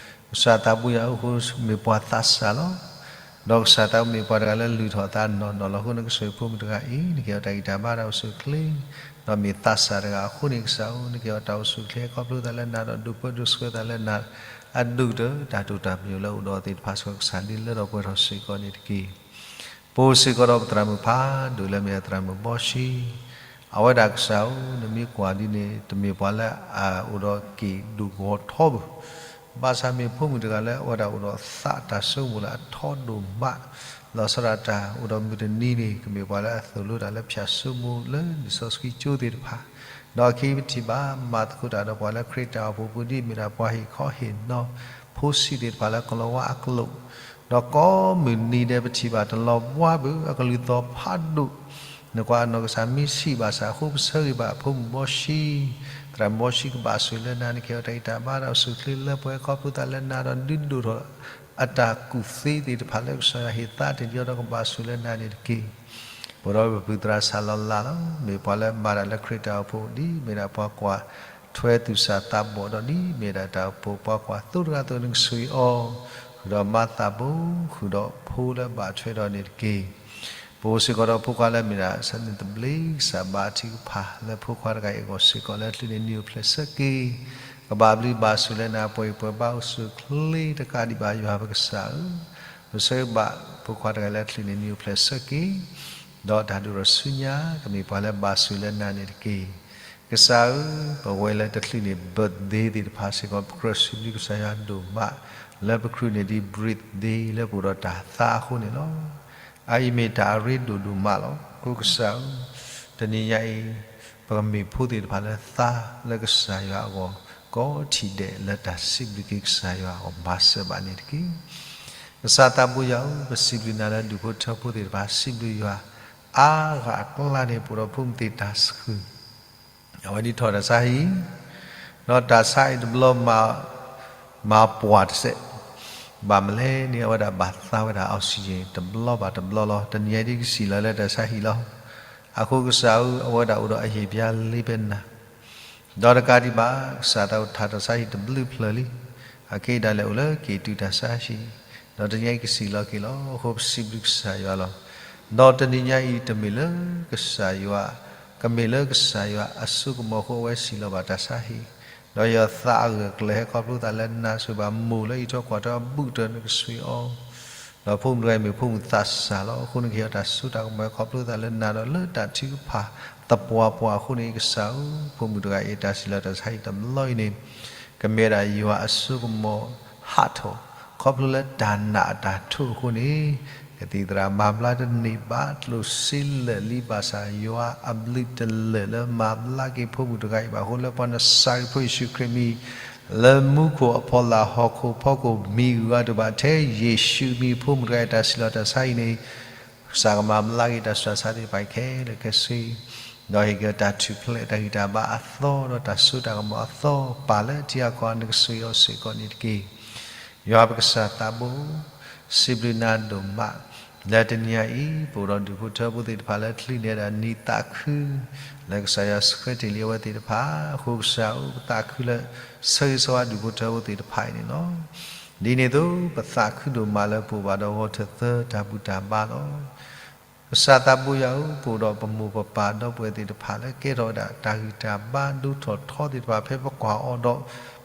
ကစၢ်သးဘိယွၤအဃိမ့ၢ်ပှၤသးစၢ်လီၤ. ဒီးကစၢ်သးဘိမ့ၢ်ပှၤတဂၤလၢလုၢ်ထီၣ်အသးနီၢ်နီၢ်လီၤ. အဃိနကဆိၣ်ဂ့ၤဖိမုၣ်တဂၤအံၤ နကဟ့ၣ်အီၤတၢ်ဂံၢ်တၢ်ဘါတၢ်အိၣ်ဆူၣ်အိၣ်ချ့, ဒီးမ့ၢ်သးစၢ်တဂၤအဃိန့ၣ် ကစၢ်ဧၢ, နကဟ့ၣ်အီၤတၢ်အိၣ်ဆူၣ်အိၣ်ချ့ ခီဖျိသးလၢနၤ ဒီးဒိးပၢဒိးဆှၢသးလၢနၤ အဒိၣ်ကတၢၢ် တၢ်တိာ်တၢ်ပညိၣ်လၢအိၣ်ဒီးသ့ၣ်တဖၣ်စ့ၢ်ကီး ကစၢ်ဒုးလၢထီၣ်ပှဲၤထီၣ်စ့ၢ်ကီးန့ၣ်တက့ၢ်. ပအိၣ်စ့ၢ်ကီးဒီးပသရၣ်မုၣ်ဖးဒိၣ်လၢမ့ၢ်သရၣ်မုၣ်ဘီၡံ, အဝဲဒၣ်ကစၢ်ဧၢ, နမ့ၢ်ကွၢ်ဒ်န့ၣ် တမ့ၢ်ပှၤလၢအအိၣ်ဒီးက့ၣ်ဒိၣ်ဂီၤထီဘၣ် ဘၣ်ဆၣ်မ့ၢ်ဖိမုၣ်တဂၤလၢအဝဲဒၣ်အိၣ်ဒီးသးတၢ်ဆိကမိၣ်လၢအထီဒိၣ်မး, လီၤဆီဒၣ်တၢ်အိၣ်ဒီးမုၢ်တနံၤန့ၣ် ကမ့ၢ်ပှၤလၢအသိၣ်လိတၢ်လၢဖၠၣ်စိမိၤလၢလံာ်စီဆှံကၠိသ့ၣ်တဖၣ်, ဒီးအခံပထံၣ်ဘၣ် မၤသကိးတၢ်ဒီးပှၤလၢခရံာ်တၢ်အိၣ်ဖှိၣ်ပူၤ ဒ်အမ့ၢ်ဒၣ်ပှၤဟ့ၣ်ခီဟ့ၣ်နီၤ ဖိဆံးသ့ၣ်တဖၣ်လၢကလီၤဝါအကျိာ်, ဒီးကိးမုၢ်နံၤဒဲးပထံၣ်ဘၣ်တလီၤဘှါဘၣ် အကလုၢ်သီၣ်ဖးဒိၣ် နကွၢ်အနီၢ်ကစၢ်မ့ၢ်ဆံးဘၣ်ဆၣ်အဃိ ပဆၢဂ့ၤဘၣ်ဖိမုၣ်ဘီၡံ, သရၣ်မုၣ်ဘီၡံကဘၣ်ဆိၣ်ဂ့ၤလၢနၤ နကဟ့ၣ်အီၤတၢ်ဂံၢ်တၢ်ဘါတၢ်အိၣ်ဆူၣ်အိၣ်ချ့လၢပှဲၤခီဖျိသးလၢနၤဒီးဒုးဒိၣ်ထီၣ်အတၢ်ကူၣ်သ့သ့ၣ်တဖၣ်လၢကစၢ်ယွၤဟ့ၣ်သါတ့ၢ်လံအီၤဒီးကဘၣ်ဆိၣ်ဂ့ၤလၢနၤန့ၣ်တက့ၢ်. ပအိၣ်ဒီးပပုၢ်သရၣ်စၢ်လီၤလးလီၤ. မ့ၢ်ပှၤလၢမၤတၢ်လၢခရံာ်တၢ်အိၣ်ဖှိၣ် ဒ်မ့ၢ်ဒၣ်ပှၤကွၢ်ထွဲသူၣ်စၢ်သးဘီၣ်ဒီး ဒ်မ့ၢ်ဒၣ်တၢ်အိၣ်ဖှိၣ်ပှၤကွၢ်သိတဂၤအသိး နကဆိၣ်ဂ့ၤအီၤ, ဃုာ်ဒီးမါသးဘိ, ဃုာ်ဒီးဖိလၢဘၣ်ထွဲဒီးန့ၣ်တက့ၢ်. ပအိၣ်စ့ၢ်ကီးဒီးဖိခွါလၢမ့ၢ်ဒၣ် စနံၣ်သဘျ့ ကစၢ်ဘါထုကဖၣ်လၢဖိခွါတဂၤအံၤအဂီၢ်စ့ၢ်ကီး လၢချုးန့ၣ်နံၤအိၣ်ဖျဲၣ်ဆၢက့ၤ, ကဘၣ်ဘျုးဘၣ်ဆိၣ်လၢနၤ ပှဲၤဂံၢ်ပှဲၤဘါအိၣ်ဆူၣ်အိၣ်ချ့တကးဒံးဘၣ် ယွၤပကစၢ်ဧၢ, ပဆၢဂ့ၤဘၣ်ဖိခွါတဂၤလၢချုးန့ၣ်နံၤအိၣ်ဖျဲၣ်ဆၢက့ၤ, ဒီးတၢ်ဒိၣ်ထီၣ်ဆူညါ ကမ့ၢ်ပှၤလၢဘၣ်ဆိၣ်ဂ့ၤလၢနၤန့ၣ်တက့ၢ်. ကစၢ်ဧၢ, ပဝဲလၢတချုးန့ၣ် birthday သ့ၣ်တဖၣ်စ့ၢ်ကီး ပကြၢးစံးဘျုးကစၢ်ယွၤဒိၣ်မး, လၢပချုးန့ၣ်ဒ် birthday လၢပအိၣ်ဒီးတၢ်သါအဃိန့ၣ်လီၤ. အအံၤမ့ၢ်တၢ်အရ့ဒိၣ်ဒိၣ်မးလီၤ. အဃိကစၢ်ဧၢ, တနံၤညါအံၤ ပကမ့ၢ်ဖိသ့ၣ်တဖၣ်လၢသါလၢကစၢ်ယွၤအဂီၢ် ကိးထီၣ်ဒဲးလၢတၢ်စံးဘျုးက့ၤကစၢ်ယွၤအဂီၢ် မၤစၢၤဘၣ်န့ၣ်တက့ၢ်. ကစၢ်သးဘိယွၤဧၢ, ပစံးဘျုးနၤလၢဒူၣ်ဖိထၢဖိသ့ၣ်တဖၣ် စံးဘျုးယွၤ အါဂၤအကျါန့ၣ် ပအိၣ်ဒီးဖိမုၣ်သ့ၣ်တၢ်ဆှုၣ် အဝဲဒ်ထီၣ်တၢ်ဆါဟံၣ်, ဒီးတၢ်ဆါအံၤတဘျီ မၤပှၢ်တစဲး, ဘၣ်မလဲၣ်န့ၣ် အဝဲဒၣ်ဘၣ်သါဝဲဒၣ် oxygen တဘျီဘၣ်တဘျီလီၤ. တနံၤညါဒ်ကစံၣ်လီၤလၢတၢ်ဆါဟံၣ်လီၤ. အဃိကစၢ်ဧၢ, အဝဲဒၣ်အိၣ်ဒီးအဟ့ၣ်ပျါလ့ပနၢ် ဒီးတကးဒံးဘၣ် ကစၢ်သးအိၣ်ထးတၢ်ဆါဟံၣ်တဘျုးဖျၢၣ်လံ. အခဲအံၤဒၣ်လဲာ်အိၣ်လၢက့ၤတုၤတၢ်ဆါဟံၣ်, ဒီးတနံၤညါအံၤကစံၣ်လီၤက့ၤလီၤ. အဃိပစံးဘျုးကစၢ်ယွၤလီၤ. ဒီးတနံၤညါအံၤတမ့ၢ်လၢကစၢ်ယွၤ, ကမ့ၢ်လၢကစၢ်ယွၤအစိကမီၤအဃိ အဝဲစံးလီၤဘၣ်တၢ်ဆါဟံၣ်, ဒီးယသးအဂၢၢ်အကျၢၤဟဲခီဖျိသးလၢနၤ, ဆိၣ်ဂ့ၤဘၣ်မိၢ်လၢအံးထွဲကွၢ်ထွဲအဘူးကတၢၢ်နကစၢ်ယွၤအီၤ, ဒီးဖိမုၣ်တဂၤအံၤမ့ၢ်ဖိမုၣ်သးစၢ်လီၤ. အဃိန့ၣ်ကဟ့ၣ်အီၤတၢ်စိတၢ်ကမီၤဟဲခီဖျိသးလၢနၤဒီးလၢတၢ်ထုကဖၣ်သပှၢ်ပှၢ်အဃိန့ၣ် ကစၢ်ဧၢ, ဖိမုၣ်တဂၤအံၤတၢ်စံးလီၤတၢ်ဆါဟံၣ်တဘျီအံၤန့ၣ် ကမ့ၢ်ဝဲဒၣ်ယွၤအစိကမီၤဟးထီၣ်, ခီဖျိလၢတၢ်နာ်အတၢ်ထိၣ်အဃိန့ၣ် ကသံၣ်သရၣ်မၤဘျါတန့ၢ်ဘၣ်, ကျိၣ်စ့လၢာ်လံ, ဘၣ်ဆၣ်ယွၤအဘျုးတလၢာ်လၢမၤဘျါက့ၤဖိမုၣ်တဂၤအံၤဘၣ်အဃိ လၢပှၤနစၤရ့းဖိယ့ၣ်ၡူးခရံာ်မံၤ လၢမူခိၣ်အဖီလာ်ဟီၣ်ခိၣ်ဖီခိၣ်မံၤဂုၤဂၤတဘၣ်ထဲယ့ၣ်ၡူးမံၤ ဖိမုၣ်တဂၤအံၤတၢ်စံးလီၤတၢ်ဆါဟံၣ်န့ၣ် ကစၢ်ကမၤဘျါက့ၤတၢ်ဆူးတၢ်ဆါသ့ၣ်တဖၣ်ခဲလၢာ်ခဲဆ့ ဒီးဟ့ၣ်က့ၤတၢ်ထူၣ်ဖျဲးတၢ်ဂံၢ်တၢ်ဘါအသီဒီးတၢ်စိတၢ်ကမီၤအသီ ပာ်လၢထံအကီၢ်နကစၢ်ယွၤစ့ၢ်ကီးန့ၣ်တက့ၢ်. ယွၤပကစၢ်သးဘိ, စံးဘျုးနၤဒိၣ်မး, လၢတနံၤညါအံၤ ပအိၣ်ဒီးဒူၣ်ဖိထၢဖိသ့ၣ်တဖၣ်လၢချံန့ၢ်ဒၣ်နံၤသးခု လၢကစၢ်ယွၤဆှၢတ့ၢ်လံအဝဲသ့ၣ်တဖၣ်, အဃိကစၢ်ဧၢ ပသးခုလၢဆၢဂ့ၤဆၢဝါဒူၣ်ဖိထၢဖိသ့ၣ်တဖၣ်အံၤန့ၣ်လီၤ. ဒ်န့ၣ်အသိး ပသးခုဒိၣ်မးလၢပအိၣ်ဘၣ်ဒီးဂီၤထၢၣ်သၢတၢ်ဘူၣ်တၢ်ဘါလီၤ. ကစၢ်သးဘိယွၤဧၢ, ပအိၣ်ဒီးပမိၢ်ပပၢ်ဒီပုၢ်ဝဲၢ်သ့ၣ်တဖၣ်လၢကဲထီၣ်ဝဲဒၣ်တၢ်ဂံၢ်တၢ်ဘါဒိၣ်ထီၣ်ထီသ့ၣ်တဖၣ် ဖဲပကွၢ်အီၤဒီး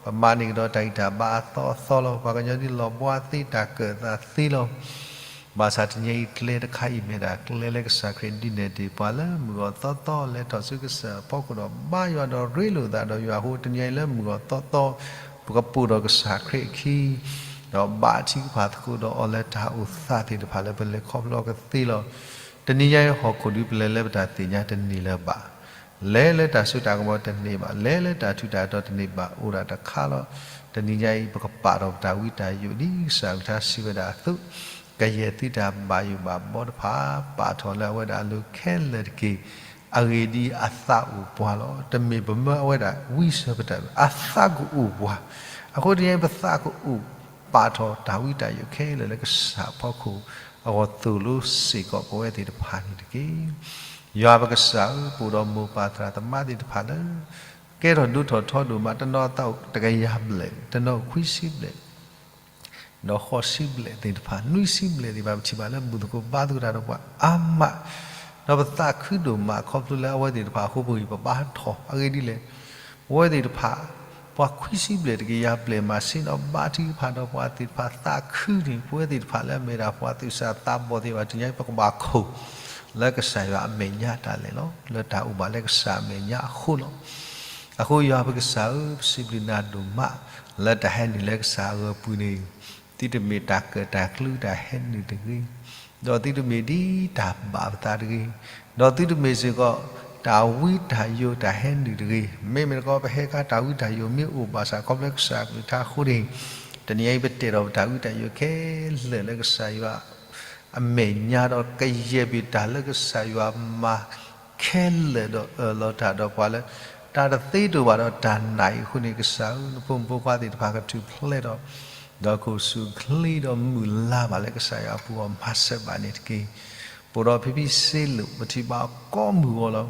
ပမၤန့ၢ်ကဒီးတၢ်ဂံၢ်တၢ်ဘါအသီအသီလီၤ. ပှၤကညီဒ်လီၤဘှါသ့တၢ်ကၢၣ်သးသ့လီၤ. ဘၣ်ဆၣ်တနံၤညါအံၤကျဲတခါအံၤမ့ၢ်ဒၣ်ကျဲလၢကစၢ်ခရံာ်ဒုးနဲၣ်တ့ၢ်ပှၤလၢမုၢ်ဂီၤသီသီ လဲၤထီၣ်ဆူကစၢ်အဖီခိၣ်ဒီးဘါယွၤဒီးရ့လိာ်သးဒီးယွၤအဃိ တနံၤညါအံၤလၢမုၢ်ဂီၤသီသီ ပကပိာ်ဒီးကစၢ်ခရံာ်အခံ ဒီးဘါထုကဖၣ်သကိးဒီးအီၤလၢတၢ်အိၣ်သးသ့ၣ်တဖၣ်လၢပလဲၤခီဖျိကသ့လီၤ. တနံၤညါအံၤဟီၣ်ခိၣ်ဒုးပလဲၤလၢပတၢ်သ့ၣ်ညါတန့ၢ်လၢၤဘၣ်. လဲၤလၢတၢ်စိတၢ်ကမီၤတန့ၢ်ဘၣ်, လဲၤလၢတၢ်ထူးတၢ်တီၤတန့ၢ်ဘၣ်, အိၣ်ဒၣ်တခါလီၤ. တနံၤညါအံၤ ပကပာ်ထီၣ်ပတၢ်ဝံတၢ်ယိးဒ်ကစၢ်အကလုၢ်ကထါစံးဝဲဒၣ်အသိး, ကယဲၢ်သုတၢ်ဘၣ်ယိၣ်ဘၣ်ဘီတဖၣ် ပာ်ထီၣ်လၢအဝဲဒၣ်အလိၤခဲလၢာ်တက့ၢ်. အဂ့ၢ်ဒ်အံၤ, အသးအိၣ်ပှၤလီၤ. တမ့ၢ်ပမၢအဝဲဒၣ်ဝံစၢၤပတၢ်, အသးကအိၣ်ပှၤ. အဃိတနံၤညါအံၤ ပသးကအိၣ်ပာ်ထီၣ်တၢ်ဝံတၢ်ယိးခဲလၢာ်လၢကစၢ်အဖီခိၣ်အဂီၢ် သိၣ်လိစ့ၢ်ကီးပဝဲသ့ၣ်တဖၣ်န့ၣ်တက့ၢ်. ယွၤပကစၢ်ဧၢ, ပအိၣ်ဒီးမိၢ်ပၢ်သရၣ်သမါသ့ၣ်တဖၣ်လၢ ကဲထီၣ်ဒိၣ်ထီၣ်ထီဒိၣ်မး, တနီၤအသးအိၣ်တကယၤဘျဲၣ်, တနီၤအိၣ်ခွံဆံဘျဲၣ် ဒီးဃိးဆံဘျဲၣ်သ့ၣ်တဖၣ်, နွံဆံဘျဲၣ်သ့ၣ်တဖၣ် ပထံၣ်ဘၣ်လၢဘူၣ်သကိးဘါသကိးတၢ်ဒီးပှၤအါမး, ဒီးပသးခုဒိၣ်မးခီဖျိလၢအဝဲသ့ၣ်တဖၣ်အဃိ ပဂံၢ်ပဘါထီၣ်. အဂ့ၢ်ဒ်လဲၣ်, ပဝဲသ့ၣ်တဖၣ် ပှၤခွံဆံဘျဲၣ်တကယၤဘျဲၣ်မး ဆ့ၣ်နီၤဘါထုကဖၣ်ဒီးပှၤသ့ၣ်တဖၣ်သးခုန့ၣ် ပဝဲသ့ၣ်တဖၣ်လၢအမ့ၢ်ဒၣ်ပှၤသူၣ်စၢ်သးဘီၣ်သ့ၣ်တဖၣ် တနံၤညါအံၤ ပကဘၣ်ခိၣ်လၢကစၢ်ယွၤအမဲာ်ညါတၢ်လဲၣ်လီၤ. လၢတၢ်အိၣ်ဘၣ်လၢကစၢ်အမဲာ်ညါအဃိလီၤ. အဃိယွၤပကစၢ်ဧၢ, ပစံးဘျုးနၤဒိၣ်မး လၢတၢ်ဟဲနုာ်လၢကစၢ်အဂီၤပူၤန့ၣ် သုတမ့ၢ်တၢ်ကၢၣ်တၢ်ကျူတၢ်ဟဲနုာ်တဂ့ၤ, ဒီးသုတမ့ၢ်ဒ်တၢ်ဘၣ်ပသးတဂ့ၤ, ဒီးသုတမ့ၢ်စ့ၢ်ကီး တၢ်ဝံတၢ်ယိးတၢ်ဟဲနုာ်တဂ့ၤ. မ့မ့ၢ်တခီ ပဟဲခါတၢ်ဝံတၢ်ယိးမ့ၢ်အိၣ်ဘၣ်ဆၣ် ခီဖျိကစၢ်အကလုၢ်ကထါအဃိန့ၣ် တနံၤညါအံၤ ပတ့ထီၣ်ပတၢ်ဝံတၢ်ယိးခဲလၢာ်လၢကစၢ်ယွၤ အမဲာ်ညါဒီးကယဲၢ်ပတၢ်လၢကစၢ်ယွၤမၤခဲလၢာ်ဒီးအၢၣ်လီၤတၢ်ဒီးပှၤလၢ တၢ်တသ့တအိၣ်ဘၣ်ဒီးတၢ်နာ်အံၤအဃိန့ၣ် ကစၢ်ဧၢ နဖိမုၣ်ဖိခွါသ့ၣ်တဖၣ်ကထူၣ်ဖျဲးဒီး ဒီးကအိၣ်ဆူၣ်ချ့ဒီးမုၢ်လၢ်ဘၣ်လၢကစၢ်ယွၤအပူၤအီၤမၤစၢၤဘၣ်န့ၣ်တက့ၢ်. ပအိၣ်ဒီးဖံဖံစ့လိာ် ပထံၣ်ဘၣ်အီၤကိးမုၢ်ဂီၤလီၤ.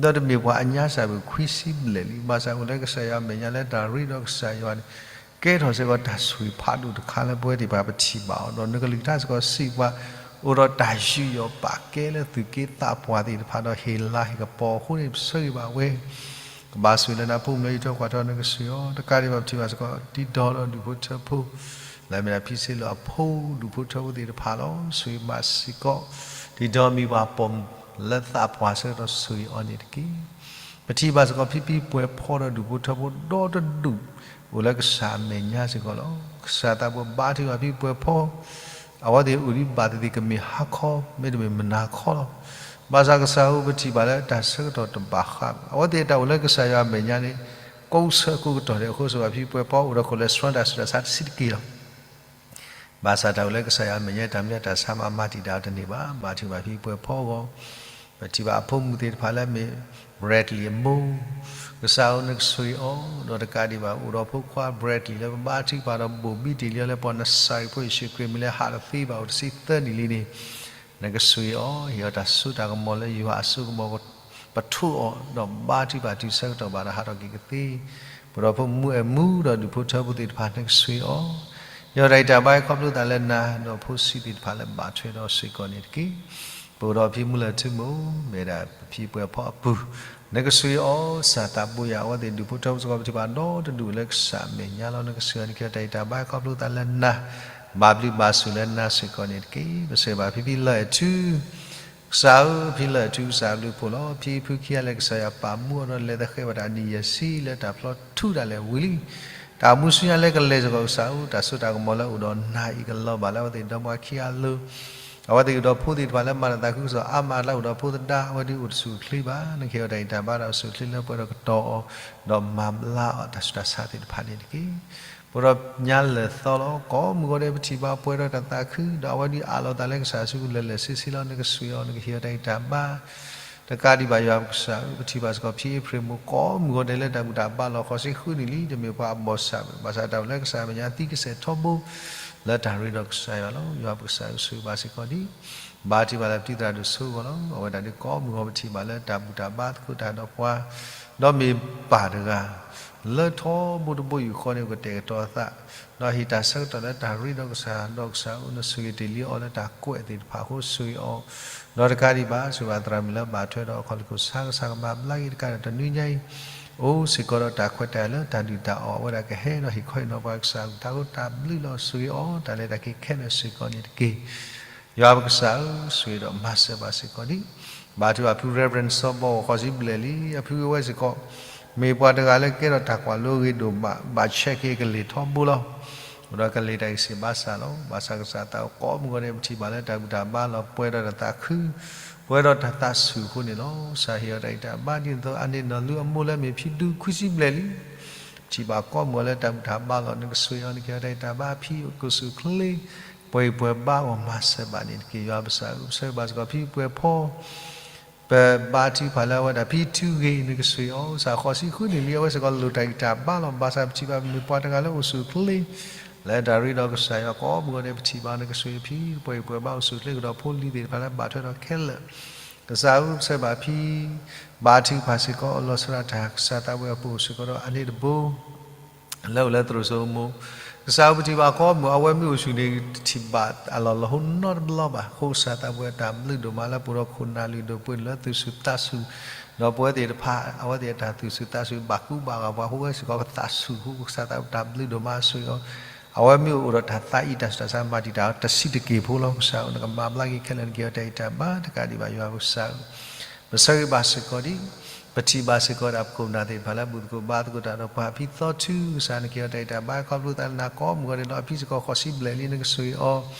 ဒီးတမ့ၢ်ပှၤအညါစၢ်ဘၣ်ခွံဆံဘျဲၣ်လံ, ဘၣ်ဆၣ်အိၣ်လၢကစၢ်ယွၤအမဲာ်ညါလၢတၢ်ရ့ဒီးကစၢ်ယွၤန့ၣ် ကဲထီၣ်စ့ၢ်ကီးတၢ်ဆိၣ်ဂ့ၤဖးဒိၣ်တခါလၢပဝဲသ့ၣ်တဖၣ်ပထံၣ်ဘၣ်အီၤ, ဒီးနကလုၢ်ကထါစ့ၢ်ကီးစံးပှၤ အိၣ်ဒီးတၢ်ယူးယီၣ်ပာ်ကဲလၢသူၣ်က့သးပှၢ်သ့ၣ်တဖၣ်ဒီးဟ့ၣ်လၤဟ့ၣ်ကပီၤအဃိန့ၣ် ပဆၢဂ့ၤဘၣ်ဝဲ ကဘၣ်ဆိၣ်ဂ့ၤလၢနဖိမုၣ်လၢအံးထွဲကွၢ်ထွဲနကစၢ်ယွၤအီၤ, တကးဒံးဘၣ်ပထံၣ်ဘၣ်စ့ၢ်ကီး ဒ်ဒီးဒီးဒူၣ်ဖိထၢဖိ လၢအမ့ၢ်ဒၣ်ဖံစ့လိာ်အဖိဒူၣ်ဖိထၢဖိသ့ၣ်တဖၣ်လီၤ. ဆိၣ်ဂ့ၤဘၣ်စ့ၢ်ကီး ဒ်ဒီးမံၤပှၤပိာ်မုၣ်လၢသးပှၢ်ဆၢကတီၢ်ဆိၣ်ဂ့ၤအီၤန့ၣ်တက့ၢ်. ပထံၣ်ဘၣ်စ့ၢ်ကီးဖံဖံပှဲၤဖီဒီးဒူၣ်ဖိထၢဖိဒီတဒူၣ် အိၣ်လၢကစၢ်အမဲာ်ညါစ့ၢ်ကီးလီၤ. ကစၢ်သးဘိဘါထုကဖၣ်ဖံပှဲၤဖီ အဝဲသ့ၣ်အိၣ်ဒံးဘၣ်သ့ၣ်သ့ၣ်ကမ့ၢ်ဟါခီ မ့တမ့ၢ်မုၢ်နၤခီလီၤ. ဘၣ်ဆၣ်ကစၢ်ဧၢ ပထံၣ်ဘၣ်လၢတၢ်ဆၢကတီၢ်တဘၣ်ဃးဘၣ်. အဝဲသ့ၣ်တၢ်အိၣ်လၢကစၢ်ယွၤအမဲာ်ညါန့ၣ် ကိးဆၢကိးကတီၢ်ဒဲးအဃိ ဆိၣ်ဂ့ၤဘၣ်ဖံပှဲၤဖီအိၣ်ဒီးခိၣ်လၢစှၤတၢ်ဆူးတၢ်ဆါတဆံးတက့ၢ်လီၤ. ဘၣ်ဆၣ်တၢ်အိၣ်လၢကစၢ်ယွၤအမဲာ်ညါ တၢ်မနုၤတၢ်ဆါမး မၤတံာ်တာ်အီၤတန့ၢ်ဘၣ်. ဘါထုကဖၣ်ဖံပှဲၤဖီအဂီၢ် ပထံၣ်ဘၣ်အဖိမုၣ်သ့ၣ်တဖၣ်လၢအမ့ၢ် Bradley အမိၢ်, ကစၢ်ဧၢ နကဆိၣ်ဂ့ၤအီၤ ဒီးတကးဒံးဘၣ် အိၣ်ဒီးဖိခွါ Bradley လၢပဘါထုကဖၣ်ဒီးဘိၣ်ဘံတ့ၢ်လံအီၤလၢပှၤနစၤရ့းဖိယ့ၣ်ၡူးခရံာ်အမံၤလၢဟးတသ့ဘၣ်အိၣ်တဆံသၢနံၣ်လံန့ၣ် နကဆိၣ်ဂ့ၤအီၤ ဟ့ၣ်အီၤတၢ်စိတၢ်ကမီၤလၢယွၤအစိကမီၤ ပထိးအီၤ ဒီးဘါထုကဖၣ်တုၤဆၢကတီၢ်ဘၣ်ဒီးဟးထီၣ်က့ၤကသ့, ပဒီးဖိမုၣ်အဲၣ်မူဒီးဒူၣ်ဖိထၢဖိသ့ၣ်တဖၣ် နကဆိၣ်ဂ့ၤအီၤ, ယွၤတၢ်ဂံၢ်တၢ်ဘါဟဲခီဖျိသးလၢနၤ ဒီးဖိဆံးသ့ၣ်တဖၣ်လၢဘၣ်ထွဲဒီးစ့ၢ်ကီးန့ၣ်တက့ၢ်. ပအိၣ်ဒီးဖံမူလၢၢ်ထူမိၢ် မ့ၢ်ဒၣ်ဖံပှဲၤဖီအပူၤ, နကဆှံအီၣ်စၢ်သးပှ့ၤယၤ အဝဲသ့ၣ်ဒူၣ်ဖိထၢဖိစ့ၢ်ကီး ပထံၣ်ဘၣ်ဒီတဒူၣ်လၢကစၢ်အမဲာ်ညါလီၤ. နကဆှံအီၤ နကဟ့ၣ်အီၤတၢ်ဂံၢ်တၢ်ဘါ ခီဖျိသးလၢနၤ, ဘၣ်ဘျုးဘၣ်ဆိၣ်လၢနၤစ့ၢ်ကီးန့ၣ်တက့ၢ်. ပစံးဘၣ်ဖံဖံလၢၢ်ထူ ကစၢ်ဧၢ, ဖံလၢၢ်ထူကစၢ်ဘျုးဖှိၣ်လီၤ. ဖံဖုခံဂၤလၢကစၢ်ယွၤပာ်မူအီၤဒီး လဲၤသဃဲၤဘၣ်တၢ်နံၣ်ယဲၢ်ဆံလၢတၢ်ဖျီထူဒၣ်လဲာ်ဝံၤလံ. တၢ်မူဆူညါလၢကလဲၤစ့ၢ်ကီး ကစၢ်ဧၢ, တၢ်စိတၢ်ကမီၤလၢအိၣ်ဒီးနၤအံၤကလီၤဘၣ်လၢအဝဲသ့ၣ်ဒီမါခံဂၤအလိၤ, အဝဲသ့ၣ်အိၣ်ဒီးဖိသ့ၣ်တဖၣ်လၢမၤတၢ်သးခုကစီၣ်အါမး တၢ်အိၣ်ဒီးဖိသဒါ အဝဲဒၣ်အိၣ်တဆူၣ်အိၣ်ချ့ဘၣ်. နကဟ့ၣ်အီၤတၢ်ဂံၢ်တၢ်ဘါဒီးအိၣ်ဆူၣ်အိၣ်ချ့လၢပှဲၤဒီးကတီၤအီၤ ဒီးမၤဘျါအီၤတၢ်ဆူးတၢ်ဆါသ့ၣ်တဖၣ်န့ၣ်တက့ၢ်. ပအိၣ်ဒီးညါလၢာ်သီလီၤ. ကိးမုၢ်ဂီၤဒဲး ပထံၣ်ဘၣ်ပှဲၤဒီးတၢ်သးခု ဒီးအဝဲဒၣ်အးလီၤသးလၢကစၢ်စုပူၤလၢာ်လၢာ်ဆ့ဆ့လီၤ. နကဆှံအီၤ နကဟ့ၣ်အီၤတၢ်ဂံၢ်တၢ်ဘါ တကးဒံးဘၣ် ယွၤပကစၢ်ဧၢ, ပထံၣ်ဘၣ်စ့ၢ်ကီး ဖံအ့ဖြ့ၣ်မိၢ် ကိးမုၢ်ဂီၤဒဲးလၢတၢ်ဘူၣ်တၢ်ဘါလီၤ. ဃိးဆံဃုနံၣ်လံ, တမ့ၢ်ပှၤအဘီၣ်ဆၣ်ဘၣ်, ဘၣ်ဆၣ်တၢ်အိၣ်လၢကစၢ်အမဲာ်ညါသံကစဲးထီဘိ လၢတၢ်ရ့ဒီးကစၢ်ယွၤလီၤ. ယွၤပကစၢ်ဧၢ, ဆှံဘၣ်စ့ၢ်ကီးဒံး, ဘါထုကဖၣ်လၢပတံၤသရၣ်ဒိၣ်ဆိၣ်ဂီၢ်လီၤ. အဝဲဒၣ်ဒုးကိးမုၢ်ဂီၤ ပထံၣ်ဘၣ်လၢတၢ်ဘူၣ်တၢ်ဘါသကိးတၢ်ဒီးပှၤ, ဒီးမ့ၢ်ပၢ်တဂၤ လၢထီဘိတဘိယူၢ်ဃီန့ၣ် ကတဲာ်ကတီၤအသး ဒီးဟ့ၣ်တၢ်ဆၢကတီၢ်လၢတၢ်ရ့ဒီးကစၢ်, ဒီးကစၢ်ဧၢ, နဆိၣ်ဂ့ၤတ့ၢ်လံအီၤလၢတၢ်ကွဲးသ့ၣ်တဖၣ်အဃိ ဆိၣ်ဂ့ၤအီၤ, ဒီးတကးဒံးဘၣ် ဆိၣ်ဂ့ၤသရၣ်မုၣ်လၢဘၣ်ထွဲဒီးအခီၣ်လ့ၢ်ခိၣ်ဆါ, ကစၢ်ကမၤဘျါက့ၤတကးဒီးတနွံညါအံၤ အိၣ်စ့ၢ်ကီးဒီးတၢ်ခွဲးတၢ်ယာ်လၢတၢ်ဒုၣ်တၢ်အီၣ်, အဝဲဒၣ်ကဟဲဒီးဟ့ၣ်ခီဟ့ၣ်နီၤပှၤ, ကစၢ်အတၢ်အိၣ်တၢ်ဘျုးလီၤ. ဆိၣ်ဂ့ၤအီၤ တၢ်လဲၤတၢ်က့ၤခဲလၢာ်စ့ၢ်ကီးန့ၣ်တက့ၢ်. ယွၤပကစၢ်ဧၢ, ဆိၣ်ဂ့ၤဒီးမၤစၢၤဘၣ်စ့ၢ်ကီးဒံး, ဘါထုကဖၣ်ဖု Reverend စီၤဘီ ဃိးဆံဘျဲၣ်လံ. အဖုအဝဲစ့ၢ်ကီး မ့ၢ်ပှၤတဂၤလၢကဲထီၣ်တၢ်ကွၢ်လိအဂ့ၤဒိၣ်မး, ဘၣ်ဆဲးက့ၤအကလ့ၢ်ထီဘိလီၤ. အိၣ်ဒီးကလ့ၢ်တၢ်အံၤစ့ၢ်ဘၣ်ဆၣ်လီၤ. ဘၣ်ဆၣ်ကစၢ်သးအိၣ်ကိးမုၢ်ဂီၤန့ၣ် ပထံၣ်ဘၣ်လၢတၢ်ဘူၣ်တၢ်ဘါလီၤ, ပှဲၤဒီးတၢ်သးခု ပှဲၤဒီးတၢ်သးဆူၣ်အဃိန့ၣ်လီၤ. ကစၢ်ဟ့ၣ်အီၤတၢ်ဂံၢ်တၢ်ဘါ ဒ်သိးအန့ၢ်နီၢ်လူၤ အမိၢ်လၢမ့ၢ်ဖံဒူခွံဆံဘျဲၣ်လံ. ပထံၣ်ဘၣ်ကိးမုၢ်ဂီၤလၢတၢ်ဘူၣ်တၢ်ဘါလီၤ. နကဆိၣ်ဂ့ၤအီၤ, နကဟ့ၣ်အီၤတၢ်ဂံၢ်တၢ်ဘါ, ဖံအိၣ်ဆူၣ်အိၣ်ချ့, ပှဲၤဂံၢ်ပှဲၤဘါအဂီၢ် မၤစၢၤဘၣ်န့ၣ်တက့ၢ်. ယွၤပကစၢ်ဧၢ, ပဆၢဂ့ၤဘၣ်စ့ၢ်ကီး ဖံပှဲၤဖီ ပဘါထုကဖၣ်လၢအဝဲဒၣ် ဖံထူဂ့ၤ, နကဆိၣ်ဂ့ၤအီၤ, ကစၢ်ဃိးဆံဃုနံၣ်လံ. အဝဲစ့ၢ်ကီးလိၣ်တၢ်ဂံၢ်တၢ်ဘါလီၤ. ဘၣ်ဆၣ်ပထံၣ်ဘၣ်မ့ၢ်ပှၤတဂၤလၢအိၣ်ဆူၣ်အိၣ်ချ့ လၢတၢ်ရ့ဒီးကစၢ်ယွၤ, ကိးမုၢ်ဂီၤန့ၣ် ပထံၣ်ဘၣ် နကဆိၣ်ဂ့ၤဖံ ပှဲၤဂံၢ်ပှဲၤဘါ အိၣ်ဆူၣ်အိၣ်ချ့ ကဒီးဖိလံၤသ့ၣ်တဖၣ်လၢဘၣ်ထွဲဒီးခဲလၢာ်. ကစၢ်ဧၢ, ပဆၢဂ့ၤဘၣ်ဖံ ဘါထုကဖၣ်စ့ၢ်ကီး လီၤဆီဒၣ်တၢ် ကစၢ်သးပှဲၤအပူၤ အိၣ်စ့ၢ်ကီးဒီးအန့ၢ်တဘိ လၢအိၣ်လၢသရိာ်စိမိၤ, ကစၢ်ဧၢ, ပထံၣ်ဘၣ်ကိးမုၢ် အဝဲမ့ၢ်အိၣ်ဆူၣ်န့ၣ် တထံၣ်ဘၣ်အလီၢ်လီၤဟိနီတဘျီဘၣ်. အဃိကစၢ်သးပှဲၤတၢ်ဘျုးဒိၣ်မးလၢပအိၣ်ဒီးခိၣ်နၢ်လုၢ်ဒိၣ်ပှ့ၤဒိၣ်လၢသူၣ်ဆူၣ်သးဆူၣ်, ဒီးပဝဲသ့ၣ်တဖၣ် အဝဲသ့ၣ်အတၢ်သူၣ်ဆူၣ်သးဆူၣ် ဘၣ်ကူဘၣ်ဂာ်ပှၤအဃိ ဝဲစ့ၢ်ကီးပသးဆူၣ်အဃိ ကစၢ်သးပှဲၤတၢ်ဘျုးဒိၣ်မး ဆိၣ်ဂ့ၤအီၤ, အဝဲမ့ၢ်အိၣ်ဒီးတၢ်သးအံၤ တၢ်ဆူးတၢ်ဆါ မၤတံာ်တာ်အီၤတဆံးတက့ၢ်ဖိလီၤ. ကစၢ်ဧၢ, နကမၤဘျါက့ၤခဲလၢာ် နကဟ့ၣ်အီၤတၢ်ဂံၢ်တၢ်ဘါ တကးဒံးဘၣ် ယွၤပကစၢ်ဧၢ ပဆၢဂ့ၤဘၣ်စ့ၢ်ကီးဒံး, ပထံၣ်ဘၣ်စ့ၢ်ကီးဒၣ်ပခိၣ်ပနၢ်သ့ၣ်တဖၣ်လၢဘူၣ်သကိးဘါသကိးတၢ်ဒီးပှၤ, ဖံသီထူ ကစၢ် နကဟ့ၣ်အီၤတၢ်ဂံၢ်တၢ်ဘါ ခီဖျိသးလၢနၤ ကိးမုၢ်ဂီၤန့ၣ်လီၤ. အဖံစ့ၢ်ကီးဃိးဆံဘျဲၣ်လံ နကဆိၣ်ဂ့ၤ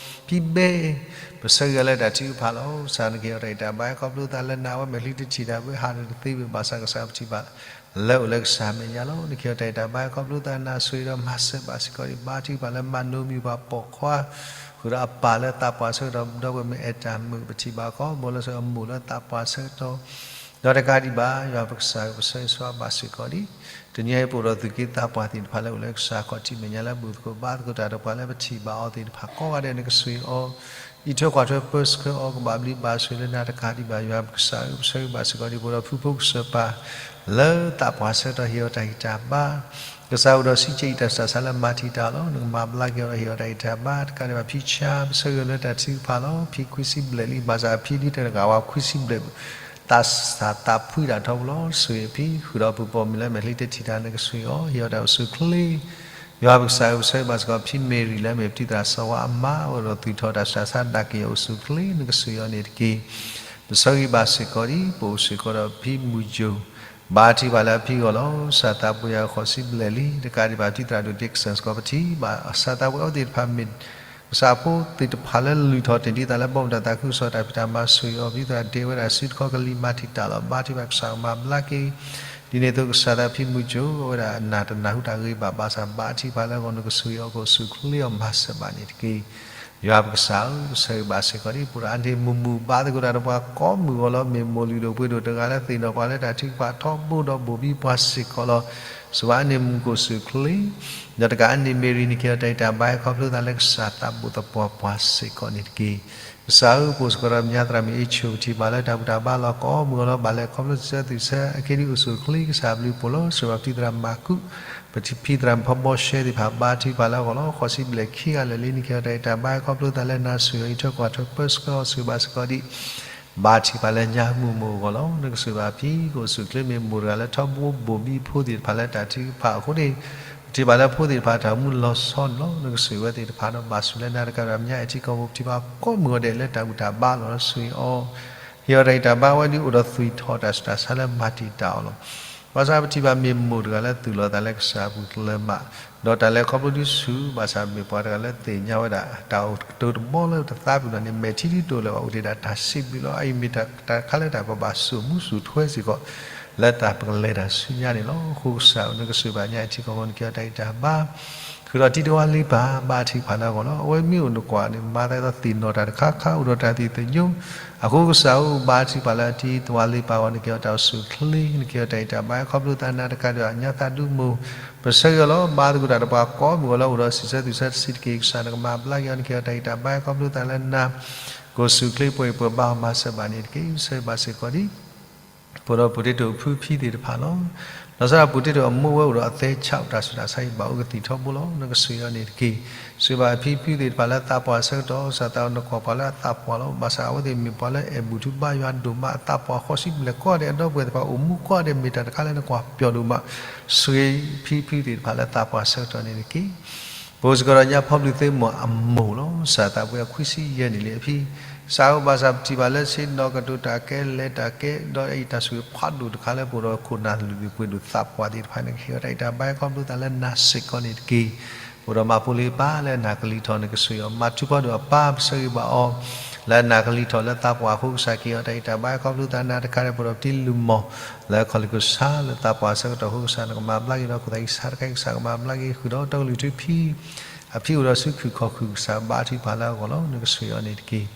အီၤ, ဖံဘဲ ပဆၢဂ့ၤအီၤလၢတၢ်ထုကဖၣ်လီၤ. ကစၢ် နကဟ့ၣ်အီၤတၢ်ဂံၢ်တၢ်ဘါ ခီဖျိသးလၢနၤ အဝဲမဲာ်ချံတထံၣ်တၢ်ဘၣ် ဟးဒီးတသ့ဘၣ် ဘၣ်ဆၣ်ကစၢ်ပထံၣ်ဘၣ် လၢအိၣ်လၢကစၢ်အမဲာ်ညါလီၤ. နကဟ့ၣ်အီၤတၢ်ဂံၢ်တၢ်ဘါ ခီဖျိသးနၤ ဆိၣ်ဂ့ၤဒီးမၤစၢၤဘၣ်စ့ၢ်ကီးဒံး, ဘါထုကဖၣ်လၢမၤနိမံၤပှၤပိာ်ခွါ ဃုာ်ဒီးအပၢ်လၢသးပှၢ်ဆၢကတီၢ် ဒီပုၢ်ဝဲၢ်မုၣ်အဲၣ်တၢ်မုာ် ပထံၣ်ဘၣ်ကိးမုၢ်ဂီၤလၢအမိၢ်လၢသးပှၢ်ဆၢကတီၢ်, ဒီးတကးဒံးဘၣ် ယွၤပကစၢ်ဧၢ ပဆၢဂ့ၤဆိၣ်ဂ့ၤဘၣ်စ့ၢ်ကီးဒံး, တနံၤအံၤပအိၣ်ဒီးသူၣ်က့သးပှၢ်သ့ၣ်တဖၣ်လၢအိၣ်လၢကစၢ်ခီၣ်ထံးမဲာ်ညါလၢဘူၣ်သကိးဘါသကိးတၢ်ဒီးပှၤလၢပထံၣ်ဘၣ်အီၤသ့ၣ်တဖၣ်ကိးဂၤဒဲး နကဆိၣ်ဂ့ၤအီၤ, အံးထွဲကွၢ်ထွဲပၢဆှၢအီၤ ကဘၣ်ဘျုးဘၣ်ဆိၣ်လၢနၤတကးဒံးဘၣ် ယွၤပကစၢ်ဧၢ ပဆၢဂ့ၤဘၣ်စ့ၢ်ကီးဒံး ပအိၣ်ဒီးဖုဖိကစၢၢ်ပၢ် လၢသးပှၢ်ဆၢကတီၢ် ဟ့ၣ်အီၤတၢ်ဂံၢ်တၢ်ဘါ ကစၢ်အိၣ်ဒီးစံးကဲအံၤတၢ်ဆူးတၢ်ဆါလၢမၤတံာ်တာ်အီၤလီၤ. နကမၤဘျါက့ၤအီၤဒီးဟ့ၣ်အီၤတၢ်ဂံၢ်တၢ်ဘါ တကးဒံးဘၣ် ဖံဆါ ပဆၢဂ့ၤအီၤလၢတၢ်ထုကဖၣ်လီၤ. ဖံခွံဆံဘျဲၣ်လံ ဘၣ်ဆၣ်အဖံဒ်တဂၤဝဲခွံဆံဘျဲၣ် သးစၢ်သးဖှံဒၣ်ထီဘိလီၤ. ဆိၣ်ဂ့ၤအဖံ ဃုာ်ဒီးပပီၢ်မုၢ်လၢမဲာ်ချံတထံၣ်တၢ် နကဆိၣ်ဂ့ၤအီၤ ဟ့ၣ်အီၤတၢ်အိၣ်ဆူၣ်အိၣ်ချ့ ယွၤပကစၢ်ဧၢ ပဆၢဂ့ၤဘၣ်စ့ၢ်ကီး ဖံမ့ၤရံၤလၢမ့ၢ်ပတံၤသရၣ်စီၤဝါအမါ အိၣ်ဒီးသူၣ်ထီၣ်တၢ်ဆူးတၢ်ဆါဒၣ်က့ၤအီၤအိၣ်ဆူၣ်အိၣ်ချ့ နကဆိၣ်ဂ့ၤအီၤန့ၣ်တက့ၢ်. ပဆၢဂ့ၤဘၣ်စ့ၢ်ကီးဒံး ပအိၣ်စ့ၢ်ကီးဒီးဖံမုၢ်ကၠိၣ် ဘါထုကဖၣ်လၢအဖံအဂီၢ်လီၤ. ကစၢ်သးပှဲၤယၤဃိးဆံဘျဲၣ်လံ တကးဒံးဘၣ် တံၤသရၣ်ဒိၣ် Dixon စ့ၢ်ကီး ပထံၣ်ဘၣ်ကစၢ်သးပှဲၤအဝဲသ့ၣ်တဖၣ်မ့ၢ် ကစၢ်ဖိသ့ၣ်တဖၣ်လၢလုၢ်ထီၣ်တ့ၢ်ဒံးသးလၢဘီမုၢ်တၢ်သးခုကစီၣ်တၢ်ဖံးတၢ်မၤ ဆိၣ်ဂ့ၤအီၤ ပတံၤသရၣ်ဒ့ဝဲဒၣ်စုတခီကလံၤမၤတံာ်တာ်လီၤ. ဘါထုကဖၣ်ကစၢ်ကမၤဘျါက့ၤ ဒ်န့ၣ်အသိး ကစၢ်သးဖံမုၢ်ကၠိၣ် အဝဲဒၣ်အနၢ်တနၢ်ဟူတၢ်ဂ့ၤဘၣ် ဘၣ်ဆၣ်ဘါထုကဖၣ်လၢအဂီၢ် နကဆိၣ်ဂ့ၤအီၤ ကအိၣ်ဆူၣ်အိၣ်ချ့အီၤ မၤစၢၤဘၣ်န့ၣ်တက့ၢ်. ယွၤပကစၢ်ဧၢ ပဆၢဂ့ၤဘၣ်စ့ၢ်ကီးဒံး ပအိၣ်ဒီးအန့ၢ်မုာ်မုာ်ဘါသကိးတၢ်ဒီးပှၤကိးမုၢ်ဂီၤလီၤ. မ့ၢ်မိၢ်လုၢ်ဒိၣ်ပှ့ၤဒိၣ်တဂၤလၢသ့ၣ်နီၣ်ပှၤလၢတၢ်ထုကဖၣ်ထီဘိဒီးဘိၣ်ဘံပှၤစ့ၢ်ကီးလီၤ. ဆိၣ်ဂ့ၤအန့ၢ်မုာ်ကအိၣ်ဆူၣ်အိၣ်ချ့ ဒီးတကးအန့ၢ်မ့ၤရံၤ နကဟ့ၣ်အီၤတၢ်ဂံၢ်တၢ်ဘါ ခီဖျိသးလၢကစၢ်သးဘိၣ်သပှၢ်ပှၤစ့ၢ်ကီးန့ၣ်တက့ၢ်. ကစၢ်ဧၢ ပအိၣ်စ့ၢ်ကီးဒီးမဲာ်ညါသရၣ်မုၣ်အ့ၣ်ဆိၣ် ပထံၣ်ဘၣ်လၢတၢ်ဘူၣ်တၢ်ဘါလီၤ ကိးမုၢ်ဂီၤလီၤ ဘၣ်လဲၤခီဖျိစၢၤသူၣ်စၢၤအခံဒုးအိၣ်ဆူၣ်အိၣ်ချ့ ကစၢ်ဘျုးဖှိၣ်လီၤ. ဆိၣ်ဂ့ၤဘၣ်ပတံၤသရၣ်မၤကူး ပတံၤဖံသရၣ်မုၣ်ဖီဘီရှဲသ့ၣ်တဖၣ် ဘါထုကဖၣ်လၢအဂီၢ်လီၤ. ဃိးဆံဘျဲၣ်ခံဂၤလၢာ်လံ နကဟ့ၣ်အီၤတၢ်ဂံၢ်တၢ်ဘါ ခီဖျိသးလၢနၤ ဆိၣ်ဂ့ၤအီၤ အံးထွဲကွၢ်ထွဲပၢဆှၢအီၤ ဆိၣ်ဂ့ၤဘၣ်စ့ၢ်ကီးဒံး ဘါထုကဖၣ်လၢညါမုၢ်မိၢ်အဂီၢ်လီၤ. နကဆိၣ်ဂ့ၤဘၣ်ဖံကအိၣ်ဆူၣ်ချ့ မ့ၢ်မိၢ်တဂၤလၢထီဘိဘိၣ်ဘံဖိသ့ၣ်တဖၣ်လၢတၢ်ထုကဖၣ်အဃိန့ၣ်, ပထံၣ်ဘၣ်လၢဖိသ့ၣ်တဖၣ်တၢ်အိၣ်မူလီၤဆီန့ၣ်လီၤ. နကဆိၣ်ဂ့ၤဝဲသ့ၣ်တဖၣ်ဒီးဘၣ်ဆိၣ်လၢနၤတကးဒံး မဲာ်ညါအဲၣ်ထံကီၢ်ပူၤ ပထံၣ်ဘၣ်ကိးမုၢ်ဂီၤဒဲးလၢတၢ်ဘူၣ်တၢ်ဘါလီၤ. နဆိၣ်ဂ့ၤအီၤ ဟ့ၣ်အီၤတၢ်အံးတၢ်ဘါဝဲဒ်အိၣ်ဒီးသွံၣ်ထီၣ်တၢ်ဆူးတၢ်ဆါလၢမၤတံာ်တာ်အီၤလီၤ. ဘၣ်ဆၣ်ပထံၣ်ဘၣ်မ့ၢ်မိၢ်တဂၤလၢသူၣ်လီၤသးလၢကစၢ်အပူၤကလၢၤမး, ဒီးတၢ်လဲၤခီဖျိဒုးဆူၣ်, ဘၣ်ဆၣ်မ့ၢ်ပှၤတဂၤလၢသ့ၣ်ညါဝဲဒၣ် တၢ်အိၣ်ကတိၤတဘီလၢတသးပ့ၤနီၣ်န့ၣ် မဲာ်ထံဒ်တအိၣ်လၢၤဘၣ် အိၣ်တ့ၢ်ဒၣ်တၢ်စံးဘျုးလီၤ. အအံၤမ့ၢ်တၢ်တခါလၢတၢ်ပဘၣ်စိာ်မူစိာ်ထွဲစ့ၢ်ကီး လၢတၢ်ပကလဲၤတၢ်ဆူညါန့ၣ်လီၤ. အဃိကစၢ်ဧၢ နကဆိၣ်ဂ့ၤဘၣ်ညါအဲၣ်ထံကီၢ်ပူၤ နကဟ့ၣ်အီၤတၢ်အံးတၢ်ဘါ ဃုာ်ဒီးတံၤတဝါလ့ပၢ် ဘါထုကဖၣ်လၢအဂီၢ်လီၤ. အဝဲမ့ၢ်အိၣ်နကွၢ်န့ၣ် မၤသးဒ်သိးသ့ၣ်နီၣ်တၢ်တခါခါ အိၣ်ဒီးတၢ်သ့ၣ်သညိ, အဃိကစၢ်ဧၢ ဘါထုကဖၣ်လၢအတံၤတဝါလ့ပၢ်အဂီၢ် နကဟ့ၣ်အီၤတၢ်အိၣ်ဆူၣ်အိၣ်ချ့, နကဟ့ၣ်အီၤတၢ်အံးတၢ်ဘါ ခီဖျိသးနၤတကးဒံးဘၣ် ညါသးဒူမိၢ် ပဆၢဂ့ၤအီၤလီၤ. ဘါသကိးတၢ်ဒီးပှၤကိးမုၢ်ဂီၤလၢအိၣ်ဒီးစံးဆၢသူၣ်ဆၢတဆံးတက့ၢ် ကစၢ်နကမၤဘျါက့ၤအီၤ နကဟ့ၣ်အီၤတၢ်အံးတၢ်ဘါ ခီဖျိသးလၢနၤ ကအိၣ်ဆူၣ်အိၣ်ချ့ ပှဲၤပှဲၤဘါအီၤမၤစၢၤဘၣ်န့ၣ်တက့ၢ်. ဆၢဂ့ၤဘၣ်စ့ၢ်ကီးဒံး ပအိၣ်ဒီး potato အဖုဖံသ့ၣ်တဖၣ်လီၤ. လီၤဆီဒၣ် potato အမိၢ်ဝဲအိၣ်ဒီးအသဲဆးအိၣ်တၢ်ဆူးတၢ်ဆါအံၤ ဘၣ်အိၣ်ကသံၣ်ထီဘိလီၤ. နကဆိၣ်ဂ့ၤအီၤန့ၣ်တက့ၢ်. ဆိၣ်ဂ့ၤဘၣ်ဖံဖုသ့ၣ်တဖၣ်လၢသးပှၢ်အဆၢကတီၢ် ကစၢ်သးနကွၢ်ပှၤလၢအသးပှၢ်လီၤ. ဘၣ်ဆၣ်အဝဲသ့ၣ်မ့ၢ်ပှၤလၢအဲၣ်ဘူၣ်ထုဘါယွၤဒိၣ်မး အသးပှၢ်ဃိးဆံဘျဲၣ်ကိးဂၤဒဲး အဒီပုၢ်ဝဲၢ်သ့ၣ်တဖၣ်အိၣ်မူကိးဂၤဒဲးမ့ၢ်တၢ်တခါလၢနကွၢ်ပျီဒိၣ်မး ဆိၣ်ဂ့ၤဖံဖုသ့ၣ်တဖၣ်လၢသးပှၢ်အဆၢကတီၢ်န့ၣ်တက့ၢ်. ပအိၣ်စ့ၢ်ကီးဒီးညါဖီဘျုးသ့ၣ်မုၣ်အမိၢ်လီၤ. ကစၢ်သးပှၢ်အခွံဆံယဲၢ်နံၣ်လံအဖံ ကစၢ်ဧၢဘၣ်ဆၣ်ပထံၣ်ဘၣ်လၢဆ့ၣ်နီၤကတိၤတၢ်ကဲလဲၤတၢ်ကဲ ဒီးအံၤတၢ်ဆိၣ်ဂ့ၤဖးဒိၣ်တခါလၢပအိၣ်ဒီးခိၣ်နၢ်လုၢ်ဒိၣ်ပှ့ၤဒိၣ်သးပှၢ်သ့ၣ်တဖၣ်န့ၣ် ကဟ့ၣ်အီၤတၢ်အံးတၢ်ဘါခီဖျိသးလၢနၤစ့ၢ်ကီးန့ၣ်တက့ၢ်. ပအိၣ်ဒီးမၤဖိလ့ပၢ်လၢအနၢ်ကလံၤထီၣ်န့ၣ် ကဆိၣ်ဂ့ၤအီၤ မၤထူဖီဒိၣ်အပၢ် ပဆၢဂ့ၤဘၣ်အီၤ လၢအနၢ်ကလံၤထီၣ်လၢသးပှၢ်အဃိ ကစၢ်ကဟ့ၣ်အီၤတၢ်အံးတၢ်ဘါခီဖျိသးနၤတကးဒံး ပအိၣ်ဒီးပတံၤလုၢ်မီၢ် လၢခီၣ်လ့ၣ်ကစၢ်လၢသးပှၢ်အဆၢကတီၢ်အဃိ ကစၢ်နကမၤဘျါက့ၤဒီး ခိၣ်သးအံၤဆါတခါအံၤ ကစၢ်ကမၤဘျါက့ၤ ဃုာ်ဒီးတီကလုၢ်ထူဖံ အဖံအိၣ်ဒီးဆူခုၣ်ခီၣ်ခုၣ် ကစၢ်ဘါထုကဖၣ်လၢအဂီၢ်လီၤ. နကဆိၣ်ဂ့ၤအီၤန့ၣ်တက့ၢ်.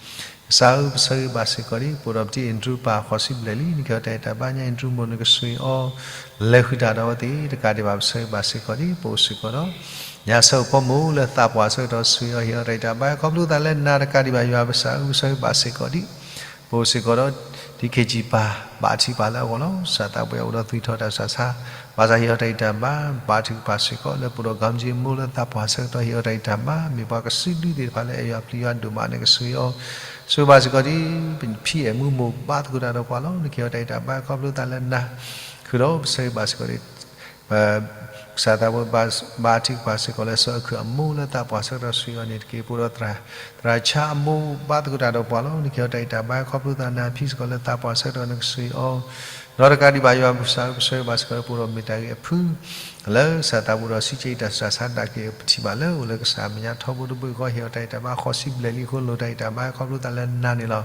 ကစၢ်ဧၢ ပဆၢဂ့ၤဘၣ်စ့ၢ်ကီးဒံး ပအိၣ်ဒီးပတံၤ Andrew ပၢ်ဃိးဆံဘျဲၣ်လံ နကဟ့ၣ်အီၤတၢ်အံးတၢ်ဘါ ညါ Andrew မိၢ် နကဆိၣ်ဂ့ၤအီၤ လဲၤဃုာ်တၢ်ဒီးအဝဲသ့ၣ်တကးဒံးဘၣ် ပဆၢဂ့ၤဘၣ်စ့ၢ်ကီးဒံး ပအိၣ်စ့ၢ်ကီးဒီး ညါဆၢဖိမိၢ်လၢသးပှၢ်အဆၢကတီၢ် ဆိၣ်ဂ့ၤအီၤ ဟ့ၣ်အီၤတၢ်အံးတၢ်ဘါ ခီဖျိသးလၢနၤတကးဒံးဘၣ် ယွၤပကစၢ်ဧၢ ပဆၢဂ့ၤဘၣ်စ့ၢ်ကီးဒံး ပအိၣ်စ့ၢ်ကီးဒီး တံၤခ့ၣ်ကၠံၣ်ပၢ် ဘါထုကဖၣ်လၢအဂီၢ်လီၤ. ကစၢ်သးပှၢ်အအိၣ်ဒီးသွံၣ်ထီၣ်တၢ်ဆူးတၢ်ဆါ ဘၣ်ဆၣ်ဟ့ၣ်အီၤတၢ်အံးတၢ်ဘါ ဘါထုကဖၣ်စ့ၢ်ကီး လၢပအိၣ်ဒီး ကၠံၣ်မိၢ်လၢသးပှၢ်အဆၢကတီၢ် ဟ့ၣ်အီၤတၢ်အံးတၢ်ဘါ မ့ၢ်ပှၤကစုဒုသ့ၣ်တဖၣ်လၢအဲၣ်ယွၤပျံၤယွၤဒိၣ်မး နကဆိၣ်ဂ့ၤအီၤ ဆိၣ်ဂ့ၤဘၣ်စ့ၢ်ကီးဒံး ဖံအဲၣ်မူမိၢ် ဘါသကိးတၢ်ဒီးပှၤလီၤ. နကဟ့ၣ်အီၤတၢ်အံးတၢ်ဘါ ခီဖျိသးလၢနၤ ဃုာ်ဒီးပဆၢဂ့ၤဘၣ်စ့ၢ်ကီးဒံး ကစၢ်သးပှၢ် ဘါထုကဖၣ်စ့ၢ်ကီးလၢ စီၤအခုၣ်အမိၢ်လၢသးပှၢ်ဆၢကတီၢ် ဆိၣ်ဂ့ၤအီၤန့ၣ်တက့ၢ်. ပအိၣ်ဒီးသရၣ်ဆါအမိၢ် ဘါသကိးတၢ်ဒီးပှၤလီၤ. နကဟ့ၣ်အီၤတၢ်အံးတၢ်ဘါ ခီဖျိသးနၤ ဖံစ့ၢ်ကီးလၢသးပှၢ်ဆၢကတီၢ် နကဆိၣ်ဂ့ၤအီၤ ဒီးတကးဒံးဘၣ် ယွၤပကစၢ်ဧၢ ပဆၢဂ့ၤဘၣ်စ့ၢ်ကီးလၢ ပအိၣ်ဒီးမ့ၢ်တၢ်ဂ့ၤအဖု လၢကစၢ်သးပှၢ်ဒီး စံးကဲအံၤတၢ်ဆူးတၢ်ဆါဒၣ်က့ၤ ပထံၣ်ဘၣ်လၢအိၣ်လၢကစၢ်အမဲာ်ညါထီဘိတဘိအဃိ ဟ့ၣ်အီၤတၢ်အံးတၢ်ဘါ ဃိးဆံဘျဲၣ်လံအဃိ လိၣ်တၢ်အံးတၢ်ဘါ ခီဖျိသးလၢနၤန့ၣ်လီၤ.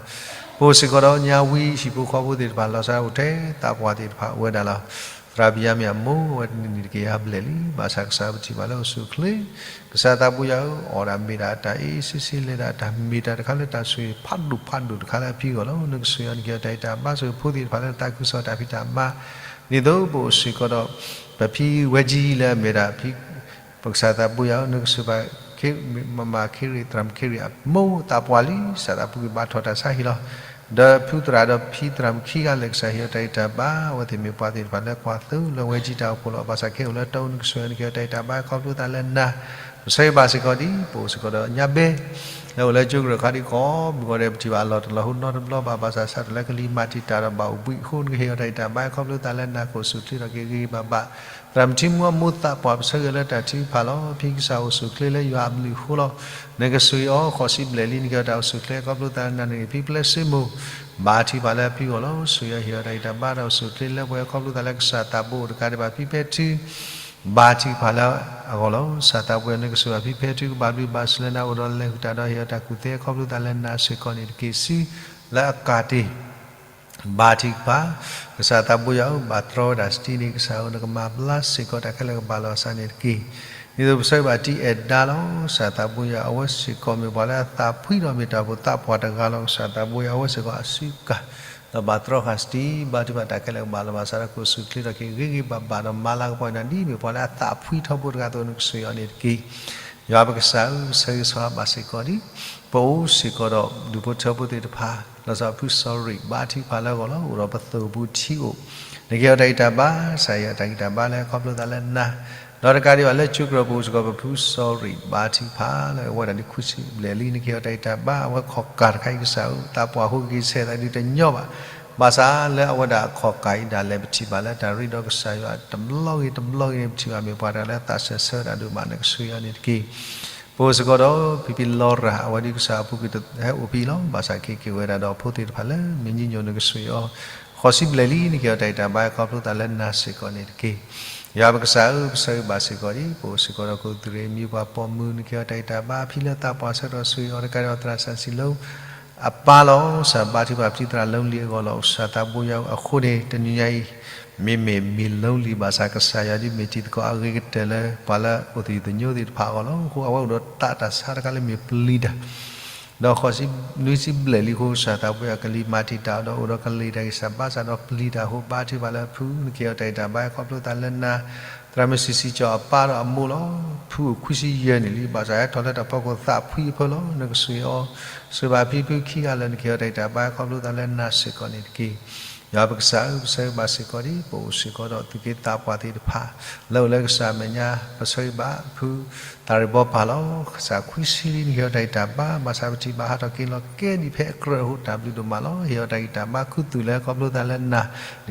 ပအိၣ်စ့ၢ်ကီးဒီးညါဝံဟံၣ်ဖိဃီဖိသ့ၣ်တဖၣ် လီၤဆီဒၣ်အိၣ်ထဲသးပှၢ်သ့ၣ်တဖၣ်အိၣ်ဝဲဒၣ်လီၤ. သရၣ်ဘံၣ်ယၤမ့ၣ်အမိၢ် အဝဲတနံၣ်တကယၤဘျဲၣ်လံ. ဘၣ်ဆၣ်ကစၢ်ပထံၣ်ဘၣ်လၢအိၣ်ဆူၣ်အိၣ်ချ့ ကစၢ်သးပှၢ်ယွၤဧၢ အီၣ်ဒၣ်မ့ၢ်ဒၣ်အတၢ်အ့စ့စ့ လဲၤဒၣ်အတၢ်မ့ၢ်တၢ်တခါလၢတၢ်ဆိၣ်ဂ့ၤဖးဒိၣ်ဖးဒိၣ်တခါလၢအဖံအဂီၢ်လီၤ. နကဆိၣ်ဂ့ၤအီၤ နကဟ့ၣ်အီၤတၢ်အံးတၢ်ဘါ ဆိၣ်ဂ့ၤဖိသ့ၣ်တဖၣ်လၢတၢ်သးခုကစီၣ်တၢ်ဖံးတၢ်မၤ ဒ်သိးပအိၣ်စ့ၢ်ကီးဒီး ပဖံဝဲကၠံလၢအမ့ၢ်ဒၣ်ဖံ ပကစၢ်သးပှၢ်ယွၤဧၢ နကဆိၣ်ဂ့ၤဘၣ် မမၤခ့ရံၣ် သရၣ်မုၣ်ခ့ရံၣ်အမိၢ်သးပှၢ်လံ. ကစၢ်သးပှၢ်ကဘါထီၣ်တၢ်ဆါဟံၣ်လီၤ. ဒီးဖုသရၣ်ဒီးဖံသရၣ်မုၣ်ခံဂၤလၢာ် ကစၢ်ဟ့ၣ်အီၤတၢ်အံးတၢ်ဘါ အဝဲသ့ၣ်မ့ၢ်ပှၤသ့ၣ်တဖၣ်လၢကွၢ်သိလၢဝဲကၠံတၢ်အိၣ်ဖှိၣ်လီၤ. ဘၣ်ဆၣ်ခဲအံၤအိၣ်လၢတီအူ နကဆိၣ်ဂ့ၤအီၤ နကဟ့ၣ်အီၤတၢ်အံးတၢ်ဘါ ခီဖျိသးလၢနၤ ပဆၢဂ့ၤဘၣ်စ့ၢ်ကီးဒံး ပအိၣ်စ့ၢ်ကီးဒီးညါဘဲ လၢအိၣ်လၢကၠိကရၢၢ်ခါဒံး ကိးမုၢ်ဂီၤဒဲး ပထံၣ်ဘၣ်အလီၢ်တလီၢ်ဟိနီတဘျီဘၣ် ဘၣ်ဆၣ်ဆါတၢ်လၢကလံၤမၤတံာ်တာ်ဒီးဘၣ်အိၣ်ဘှံးအဃိ နကဟ့ၣ်အီၤတၢ်အံးတၢ်ဘါ ခီဖျိသးလၢနၤ ကအိၣ်ဆူၣ်အိၣ်ချ့ထီၣ်က့ၤဂ့ၤဂ့ၤဘၣ်ဘၣ် သရၣ်မုၣ်ထံမူအမိၢ်သးပှၢ် ပဆၢဂ့ၤလၢတၢ်ထုကဖၣ်လီၤ. ဖံကစၢ်အိၣ်ဆူၣ်အိၣ်ချ့လၢယွၤအဘျုးအဃိလီၤ. နကဆိၣ်ဂ့ၤအီၤ ဃိးဆံဘျဲၣ်လံ နကဟ့ၣ်အီၤတၢ်အိၣ်ဆူၣ်အိၣ်ချ့ ခီဖျိသးလၢနၤန့ၣ် ဖံပျဲစ့မိၢ် ဘါထုကဖၣ်လၢအဖံအဂီၢ်လီၤ. ဆိၣ်ဂ့ၤအီၤ ဟ့ၣ်အီၤတၢ်အံးတၢ်ဘါဒီးအိၣ်ဆူၣ်အိၣ်ချ့လၢပှဲၤ ခီဖျိသးလၢကစၢ်သးဘိအိၣ်တကးဒံးဘၣ် ဖံဖဲထု ဘါထုကဖၣ်လၢအဂီၢ်လီၤ. ကစၢ်သးပှၢ် နကဆိၣ်ဂ့ၤအဖံဖဲထု ကဘၣ်ဘျုးဘၣ်ဆိၣ်လၢနၤအိၣ်ဒီးလဲၤဃုာ်တၢ်ဒီးဟ့ၣ်အီၤတၢ်ကူၣ်သ့ ခီဖျိသးလၢနၤစ့ၢ်ကီးန့ၣ်တက့ၢ် စုလၢအကါတ့ၢ် ဘါထုကဖၣ် ကစၢ်သးပှၢ်ယွၤဧၢ ဘၣ်တြီဝဲဒၣ်စတံန့ၣ် ကစၢ်ဧၢ နကမၤဘျါစ့ၢ်ကီးတၢ်ခဲလၢာ်ကဘၣ်လီၤအသးန့ၣ်တက့ၢ်. ဒ်သိးပဆၢဂ့ၤဘၣ်တံၤအဲၣ်ဒါလီၤ. ကစၢ်သးပှၢ်ယွၤ အဝဲစ့ၢ်ကီးမ့ၢ်ပှၤလၢအသးဖှံဒီးမ့ၢ်တၢ်အိၣ်ဖှိၣ်သးပှၢ်တဂၤလီၤ. ကစၢ်သးပှၢ်ယွၤ အဝဲစ့ၢ်ကီးအစုကၢ် ဒီးဘၣ်တြီဃာ်စတံ ဘါထုကဖၣ်တၢ်ခဲလၢာ်ကဘၣ်လီၤဘၣ်အသးဒီး ကအိၣ်ဆူၣ်အိၣ်ချ့ထီၣ်က့ၤဂ့ၤဂ့ၤဘၣ်ဘၣ်ဒီးမၤလၤကပီၤနၤဒ်မ့ၢ်ပှၤလၢအသးဖှံထီဘိတဂၤအသိး နကဆိၣ်ဂ့ၤအီၤန့ၣ်တက့ၢ်. ယွၤပကစၢ်ဧၢ ပဆၢဂ့ၤဆၢဝါဘၣ်စ့ၢ်ကီးဒံး ပအိၣ်စ့ၢ်ကီးဒီးဒူၣ်ဖိထၢဖိသ့ၣ်တဖၣ် လီၤဆီဖုစီၤရံၣ် ဘါထုကဖၣ်လၢအဂီၢ်လီၤ. အိၣ်ဒီးပသိၣ်ပူၤထံအိၣ် နကဟ့ၣ်အီၤတၢ်ဂံၢ်တၢ်ဘါ ကစၢ်ယွၤတၢ်ဂံၢ်တၢ်ဘါလၢခီဖျိသးလၢနၤ ဒီးတကးဒံးဘၣ်လၢ ကၠိကရၢၢ်ပူၤစ့ၢ်ကီး ပဖုစီၤရံးဘါထံဖးလၢအဝဲဒၣ်ဒ်ခွံဆံဘျဲၣ်လံ နကဟ့ၣ်အီၤတၢ်ဂံၢ်တၢ်ဘါ အဝဲခီၣ်ကၢ်တခါအံၤကစၢ်ဧၢ သးပှၢ်ဟူးဂဲၤဆဲးသးဒုးတညီဘၣ်. ဘၣ်ဆၣ်လၢအဝဲဒၣ်အခီၣ်ကၢ်အံၤဒၣ်လဲာ် ပထံၣ်ဘၣ်လၢတၢ်ရ့ဒီးကစၢ်ယွၤတဘျီဂ့ၤတဘျီဂ့ၤန့ၣ် ပထံၣ်ဘၣ်မ့ၢ်ပှၤတဂၤလၢသးစၢၢ်ဆၢဝဲဒၣ်ဒိၣ်မး နကဆိၣ်ဂ့ၤအီၤန့ၣ်တက့ၢ်. ပအိၣ်စ့ၢ်ကီးဒီး ဖံဖံလီၤရၤ အဝဲဒ်ကစၢ်အပူၤကွံာ်ဟဲအိၣ်ဖဲအံၤလီၤ. ဘၣ်ဆၣ်က့ၤက့ၤဝဲဒၣ်ဒီးဖိသ့ၣ်တဖၣ်လၢမ့ၢ်ညံၣ်ညိၣ် နကဆိၣ်ဂ့ၤအီၤ ဃိးဆံဘျဲၣ်လံ နကဟ့ၣ်အီၤတၢ်ဂံၢ်တၢ်ဘါ ခီဖျိသးလၢနၤစ့ၢ်ကီးန့ၣ်တက့ၢ်. ယွၤပကစၢ်ဧၢ ပဆၢဂ့ၤဘၣ်စ့ၢ်ကီးဒံး ပအိၣ်စ့ၢ်ကီးဒီးခိၣ်သရ့ၣ်မံၤပှၤပိာ်မုၣ် နကဟ့ၣ်အီၤတၢ်ဂံၢ်တၢ်ဘါ ဖံလၢသးပှၢ်ဆၢကတီၢ်ဆိၣ်ဂ့ၤအီၤတကးဒံး သရၣ်စၢ်စံးလၢ အပၢ်လီၤ. ကစၢ်ဘါထုကဖၣ်ပတံၤသရၣ်လၢလံၤအဂီၢ်လီၤ. ကစၢ်သးဘိယွၤအဃိန့ၣ် တနံၤညါအံၤ မ့မ့ၢ်မ့ၢ်လၢလံၤဘၣ်ဆၣ် ကစၢ်ယွၤဒ်မ့ၢ်တံၤသကိးအဂ့ၤကတၢၢ်လၢ ပှၤလၢအိၣ်သယုၢ်သညိသ့ၣ်တဖၣ်အဂီၢ်လီၤ. အဃိအဝဲအိၣ်ဒီးသးတၢ်ဆါတခါလၢမ့ၢ်ပျံၤတၢ် ဒီးဃိးဆံနွံဆံဘျဲၣ်လံအဃိ ကစၢ်သးဘိယွၤကလံၤမၤတံာ်တာ်အီၤဒီးအိၣ်ဒီးကလံၤတၢ်ဂံၢ်စၢ်ဘါစၢ်ဒီးပျံၤတၢ်အဃိ ဘါထုကဖၣ်လၢအဖု နကဟ့ၣ်အီၤတၢ်ဂံၢ်တၢ်ဘါ ခီဖျိသးလၢနၤ သရၣ်မုၣ်စံးစံးကၠီအပၢ်ဒီးအမိၢ်လီၤ. ဖုအိၣ်ခွံဆံယဲၢ်နံၣ်လံ ဘၣ်ဆၣ်ဟဲထီၣ်လၢတၢ်ဖီခိၣ်သးဖှံအဖၢလီၤ. နကဆိၣ်ဂ့ၤအီၤ ဆိၣ်ဂ့ၤဘၣ်ဖံဖုခံဂၤလၢာ် နကဟ့ၣ်အီၤတၢ်ဂံၢ်တၢ်ဘါ ခီဖျိသးလၢနၤစ့ၢ်ကီးန့ၣ်တက့ၢ်. ယွၤပကစၢ်ဧၢ ပဆၢဂ့ၤဘၣ်စ့ၢ်ကီးဒံး ပအိၣ်စ့ၢ်ကီးဒီးသူၣ်က့သးပှၢ်သ့ၣ်တဖၣ် လၢအိၣ်လၢကစၢ်အမဲာ်ညါ ပဆၢဂ့ၤဘၣ်ဖု သးရ့ၣ်ဘီပၢ်လီၤ. ကစၢ်ခွံဆံလံ နကဟ့ၣ်အီၤတၢ်ဂံၢ်တၢ်ဘါ ဘၣ်ဆၣ်ပထံၣ်ဘၣ်ဟးထီၣ်က့ၤလီၤကဲဒံးဖဲအကြၢးအဃိ တၢ်ဘျုးဒိၣ်မးလီၤ. ဟ့ၣ်အီၤတၢ်ဂံၢ်တၢ်ဘါခူသူၣ်လၢ ခီဖျိသးလၢနၤ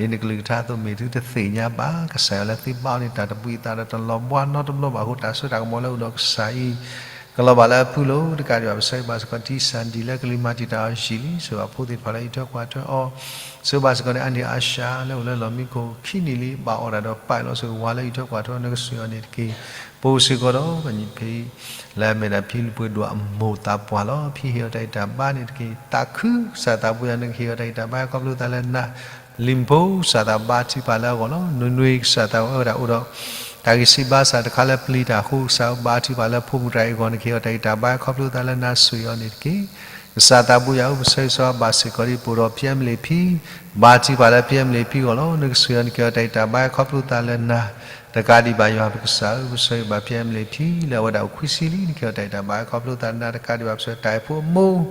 ဒ်နကလုၢ်ကထါအသိးမ့ၢ်သုတသ့ၣ်ညါဘၣ်. ကစၢ်ယွၤလၢသုဘါအီၤန့ၣ်တၢ်တဘှံးအသးဒီးတလီၤဘှါနီတဘျီဘၣ်အဃိ တၢ်စိတၢ်ကမီၤလၢအိၣ်ဒီးကစၢ်အံၤ ကလီၤဘၣ်လၢအဖုလီၤ. တကးဒံးဘၣ် ပဆၢဂ့ၤဘၣ်စ့ၢ်ကီး တံၢ်စၢ်ဒံၣ်လၢကလံၤမၤတံာ်တာ်အီၤယံာ်လံ ဆိၣ်ဂ့ၤဘၣ်ဖိသ့ၣ်တဖၣ်လၢအံးထွဲကွၢ်ထွဲအီၤ ဆိၣ်ဂ့ၤဘၣ်စ့ၢ်ကီးန့ၣ် အါန့ၢ်အါရှါလၢအိၣ်လၢလီၢ်မံခိၣ်ခံနံၣ်လံ ဘၣ်အီၣ်တၢ်ဒီးပာ်လီၤ ဆိၣ်ဂ့ၤဝၤလၢအံးထွဲကွၢ်ထွဲအီၤ နကဆိၣ်ဂ့ၤအီၤန့ၣ်တက့ၢ်. ပအိၣ်စ့ၢ်ကီးဒီး ပဖံ လၢအမ့ၢ်ဒၣ်ဖံလူၤပှ့ၤဒိၣ်အမိၢ်သးပှၢ်လီၤ. ဖံဟ့ၣ်အီၤတၢ်ဂံၢ်တၢ်ဘါန့ၣ်တက့ၢ်. သးခု ကစၢ်သးဘိယွၤ နကဟ့ၣ်အီၤတၢ်ဂံၢ်တၢ်ဘါ ခီဖျိသးလၢနၤ လံၤဖိ ကစၢ်သးဘါထုကဖၣ်လၢအဂီၢ်လီၤ. နွံနွံ ကစၢ်သးဝဲဒၣ်အိၣ်ဒီး တၢ်ဂံၢ်စၢ်ဘါစၢ်တခါလၢပျံၤတၢ်အဃိ ကစၢ်ဧၢ ဘါထုကဖၣ်လၢဖိမုၣ်တဂၤအံၤအဂီၢ် နကဟ့ၣ်အီၤတၢ်ဂံၢ်တၢ်ဘါ ခီဖျိသးလၢနၤ ဆိၣ်ဂ့ၤအီၤန့ၣ်တက့ၢ်. ကစၢ်သးဘိယွၤဧၢ ပဆၢဂ့ၤဆၢဝါဘၣ်စ့ၢ်ကီးဒံး ပအိၣ်ဒီးဖံအမလ့းဖံ ဘါထုကဖၣ်လၢဖံအမလ့းဖံအဂီၢ်လီၤ. နကဆိၣ်ဂ့ၤအီၤ နကဟ့ၣ်အီၤတၢ်ဂံၢ်တၢ်ဘါ ခီဖျိသးလၢနၤ တကးဒံးဘၣ် ယွၤပကစၢ်ဧၢ ပဆၢဂ့ၤဘၣ်ဖံအမလ့းဖံ လၢအဝဲဒၣ်အိၣ်ခွံဆံလံ နကဟ့ၣ်အီၤတၢ်ဂံၢ်တၢ်ဘါ ခီဖျိသးလၢနၤ တကးဒံးဘၣ် ပဆၢတၢ်အဲၣ်ဖိအမိၢ်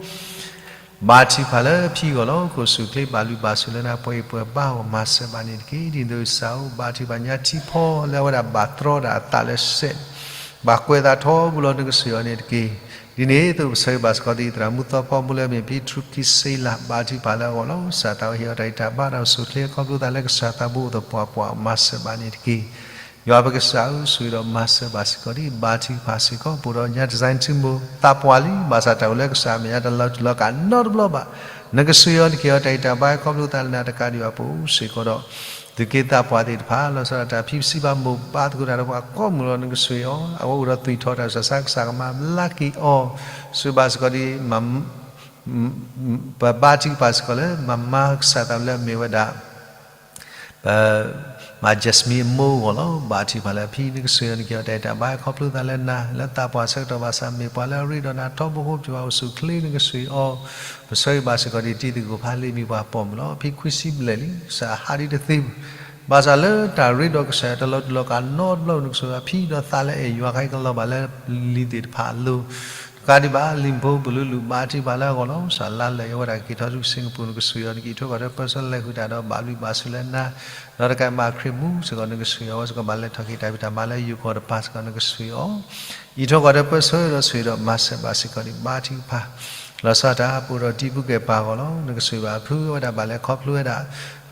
ဘါထုကဖၣ်လၢဖံအဂီၢ်လီၤ. ကအိၣ်ဆူၣ်အိၣ်ချ့ ဘၣ်လုၢ်ဘၣ်စၢၤလၢနၤ ပှဲၤဂံၢ်ပှဲၤဘါအဂီၢ် မၤစၢၤဘၣ်န့ၣ်တက့ၢ်. ဒ်သိးကစၢ်ဧၢ ဘါထုကဖၣ်ညါထံဖီ လၢအဝဲဒၣ်ဘၣ်တြီဒၣ်အသးလၢစဲး ဘၣ်ကွဲးသးထီဘိလီၤ နကဆိၣ်ဂ့ၤအီၤန့ၣ်တက့ၢ်. ဒ်န့ၣ်အသိး ပဆၢဂ့ၤဘၣ်စ့ၢ်ကီးဒံး သရၣ်မုၣ်သီဖီမုၢ်လၢအမ့ၢ်ဖံထြူခံစ့လး ဘါထုကဖၣ်လၢအဂီၢ်လီၤ. ကစၢ်သးဝဲဟ့ၣ်အီၤတၢ်ဂံၢ်တၢ်ဘါဒီးဆိၣ်အိၣ်ချ့ ခီဖျိသးလၢကစၢ်သးဘိအိၣ်သပှၢ်ပှၢ် မၤစၢၤဘၣ်န့ၣ်တက့ၢ်. ယွၤပကစၢ်ဧၢ ဆိၣ်ဂ့ၤဒီးမၤစၢၤဘၣ်စ့ၢ်ကီးဒံး ဘါထုကဖၣ်စ့ၢ်ကီး ပအိၣ်ဒီးညါ design ထံမိၢ် သးပှၢ်လံ ဘၣ်ဆၣ်တၢ်အိၣ်လၢကစၢ်အမဲာ်ညါ တလီၤတူာ်လီၤကာ်နီတဘျီဘၣ်. နကဆိၣ်ဂ့ၤအီၤ နကဟ့ၣ်အီၤတၢ်ဂံၢ်တၢ်ဘါ ခီဖျိသးလၢနၤ တကးဒံးဘၣ် ပအိၣ်စ့ၢ်ကီးဒီး သူၣ်က့သးပှၢ်သ့ၣ်တဖၣ် လီၤဆီဒၣ်တၢ် ဖံပစံးဘၣ်မိၢ် ဘါသကိးတၢ်ဒီးပှၤကိးမုၢ်လီၤ နကဆိၣ်ဂ့ၤအီၤ အဝဲအိၣ်ဒီးသွံၣ်ထီၣ်တၢ်ဆူးတၢ်ဆါ ကစၢ်ကမၤဘျါက့ၤအီၤ ဆိၣ်ဂ့ၤဘၣ်စ့ၢ်ကီးဒံး ပဘါထုကဖၣ်စ့ၢ်ကီးလၢ မၤမါကစၢ်သးလၢအမ့ၢ်ဝဲဒၣ် ပ မါ Jasmine အမိၢ်အဂီၢ်လီၤ. ဘါထုကဖၣ်လၢဖံ နကဆိၣ်ဂ့ၤအီၤ နကဟ့ၣ်အီၤတၢ်ဂံၢ်တၢ်ဘါ ခီဖျိသးလၢနၤ လၢသးပှၢ်ဆၢကတီၢ်ဘၣ်ဆၣ် မ့ၢ်ပှၤလၢအရ့ဒီးနၤထီဘိအဃိ ပထံၣ်ဘၣ်အိၣ်ဆူၣ်အိၣ်ချ့ နကဆိၣ်ဂ့ၤအီၤ ပဆၢဂ့ၤဘၣ်စ့ၢ်ကီးဒံး တံၤသကိးဖးလံာ်မံၤပှၤပိာ်မုၣ်လီၤ. ဖံခွံဆံဘျဲၣ်လံ ကစၢ်ဟးဒ်တသ့ဘၣ် ဘၣ်ဆၣ်လၢတၢ်ရ့ဒီးကစၢ်ယွၤတလီၤတူာ်လီၤကာ်နီတဘျီ နကဆိၣ်ဂ့ၤအီၤ ဖံဒီးသးလၢအဲၣ်ယွၤခါအံၤ ကလီၤဘၣ်လၢလံၤသ့ၣ်တဖၣ်အလိၤ တကးဒံးဘၣ် လံၤဖိပလူၤလူၤ ဘါထုကဖၣ်လၢအဂီၢ်လီၤ. ကစၢ်လါလၢာ်အံၤ အဝဲဒၣ်က့ၤထီၣ်ဆူကစ့ၣ်ကပူၤ နကဆိၣ်ဂ့ၤအီၤ နကအံးထွဲကွၢ်ထွဲပၢဆှၢ လဲၤဃုာ်တၢ်ဒီးဘၣ်ဘျုးဘၣ်ဆိၣ်လၢနၤ ဒီးတကးဘၣ်ခရံာ်မူစ့ၢ်ကီး နကဆိၣ်ဂ့ၤအီၤ အဝဲစ့ၢ်ကီးဘၣ်လဲၤထီၣ်က့ၤတၢ်ဖံးတၢ်မၤလၢယိၤကီၢ်တပၤစ့ၢ်ကီး နကဆိၣ်ဂ့ၤအီၤ အံးထွဲကွၢ်ထွဲပၢဆှၢဒီးဆိၣ်ဂ့ၤဒီးမၤစၢၤဘၣ်စ့ၢ်ကီးဒံး ဘါထုကဖၣ် လီၤဆီဒၣ်တၢ် ပအိၣ်ဒီးတံၤပူၤကဲၣ်ပၤအဂီၢ်လီၤ. နကဆိၣ်ဂ့ၤဘၣ်ဖု အဝဲဒၣ်ဘၣ်လဲၤခီဖျိဝဲဒၣ်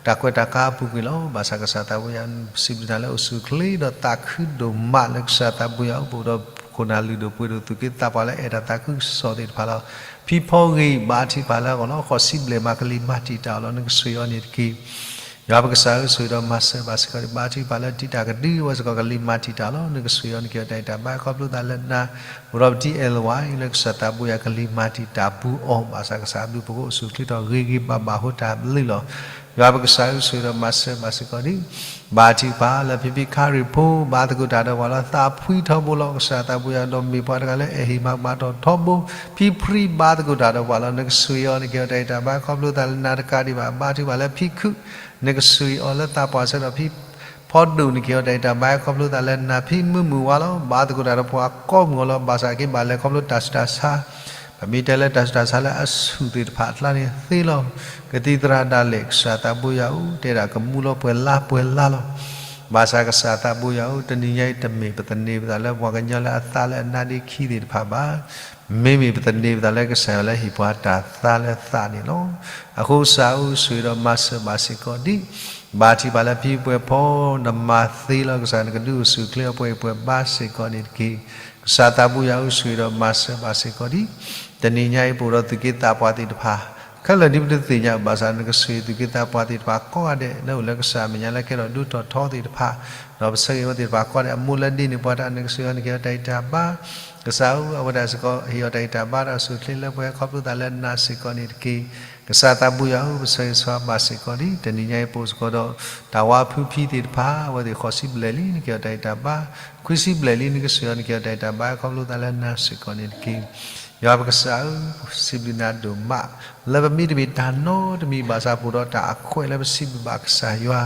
တၢ်ကွဲးတၢ်ကါအပူၤကွံာ်လီၤ. ဘၣ်ဆၣ်ကစၢ်သးဘိယွၤ စံးဘျုးနၤလၢအိၣ်ဆူၣ်အိၣ်ချ့ဒီးသးခုဒိၣ်မးလၢကစၢ်သးဘိယွၤအိၣ် ပအိၣ်ဒီးခိၣ်နၢ်လုၢ်ဒိၣ်ပှ့ၤဒိၣ် သူၣ်က့သးပှၢ်လၢအဲၣ်တၢ်သးခုကစီၣ်သ့ၣ်တဖၣ်လီၤ. ဖံဖီဂ့ၤ ဘါထုကဖၣ်လၢအဂီၢ်လီၤ. ဃိးဆံဘျဲၣ်မး ကလံၤမၤတံာ်တာ်အီၤလီၤ. နကဆိၣ်ဂ့ၤအီၤန့ၣ်တက့ၢ်. ယွၤပကစၢ်ဧၢ ဆိၣ်ဂ့ၤဒီးမၤစၢၤဘၣ်စ့ၢ်ကီးဒံး ဘါထုကဖၣ်လၢတံၤတၢ်ကဒု အဝဲစ့ၢ်ကီးကလံၤမၤတံာ်တာ်လီၤ. နကဆိၣ်ဂ့ၤအီၤ နကဟ့ၣ်အီၤတၢ်ဂံၢ်တၢ်ဘါ ခီဖျိသးလၢနၤ ပအိၣ်ဒီးပတံၤအဲၣ်လဝါအံၤ လၢကစၢ်သးဘိယွၤကလံၤမၤတံာ်တာ်ပူၤအီၤ ဘၣ်ဆၣ်ကစၢ်အဘျုးအဖှိၣ်ကအိၣ်ဆူၣ်အိၣ်ချ့ထီၣ်ဂ့ၤဂ့ၤဘၣ်ဘၣ်အဃိတၢ်ဘျုးလီၤ. ယွၤပကစၢ်ဧၢ ဆိၣ်ဂ့ၤဒီးမၤစၢၤဘၣ်စ့ၢ်ကီးဒံး ဘါထုကဖၣ်လၢဖံဖံခါရံၣ်ဖိ ဘါသကိးတၢ်ဒီးပှၤလၢသးဖှံထီဘိလီၤ. ကစၢ်သးဘိယွၤဒီးမ့ၢ်ပှၤတဂၤလၢအဲၣ်ဟ့ၣ်မၤကမၣ်ထီၣ်ထီဘိ ဖံဖှံဘါသကိးတၢ်ဒီးပှၤလီၤ. နကဆိၣ်ဂ့ၤအီၤ နကဟ့ၣ်အီၤတၢ်ဂံၢ်တၢ်ဘါ ခီဖျိသးလၢနၤ တကးဒံးဘၣ် ဘါထုကဖၣ်လၢဖံခုၣ် နကဆိၣ်ဂ့ၤအီၤလၢသးပှၢ်ဆၢကတီၢ် ဖံဖီဒိၣ် နကဟ့ၣ်အီၤတၢ်ဂံၢ်တၢ်ဘါ ခီဖျိသးလၢနၤ ဖံမုၢ်မုၢ်ဝါလီၤ. ဘါသကိးတၢ်ဒီးပှၤကိးမုၢ်အီၤလီၤ. ဘၣ်ဆၣ်က့ၤဘၣ်လဲၤခီဖျိတၢ်ဆူးတၢ်ဆါ ပမ့ၢ်တဲလၢတၢ်ဆူးတၢ်ဆါလၢအဆူၣ်သ့ၣ်တဖၣ်အကျါန့ၣ်သ့လီၤ. ကသံၣ်သရၣ်ဒၣ်လဲာ် ကစၢ်သးဘိယွၤဧၢ တဲဒၣ်ကမူလီၤပှဲၤလါပှဲၤလါလီၤ. ဘၣ်ဆၣ်ကစၢ်သးဘိယွၤဧၢ, တနံၤညါအံၤတမ့ၢ်ပသန့ၤပသးလၢပှၤကညီလၢအသးလၢအနါဒ့ခံသ့ၣ်တဖၣ်ဘၣ်. မ့မ့ၢ်ပသန့ၤပသးလၢကစၢ်ယွၤလၢဟ့ၣ်ပှၤတၢ်သါလၢသးန့ၣ်လီၤ. အဃိကစၢ်ဧၢ, ဆိၣ်ဂ့ၤဒီးမၤစၢၤဘၣ်စ့ၢ်ကီးဒံး, ဘါထုကဖၣ်လၢဖံပှဲၤဖီ, နမၤသ့လီၤကစၢ်, နကဒုးအိၣ်ဆူၣ်အိၣ်ချ့အပှဲၤအံၤပှဲၤဘါစ့ၢ်ကီးန့ၣ်တက့ၢ်. ကစၢ်သးဘိယွၤဧၢ, ဆိၣ်ဂ့ၤဒီးမၤစၢၤဘၣ်စ့ၢ်ကီးဒံး, တနံၤညါအံၤပအိၣ်ဒီးသူၣ်က့သးပှၢ်သ့ၣ်တဖၣ် ခဲလၢာ်ဒ်ပတသ့ၣ်ညါဘၣ်ဆၣ် နကဆိၣ်ဂ့ၤသူၣ်က့သးပှၢ်သ့ၣ်တဖၣ်ကိးဂၤဒဲး လၢအိၣ်လၢကစၢ်အမဲာ်ညါလၢကဲထီၣ်ဒိၣ်ထီၣ်ထီသ့ၣ်တဖၣ်, ဒီးပဆၢဂ့ၤဝဲသ့ၣ်တဖၣ်ကိးဂၤဒဲး အမိၢ်လၢဒ့န့ၢ်ပှၤတၢ် နကဆိၣ်ဂ့ၤအီၤ နကဟ့ၣ်အီၤတၢ်ဂံၢ်တၢ်ဘါ, ကစၢ်ဧၢ, အဝဲဒၣ်စ့ၢ်ကီး ဟ့ၣ်အီၤတၢ်ဂံၢ်တၢ်ဘါဒီးအိၣ်ဆူၣ်အိၣ်ချ့လၢပှဲၤခီဖျိသးလၢနၤစ့ၢ်ကီးန့ၣ်တက့ၢ်. ကစၢ်သးဘိယွၤဧၢ, ပဆၢဂ့ၤဆၢဝါဘၣ်စ့ၢ်ကီးဒံး, တနံၤညါအံၤပအိၣ်စ့ၢ်ကီးဒီး တၢ်ဝါဖုဖံသ့ၣ်တဖၣ်, အဝဲသ့ၣ်ဃိးဆံဘျဲၣ်လံ နကဟ့ၣ်အီၤတၢ်ဂံၢ်တၢ်ဘါ, ခွံဆံဘျဲၣ်လံ နကဆိၣ်ဂ့ၤအီၤ နကဟ့ၣ်အီၤတၢ်ဂံၢ်တၢ်ဘါခီဖျိသးလၢနၤစ့ၢ်ကီးန့ၣ်တက့ၢ်. ယွၤပကစၢ်ဧၢ, စံးဘျုးနၤဒိၣ်မး လၢပမ့တမ့ၢ်တၢ်နီတမံၤဘၣ်ဆၣ် ပအိၣ်ဒီးတၢ်အခွဲးလၢပစံးဘျုးဘၣ်ကစၢ်ယွၤ,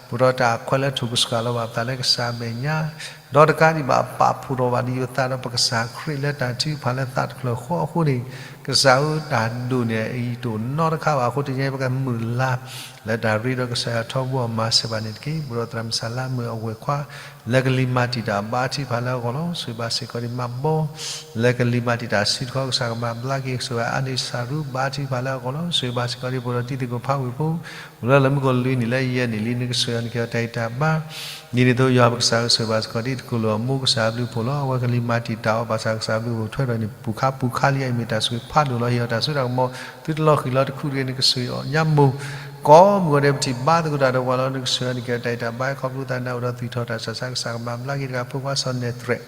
ပအိၣ်ဒီးတၢ်အခွဲးလၢထိၣ်ကဆှၣ်လီၤဘၣ်ပသးလၢကစၢ်အမဲာ်ညါ, ဒီးတကးဒံးဘၣ် ပာ်ဖှိၣ်ထီၣ်ဘၣ်ဒံးပသးဒီးပကစၢ်ခရံာ်လၢတၢ်ထုကဖၣ်လၢသးတဖျၢၣ်ဃီအဃိန့ၣ်, ကစၢ်ဧၢ, တၢ်ဒိၣ်န့ၣ် အံၤတအိၣ်နီတခါဘၣ်အဃိ တနံၤညါအံၤပကမုာ်လၤ လၢတၢ်ရ့ဒီးကစၢ်ယွၤထီဘိအီၤမၤစၢၤဘၣ်န့ၣ်တက့ၢ်. ပအိၣ်ဒီးသရၣ်မုၣ်စၤလါမုၣ်အဝဲၢ်ခွါ လၢကလံၤမၤတံာ်တာ် ဘါထုကဖၣ်လၢအဂီၢ်လီၤ. ဆိၣ်ဂ့ၤဘၣ်စ့ၢ်ကီးဒံး မၤဘီ လၢကလံၤမၤတံာ်တာ်စုတခီ ကစၢ်ကမၤဘျါက့ၤ ဆိၣ်ဂ့ၤဘၣ်အါန့ၢ်စၢ်ရူ ဘါထုကဖၣ်လၢအဂီၢ်လီၤ. ဆိၣ်ဂ့ၤဘၣ်စ့ၢ်ကီးဒံး ပအိၣ်ဒီးတံၤသကိးဖးဝ့ၢ်ဖိ အိၣ်လၢလၢမုၢ်ကီၢ်လွံၢ်နံၣ်လၢယဲၢ်နံၣ်လံ နကဆိၣ်ဂ့ၤအီၤ နကဟ့ၣ်အီၤတၢ်ဂံၢ်တၢ်ဘါ ဒ်န့ၣ်အသိး ယွၤပကစၢ်ဧၢ, ဆိၣ်ဂ့ၤဘၣ်စ့ၢ်ကီးဒံး တကိၢ်လိာ်အမိၢ် ကစၢ်အဘျုးအဖှိၣ်လီၤ. အဝဲကလံၤမၤတံာ်တာ်အီၤ ဘၣ်ဆၣ်ကစၢ်အဘျုးအဖှိၣ်ထွဲဒီးန့ၣ် ပူၤခါပူၤခါလံ အအံၤမ့ၢ်တၢ်ဆိၣ်ဂ့ၤဖးဒိၣ်လီၤ. ဟ့ၣ်အီၤတၢ်စိတၢ်ကမီၤ သုတလီၤဃံၤလီၤတခူၣ်တဂ့ၤ နကဆိၣ်ဂ့ၤအီၤ ညါမိၢ် ကိးမုၢ်ဂီၤဒဲး ပထံၣ်ဘါသကိးတၢ်ဒီးပှၤလီၤ. နကဆိၣ်ဂ့ၤအီၤ နကဟ့ၣ်အီၤတၢ်ဂံၢ်တၢ်ဘါ ခီဖျိသးန့ၣ် အိၣ်ဒီးသူၣ်ထီၣ်တၢ်ဆးဆါ ကစၢ်ကမၤဘျါက့ၤတဂၤ ဖိခွါစီၤနဲၣ်သရဲး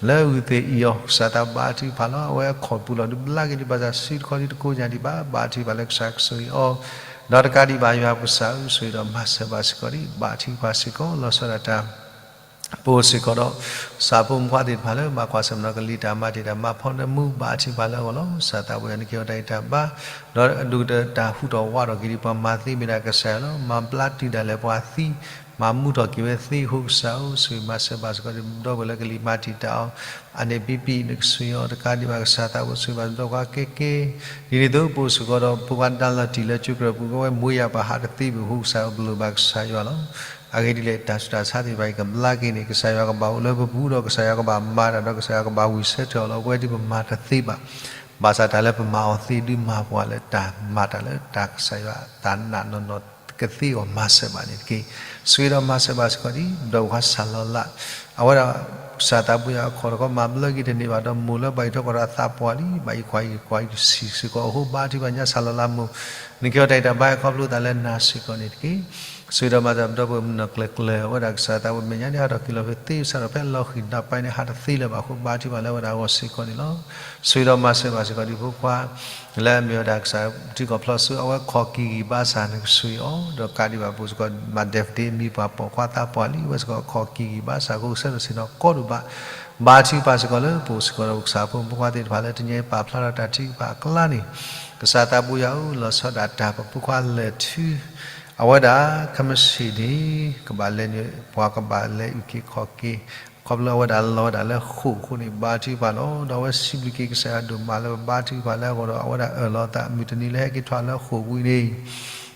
လၢဂုၢ်သ့ၣ်အံၤအီၤ ကစၢ်သးဘါထုကဖၣ်လီၤ. အဝဲအခီၣ်ပူၤလီၤ ဒုးဘျါက့ၤဒံး ဘၣ်ဆၣ်စုတခီဒံးတကိးညါဒံးဘၣ် ဘါထုကဖၣ်လၢကစၢ်ကဆိၣ်ဂ့ၤအီၤ ဒီးတကးဒံးဘၣ် ယွၤပကစၢ်ဧၢ, ဆိၣ်ဂ့ၤဒီးမၤစၢၤဘၣ်စ့ၢ်ကီးဒံး ဘါထုကဖၣ်စ့ၢ်ကီး လီၤဆီဒၣ်တၢ် ပအိၣ်စ့ၢ်ကီးဒီး ကစၢ်ဖိမုၣ်ဖိခွါသ့ၣ်တဖၣ်လၢ ဘၣ်ကွၢ်ဆၢၣ်မဲာ်ဒီးကလံၤတၢ်မၤတံာ်တာ် မၤဖီနၢမူ ဘါထုကဖၣ်လၢအဂီၢ်လီၤ. ကစၢ်သးဘိယွၤ နကဟ့ၣ်အီၤတၢ်ဂံၢ်တၢ်ဘါ ဒီးအဒိၣ်ကတၢၢ်တၢ်ဟူးထီၣ်ဝးထီၣ်က့ၤဒံး ပှၤမၤသ့မ့ၢ်ဒၣ်ကစၢ်ယွၤလီၤ. မၤဘျါတုၤဒၣ်လဲာ်ပှၤသံ မၤမူထီၣ်က့ၤဝဲသ့အဃိ ကစၢ်ဧၢ, ဆိၣ်ဂ့ၤမၤစၢၤဘၣ်စ့ၢ်ကီးဒံး ဒီပုၢ်ဝဲၢ်လၢကလံၤမၤတံာ်တာ်အီၤ အါန့ၢ်ပံပံ နကဆိၣ်ဂ့ၤအီၤ တကးဒံးဘၣ် ကစၢ်သးဘိ ဆိၣ်ဂ့ၤဘၣ်ဒီးပှၤကဲကဲ ဒ်န့ၣ်အသိး ပအိၣ်စ့ၢ်ကီးဒီး ဖိခွါဒါလီၤတံၢ်လၢကၠိကရၢၢ်ပူၤ ကဝဲမူယၤပာ်ဟးတသ့ဘၣ်အဃိ ကစၢ်ဧၢ ပလိၣ်ဘၣ်ကစၢ်ယွၤလီၤ. အဂ့ၢ်ဒ်လဲၣ် တၢ်ဆူးတၢ်ဆါသ့ၣ်တဖၣ်အံၤ ကဘျါက့ၤန့ၣ် ကစၢ်ယွၤကဘၣ်အိၣ်လၢပပူၤဒီး ကစၢ်ယွၤကဘၣ်မၤတၢ်ဒီး ကစၢ်ယွၤကဘၣ်ဝံၣ်ဆၢထၢၣ်အီၤလီၤ. ပဝဲဒၣ်ပမၤတသ့ဘၣ်. ဘၣ်ဆၣ်တၢ်လၢပမၤအီၤသ့ ဒုးမၤပှၤလၢတၢ်မၤတၢ်လၢတၢ်ကစၢ်ယွၤတၢ်နာ်နီၢ်နီၢ်ကသ့အဂီၢ် မၤစၢၤဘၣ်န့ၣ်တက့ၢ်. ဆိၣ်ဂ့ၤဒီးမၤစၢၤဘၣ်စ့ၢ်ကီးဒံး ဒီးပှၤစၢ်လီၤလး အဝဲဒၣ် ကစၢ်သးဘိယွၤအခီၣ်တခီ မၤဘျါက့ၤတန့ၢ်ဘၣ်ဒီးမိၢ်လၢဘၣ်အံးထီၣ်ကီၢ်ဒီးအသးပှၢ်လံ ဘၣ်အံးကွၢ်အံးကွၢ်အံးဆံးစ့ၢ်ကီးအဃိ ဘါထုကဖၣ်ညါ စၢ်လီၤလးမိၢ် နကဟ့ၣ်အီၤတၢ်ဂံၢ်တၢ်ဘါ ခီဖျိသးလၢနၤစ့ၢ်ကီးန့ၣ်တက့ၢ်. ဆိၣ်ဂ့ၤဒီးမၤစၢၤ ဒီပုၢ်ဝဲၢ်မုၣ်နီၢ်ကျၢၤကျၢၤ အဝဲဒၣ်ကစၢ်သးဘိမဲာ်ညါန့ၣ် ဟးထီၣ်က့ၤလီၤဖဲသ့စးထီၣ်ဖဲလီၤဃံၤနၢ်ပၢၢ်န့ၣ် ဟးတသ့လၢၤဘၣ်အဃိ ဘါထုကဖၣ်လၢအဝဲဒၣ်အဂီၢ်စ့ၢ်ကီးန့ၣ်လီၤ. ဆိၣ်ဂ့ၤဒီးမၤစၢၤဘၣ်စ့ၢ်ကီးဒံးဖိခွါ လၢအမ့ၢ်ဝဲဒၣ်ကစၢ်ထံကီၢ်ဖျီဆူ အဝဲခီၣ်ကံၢ်ဂံၢ်ဘါစၢ် နကဆိၣ်ဂ့ၤအီၤ ဒီးကးဒံးဘၣ်ပအိၣ်စ့ၢ်ကီး မၤဒဲးဖဒ့ မံၤပှၤပိာ်ခွါသးပှၢ်လံ အဝဲစ့ၢ်ကီးခီၣ်ကံၢ်ဂံၢ်ဘါစၢ်အဃိ ဆၢထၢၣ်ဆ့ၣ်နီၤကိးဒိၣ်ဘၣ်. ဘါထုကဖၣ်စ့ၢ်ကီးလၢပအိၣ်စ့ၢ်ကီးဒီးပကစၢ်ဖိမုၣ်ဖိခွါသ့ၣ်တဖၣ်လၢတနံၤအံၤပာ်ဖျါထီၣ်တၢ်ထုကဖၣ်အကျါန့ၣ် ကစၢ်သးဘိယွၤဧၢ လီၤဆီဒၣ်တၢ် ပဖိခွါလဲၤထု အဝဲဒၣ် ခဲမုၢ်ဆ့ၣ်န့ၣ် ကဘၣ်လဲၤန့ၣ် ပှၤကဘၣ်လဲၤအုၣ်က့ၤခီၣ်က့ၤ ခီဖျိအဝဲဒၣ်လီၤဝဲဒၣ်လၢဃိာ်အဃိန့ၣ် ဘါထုကဖၣ်လီၤ. ဒီးအဝဲစံးဘျုးက့ၤကစၢ်ယွၤဒိၣ်မးလၢပဘါထုကဖၣ်လၢအဂီၢ်ဒီး အဝဲဒၣ်အၢၣ်လီၤအသးမုၢ်တနံၤလၢဟဲက့ၤထီၣ်လၢဃိာ်ဝံၤန့ၣ်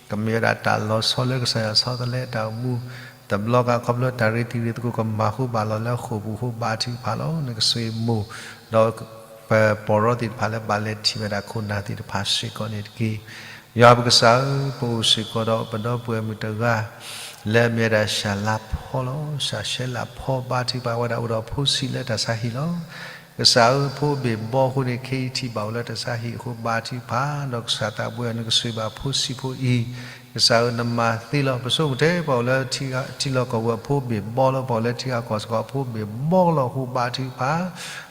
ကမ့ၢ်ဝဲဒၣ်တၢ်လီၤဆီလၢကစၢ်ယွၤဆီတလဲအတၢ်အိၣ်မူ တဘျီဃီ ခီဖျိတၢ်ရ့တံၤရ့သကိးကမၤဃူဘၣ်လီၤလၢဃိာ်ပူၤအဃိ ဘါထုကဖၣ်လီၤ. နကဆိၣ်ဂ့ၤမိၢ် ဒီးပပီၢ်ရီသ့ၣ်တဖၣ်လၢဘၣ်လဲၤထံၣ်ဝဲဒၣ်ခိၣ်နၢ်သ့ၣ်တဖၣ်စ့ၢ်ကီးန့ၣ်တက့ၢ်. ယွၤပကစၢ်ဧၢ, ပအိၣ်စ့ၢ်ကီးဒီးပဒီပုၢ်ဝဲၢ်မုၣ်တဂၤ လၢအမ့ၢ်ဝဲဒၣ်စှၤလါဖီလီၤ. စှၤရှဲလါဖီ ဘါထုကဖၣ်ဝဲဒၣ်အိၣ်ဒီးဖိဆံးလၢတၢ်ဆါဟံၣ်လီၤ. ကစၢ်ဧၢ, ဖိဘ့ၣ်ဘီအဃိန့ၣ် ခဲအံၤထံၣ်ဘၣ်အိၣ်လၢတၢ်ဆါဟံၣ်အဃိ ဘါထုကဖၣ် ဒီးကစၢ်သးဘိယွၤ နကဆိၣ်ဂ့ၤဘၣ်ဖိဆံးဖိအံၤ ကစၢ်ဧၢ, နမၤသ့လီၤ. ပဆိကမိၣ်ထဲပှၤအိၣ်လၢထံလီၢ်ကီၢ်ပူၤအဖိဘ့ၣ်ဘီလီၤ, ပှၤအိၣ်လၢထံဂၤကီၢ်စ့ၢ်ကီးအဖိဘ့ၣ်ဘီလီၤအဃိ ဘါထုကဖၣ်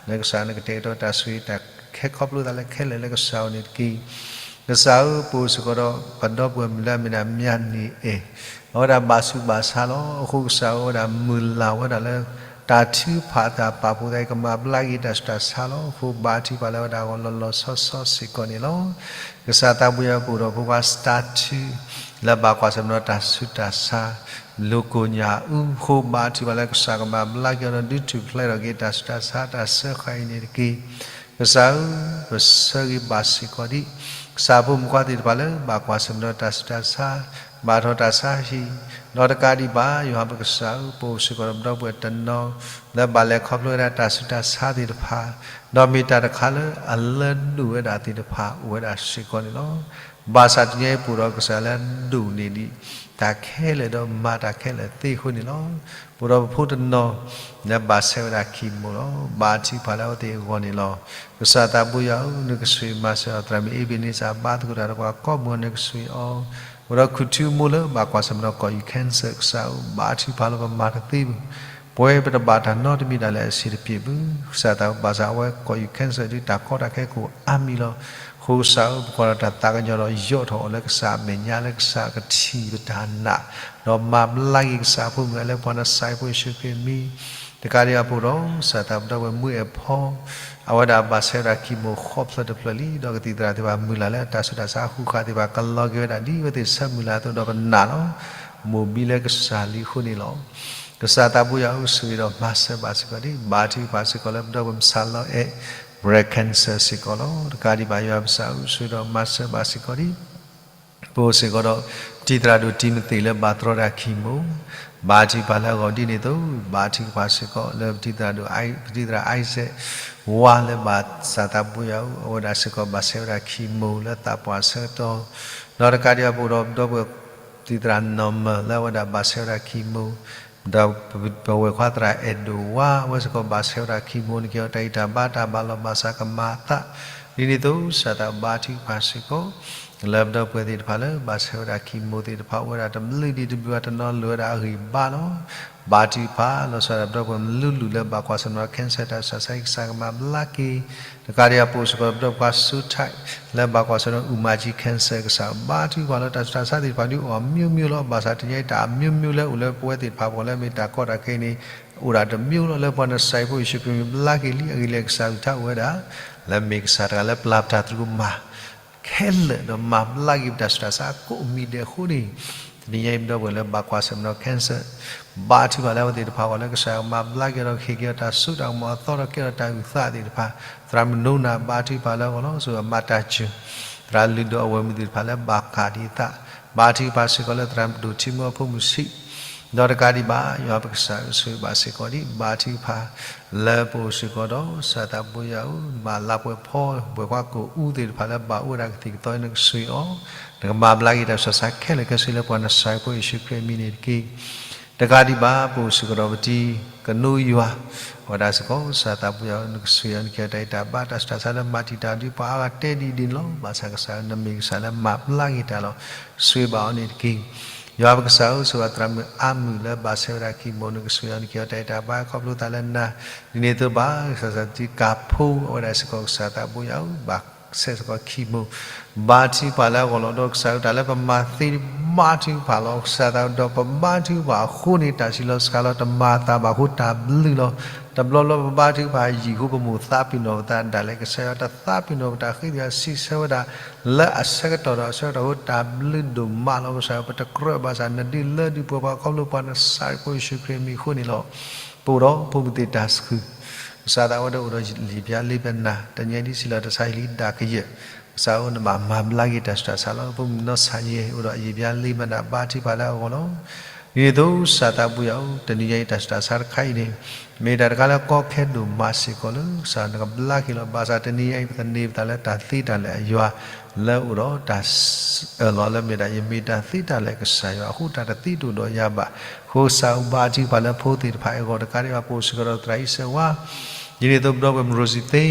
လၢကစၢ်နကတဲာ်ကတီၤတၢ်ဆိၣ်ဂ့ၤတၢ်ခဲခီဖျိသးလၢခဲလၢာ်လၢကစၢ်အအိၣ်န့ၣ်တက့ၢ်. ကစၢ်ဧၢ, ပအိၣ်စ့ၢ်ကီးဒီးပဒီပုၢ်ဝဲၢ်မုၣ်လၢအမ့ၢ်ဒၣ်မၠၣ်နံၣ်အဲၣ်, အဝဲဒၣ်ဘၣ်ဆူးဘၣ်ဆါလီၤ. အဃိကစၢ်ဧၢ, အဝဲဒၣ်မုၢ်လၢ်ဝဲဒၣ်လၢ တၢ်ထုကဖၣ်တၢ်ပာ်ဖှိၣ်သးအံၤ ကမၤဘျါက့ၤတၢ်ဆူးတၢ်ဆါလီၤ. အဃိဘါထုကဖၣ်လၢအဝဲဒၣ်အဂီၢ်လီၤလီၤဆီဆီစ့ၢ်ကီးန့ၣ်လီၤ. ကစၢ်သးဘိယွၤ ပအိၣ်ဒီးဖိခွါစတၢ်ထု လၢဘၣ်ကွၢ်ဆၢၣ်မဲာ်ဒီးတၢ်ဆူးတၢ်ဆါ လိာ်ကိၣ်ညၣ်အူအဃိ ဘါထုကဖၣ်လၢကစၢ်ကမၤဘျါက့ၤအီၤဒီး ဒုးထူၣ်ဖျဲးထီၣ်က့ၤတၢ်ဆူးတၢ်ဆါတၢ်စၢဃာ်အံၤန့ၣ်တက့ၢ်. ကစၢ်ဧၢ, ပဆၢဂ့ၤဘၣ်စ့ၢ်ကီးဒံး ကစၢ်ဖိမုၣ်ဖိခွါသ့ၣ်တဖၣ်လၢ ဘၣ်ကွၢ်ဆၢၣ်မဲာ်ဒီးတၢ်ဆူးတၢ်ဆါ, ဘၣ်ထီၣ်တၢ်ဆါဟံၣ်, ဒီးတကးဒံးဘၣ် ယွၤပကစၢ်ဧၢ, ပအိၣ်စ့ၢ်ကီးဒီးပဒီပုၢ်ဝဲၢ်တနီၤ လၢဘၣ်လဲၤခီဖျိဝဲဒၣ်တၢ်ဆူးတၢ်ဆါသ့ၣ်တဖၣ်, ဒီးမ့ၢ်တၢ်တခါလၢအလၢဒိၣ်ဝဲဒၣ်သ့ၣ်တဖၣ်အိၣ်ဝဲဒၣ်စ့ၢ်ကီးန့ၣ်လီၤ. ဘၣ်ဆၣ်တနံၤအံၤပအိၣ်ဒီးကစၢ်လၢဒိၣ်န့ၢ်ဒံး တၢ်ခဲလၢာ်ဒီးမၤတၢ်ခဲလၢာ်သ့အဃိန့ၣ်လီၤ. ပအိၣ်ဒီးပဖိတနီၤ လၢဘၣ်ဆဲးဝဲဒၣ်ခံမိၢ်လီၤ. ဘါထုကဖၣ်လၢအဝဲသ့ၣ်အဂီၢ်န့ၣ်လီၤ. ကစၢ်သးဘိယွၤဧၢ, နကဆိၣ်ဂ့ၤမၤစၢၤအီၤ, သရၣ်မုၣ်အ့ဘ့းန့စၢ် ဘါသကိးတၢ်ဒီးပှၤကိးမုၢ်ဂီၤ နကဆိၣ်ဂ့ၤအီၤ, ပအိၣ်ဒီးခူၣ်ထံမိၢ်လၢဘၣ်ကွၢ်ဆၢၣ်မဲာ်ဒီးကီၢ်ယူၢ် cancer ကစၢ်ဧၢ, ဘါထုကဖၣ်လၢပမၤတသ့ဘၣ် ပဝဲပတဘၣ်တၢ်နီတမံၤဒၣ်လဲာ်အဆံးတပျ့ၤဘၣ်. ကစၢ်သးဘိ ဘၣ်ဆၣ်အဝဲကီၢ်ယူၢ် cancer ဒ်တၢ်ကီတၢ်ခဲကအိၣ်အါမံၤလီၤ. အဃိကစၢ်ဧၢ, ပကွၢ်ဒီးတၢ်သးကညီၤဒီးယိးထီၣ်အီၤလၢကစၢ်အမဲာ်ညါ လၢကစၢ်ကထံၣ်ပတၢ်နာ်, ဒီးမၤဘျါက့ၤကစၢ်အဖိမုၣ်လၢပှၤနၢ်စၢ်ဖိယ့ၣ်ၡူးခရံာ်အမံၤ, တကးဒံးဘၣ်ပအိၣ်ဒီး ကစၢ်သးဘိ ပဒီပုၢ်ဝဲၢ်မုၢ်အဲၣ်ဖီ အဝဲဒၣ်ဘၣ်ဆဲးဝဲဒၣ်ခံမိၢ်ဃီဖျၢၣ်တဖျၢၣ်လံ, ဒီးကသံၣ်သရၣ်သ့ၣ်တဖၣ်မုၢ်လၢ်လၢအတၢ်ဆူးတၢ်ဆါအဃုာ်ဃာ်သ့ၣ်တဖၣ် ကလီၤက့ၤဝဲဒၣ်ဒ်အဝဲသ့ၣ်ဆၢမုၢ်လၢ်အသိးဒီးပနာ်လီၤ. မိၢ်ဘံလၢကစၢ်လံအဃိန့ၣ်လီၤ. ကစၢ်သးဘိယွၤဧၢ, ဆိၣ်ဂ့ၤဒီးမၤစၢၤဘၣ်စ့ၢ်ကီးဒံး, ဘါထုကဖၣ်စ့ၢ်ကီးလၢပဒီပုၢ်ဝဲၢ်မုၢ်ဆါလီအဲၣ် breast cancer စ့ၢ်ကီးလီၤ. တကးဒံးဘၣ် ယွၤပကစၢ်ဧၢ, ဆိၣ်ဂ့ၤဒီးမၤစၢၤဘၣ်စ့ၢ်ကီးဒံး ပအိၣ်စ့ၢ်ကီးဒီး တံၤသရၣ်ဒိၣ်တံၤမသ့းလၢဘၣ်တြီတၢ်ခံမိၢ်, ဘါထုကဖၣ်လၢအဂီၢ်ဒ်န့ၣ်အသိး ဘါထုကဖၣ်စ့ၢ်ကီးလၢပတံၤသရၣ်ဒိၣ် ပတံၤသရၣ် Isaac ဝါလၢဘၣ် ကစၢ်သးဘိယွၤဧၢ, အဝဲဒၣ်စ့ၢ်ကီးဘၣ်ဆဲးဝဲဒၣ်ခံမိၢ်လၢသးပှၢ်ဆၢကတီၢ်, ဒီးတကးဒံးဘၣ်ပအိၣ်ဒီးပဒီပုၢ်ဝဲၢ် တံၤသရၣ် Norman လၢအဝဲဒၣ်ဘၣ်ဆဲးဝဲဒၣ်ခံမိၢ်, ဒီးပဝဲၢ်ခွါသရၣ်အဲၣ်ဒိၣ်ဝါ အဝဲစ့ၢ်ကီးဘၣ်ဆဲးဝဲဒၣ်ခံမိၢ်န့ၣ်က့ၤ တၢ်ဂံၢ်တၢ်ဘါတၢ်ဘၣ်လီၤဘၣ်စးကမၤအသး, ဒ်န့ၣ်အသိး ကစၢ်သးဘိ ဘါထုကဖၣ်စ့ၢ်ကီး လၢပဒီပုၢ်ဝဲၢ်သ့ၣ်တဖၣ်လၢဘၣ်ဆဲးဝဲဒၣ်ခံမိၢ်သ့ၣ်တဖၣ် အိၣ်ဝဲဒၣ်တဘျုးဒံးတဘျုးဘၣ် တနီၤလိၣ်ဝဲဒၣ်အဂံၢ်ဘါလီၤ. ဘါထုကဖၣ်လီၤဆီဒၣ်တၢ် ပဒီပုၢ်ဝဲၢ်မုၢ်လူၤလူၤလၢဘၣ်ကွၢ်ဆၢၣ်မဲာ်ဒီး cancer တၢ်ဆူးတၢ်ဆါ ကစၢ်ကမၤဘျါက့ၤ, တကးဒံးဘၣ်ပအိၣ်စ့ၢ်ကီးဒီးပဒီပုၢ်ဝဲၢ်ခွါ စူထၢၣ် လၢဘၣ်ကွၢ်ဆၢၣ်ဒီး အူမၤကၠံ cancer ကစၢ် ဘါထုကဖၣ်လၢတၢ်ဆူးတၢ်ဆါသ့ၣ်တဖၣ်ဒုးအိၣ်အမျိုးမျိုးလီၤ. ဘၣ်ဆၣ်တနံၤအံၤတၢ်အမျိုးမျိုးလၢအိၣ်လၢပဝဲသ့ၣ်တဖၣ်ပဂီၢ်လၢမ့ၢ်တၢ်ကီတၢ်ခဲအံၤန့ၣ် အိၣ်ဒၣ်တမျိုးလီၤ. လၢပှၤနၢ်စၢ်ဖိယ့ၣ်ၡူးခရံာ်မံၤဘျါက့ၤလံ. အဂ့ၢ်လၢကစၢ်အကလုၢ်ကထါအိၣ်ဝဲဒၣ် လၢမ့ၢ်ကစၢ်တဂၤလၢပျၢ်ပတၢ်သရူးကမၣ် ခဲလၢာ်ဒီးမၤဘျါက့ၤပတၢ်ဆူးတၢ်ဆါကိးမံၤဒဲးအဃိန့ၣ်, တနံၤညါအံၤပဒီပုၢ်ဝဲၢ်လၢဘၣ်ကွၢ်ဆၢၣ်မဲာ်ဒီး cancer ဘါထုကဖၣ်လၢအဝဲသ့ၣ်တဖၣ်အဂီၢ်လၢကစၢ်ယွၤမၤဘျါက့ၤဒီးကဟ့ၣ်က့ၤအီၤတၢ်စိ တၢ်ကမီၤအသီဒီးကဲထီၣ်တၢ်အုၣ်သးသ့ၣ်တဖၣ်, သရၣ်မုၣ်နိနၤ ဘါထုကဖၣ်လၢအဂီၢ်လီၤ. ဆိၣ်ဂ့ၤမၤတၢ်စၢၤ သရၣ်လုၢ်ဒိၣ်အဝဲၢ်မုၣ်သ့ၣ်တဖၣ်လၢဘၣ်ကးဒံးအသး, ဘါထုကဖၣ်စ့ၢ်ကီးလၢသရၣ်မုၣ်ဒိၣ်ထံမိၢ်အဖိမုၣ်ဆံး ဒီးတကးဒံးဘၣ် ယွၤပကစၢ်ဧၢ ဆိၣ်ဂ့ၤဘၣ်စ့ၢ်ကီးဒံး ဘါထုကဖၣ် လၢပအိၣ်စ့ၢ်ကီးဒီး ကစၢ်သးဘိယွၤဧၢ, ဘၣ်လါပှဲၤဖီ ပှဲၤခွါကိၣ်အူသ့ၣ်တဖၣ်လၢဘၣ်အိၣ်ဝဲဒၣ်ကသံၣ်ကသီ နကဆိၣ်ဂ့ၤအီၤ, နကမၤဘျါက့ၤတၢ်ဆူးတၢ်ဆါခဲလၢာ်ခဲဆ့လၢပှၤနၢ်စၢ်ဖိယ့ၣ်ၡူးခရံာ်အမံၤန့ၣ်တက့ၢ်. တကးဒံးဘၣ် ပအိၣ်စ့ၢ်ကီးဒီးပတံၤကနိယွၤ အဝဲဒၣ်စ့ၢ်ကီး ကစၢ်သးဘိယွၤဧၢ, နကဆိၣ်ဂ့ၤအီၤ နကဟ့ၣ်အီၤတၢ်ဂံၢ်တၢ်ဘါ တၢ်ဆူးတၢ်ဆါလၢမၤတံာ်တာ်ဒ်ပှၤအါဂၤတဲဒ်အံၤန့ၣ်လီၤ. ဘၣ်ဆၣ်ကစၢ်ဧၢ နမ့ၢ်ကစၢ်လၢမၤဘျါက့ၤတၢ်လီၤ. ဆိၣ်ဂ့ၤဘၣ်အီၤန့ၣ်တက့ၢ်. ယွၤပကစၢ်ဧၢ, ဆိၣ်ဂ့ၤသရၣ်မုၣ်အါမုၣ်လၢဘၣ်ဆဲးဝဲဒၣ်ခံမိၢ် နကဆိၣ်ဂ့ၤအီၤ နကဟ့ၣ်အီၤတၢ်ဂံၢ်တၢ်ဘါ ခီဖျိသးလၢနၤ, ဒ်န့ၣ်အသိးဘၣ်ဆၣ် ကစၢ်တံၤကၤဖိ အဝဲဒၣ်စ့ၢ်ကီး ကစၢ်သးဘိယွၤဧၢ, ဘၣ်ဆဲးစ့ၢ်ကီးခံမိၢ် ဘါထုကဖၣ်လၢအဂီၢ်လီၤ. ဒီးကစၢ်ဧၢ တၢ်လၢပမၤသ့ ဘါထုကဖၣ်လီၤ. ကစၢ်သးဒီးပဘါထုကဖၣ်အဃိန့ၣ် တၢ်စံးလီၤစှၤလီၤ တမၤအသးဘၣ်အဃိ တၢ်ဘျုးလီၤ. တဘျီဘျီပဘါထုကဖၣ်ယံာ်အဃိ ပမိၢ်သးပ့ၤနီၣ်ပသးဒၣ်လဲာ်. ကစၢ်ယွၤတသးပ့ၤနီၣ်ပတၢ်ဃ့ ယွၤစံးဆၢဝဲဒၣ် လၢအဆၢကတီၢ်ဒီးအဆၢကတီၢ်အဃိ တၢ်ဘျုးဒိၣ်မးလီၤ. ကစၢ်ဧၢ ပတကြၢးဘၣ်ဆၣ် နဒုးလၢဒုးပှဲၤပှၤခီဖျိပှၤနၢ်စၢ်ဖိယ့ၣ်ၡူးခရံာ်အမံၤအဃိန့ၣ်လီၤ. ပအိၣ်ဒီးဖိမုၣ်သ့ၣ်တၢ်ဆှုၣ် ကစၢ်သးဝဲဒၣ်အိၣ်ဒီးယံာ်ပျါလ့ပနၢ် တနံၤညါဒ်စံးလီၤတၢ်ဆါဟံၣ်လံဒၣ်ကယဲၢ်, ကစၢ်ဧၢ နဘၣ်မၤဘျါက့ၤတၢ်ဆူးတၢ်ဆါလီၤ. ပမုၢ်နီၢ်ဆါယဲၢ် အိၣ်ဒီးယံာ်ပျါလ့ပနၢ် ဘါထုကဖၣ်လၢအဂီၢ်လီၤ. ဒ်န့ၣ်အသိး ကစၢ်သးဘိယွၤဧၢ, တနံၤညါအံၤတၢ်ဆူးတၢ်ဆါတခါအံၤန့ၣ် မ့ၢ်တၢ်တခါလၢကီခဲဒိၣ်မးစ့ၢ်ကီးလၢ ကစၢ်နကဘျါက့ၤလီၤ. ဘၣ်ဆၣ်တနံၤညါအံၤ ပသန့ၤပသးလၢတၢ်သ့တၢ်လၢာ်အယွၤ လၢအအိၣ်ဒီးတၢ်အၢၣ်လီၤလၢမ့ၢ်ဒၣ် ယမ့ၢ်တၢ်သ့တၢ်လၢာ်ကစၢ်ယွၤအဃိ တၢ်တသ့တအိၣ်ဒီးယၤဘၣ်. အဃိကစၢ်ဧၢ ဘါထုကဖၣ်လၢဖိသ့ၣ်တဖၣ်အဂီၢ် တကးဒံးဘၣ် ပအိၣ်စ့ၢ်ကီးဒီးသရၣ်အံၤစဲးဝါ ဒ်န့ၣ်အသိးပဒီပုၢ်ဝဲၢ်မုၣ်ရိစံသ့,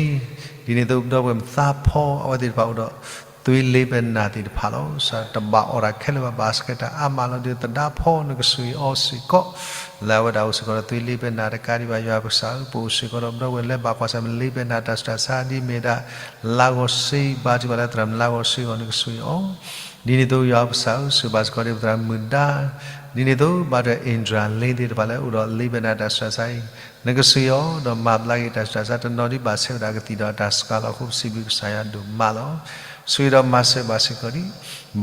ဒ်န့ၣ်အသိးပဒီပုၢ်ဝဲၢ်မုၣ်သးဖီ အဝဲသ့ၣ်တဖၣ်အိၣ်ဒီး သွေးလ့ပနၢ်သ့ၣ်တဖၣ်လီၤ. ကစၢ်တဘၣ်အီၣ်တၢ်ခဲလၢာ်ဘၣ် ဘၣ်စကဲတၢ်အါမးလီၤ. ဒီးသဒါဖီ နကဆိၣ်ဂ့ၤအီၤစ့ၢ်ကီး လၢအဝဲဒၣ်အိၣ်စ့ၢ်ကီးဒီးသွေးလ့ပနၢ် တကးဒံးဘၣ် ယွၤပကစၢ်ဧၢ ပအိၣ်စ့ၢ်ကီးဒီးပဒီပုၢ်ဝဲၢ်လၢဘၣ်ကွၢ်ဆၢၣ်မဲာ်လ့ပနၢ်တၢ်ဆူးတၢ်ဆါ ဒ်မ့ၢ်ဒၣ် လါဂီၤစ့ ဘါထုကဖၣ်လၢသရၣ်မုၣ်လါဂီၤစ့အဂီၢ် နကဆိၣ်ဂ့ၤအီၤ ဒ်န့ၣ်အသိးယွၤပကစၢ်ဧၢ ဆိၣ်ဂ့ၤဘၣ်စ့ၢ်ကီးဒီးပသရၣ်မုၣ်ဒါ, ဒ်န့ၣ်အသိးဘၣ်ထွဲ Andrew လ့သ့ၣ်တဖၣ်လၢအိၣ်ဒီးလ့ပနၢ်တၢ်ဆူးတၢ်ဆါအံၤ နကဆိၣ်ဂ့ၤအီၤ ဒီးမၤဘျါက့ၤတၢ်ဆူးတၢ်ဆါ တနီၤဒ်ဘၣ်ဆဲးဝဲဒၣ်ကသံၣ်ဒီးတၢ်စှၤလီၤအဃိ ပစံးဘျုးကစၢ်ယွၤဒိၣ်မးလီၤ. ဆိၣ်ဂ့ၤဒီးမၤစၢၤဘၣ်စ့ၢ်ကီးဒံး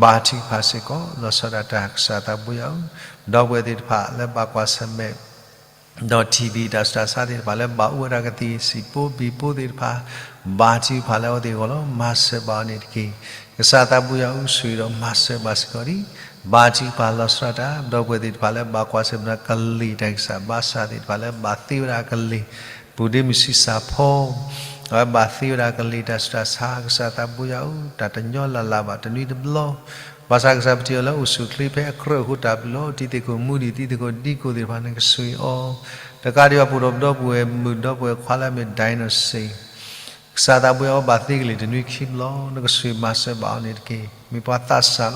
ဘါထုကဖၣ်စ့ၢ်ကီး လီၤဆီဒၣ်တၢ်ကစၢ်သးဘိယွၤဧၢ, ဒီပုၢ်ဝဲၢ်သ့ၣ်တဖၣ်လၢဘၣ်ကွၢ်ဆၢၣ်မဲာ် ဒီး TB တၢ်ဆူးတၢ်ဆါသ့ၣ်တဖၣ်လၢဘၣ်အိၣ်ဝဲဒၣ်ကသံၣ် စံၣ်ဖိဘံၣ်ဖိသ့ၣ်တဖၣ် ဘါထုကဖၣ်လၢအဝဲသ့ၣ်အဂီၢ်လီၤ. မၤစၢၤဘၣ်အီၤန့ၣ်တက့ၢ်. ကစၢ်သးဘိယွၤဧၢ ဆိၣ်ဂ့ၤဒီးမၤစၢၤဘၣ်စ့ၢ်ကီးဒံး ဘါထုကဖၣ်လီၤဆီဒၣ်တၢ် ဒီပုၢ်ဝဲၢ်သ့ၣ်တဖၣ်လၢဘၣ်ကွၢ်ဆၢၣ်မဲာ်ဒီးကလံၤတၢ်ဂံၢ်စၢ်ဘါစၢ်သ့ၣ်တဖၣ်လၢဘၣ်သ့ဝဲဒၣ်အကလံၤ, ပုၢ်ဒ့မုၢ်ဆံးစၢ်ဖိ, အဝဲဘၣ်သ့ဝဲဒၣ်အကလံၤတၢ်ဆူးတၢ်ဆါ ကစၢ်သးဘိယွၤဧၢ, တၢ်တညီလၢ်လၢ်ဘၣ်တနွံတဘျီ, ဘၣ်ဆၣ်ကစၢ်ပထံၣ်အီၤလၢအိၣ်ဆူၣ်အိၣ်ချ့ဖဲအကြၢးအဃိတၢ်ဘျုးလီၤ. တံၤသကိးမူဒံး တံၤသကိးဒံကိးသ့ၣ်တဖၣ်န့ၣ်ကဆှံအီၤ, တကးဒံးဘၣ် ပအိၣ်ဒီးပဒီပုၢ်ဝဲၢ်မုၣ်ဒီပုၢ်ဝဲၢ်ခွါလၢအမ့ၢ် dinosaur ကစၢ်သးဘိယွၤအဝဲဘၣ်သ့ကလံၤတနွံခံဘျီ, နကဆှံမၤစၢၤဘၣ်အီၤန့ၣ်တက့ၢ်. မ့ၢ်ပှၤသးစၢ်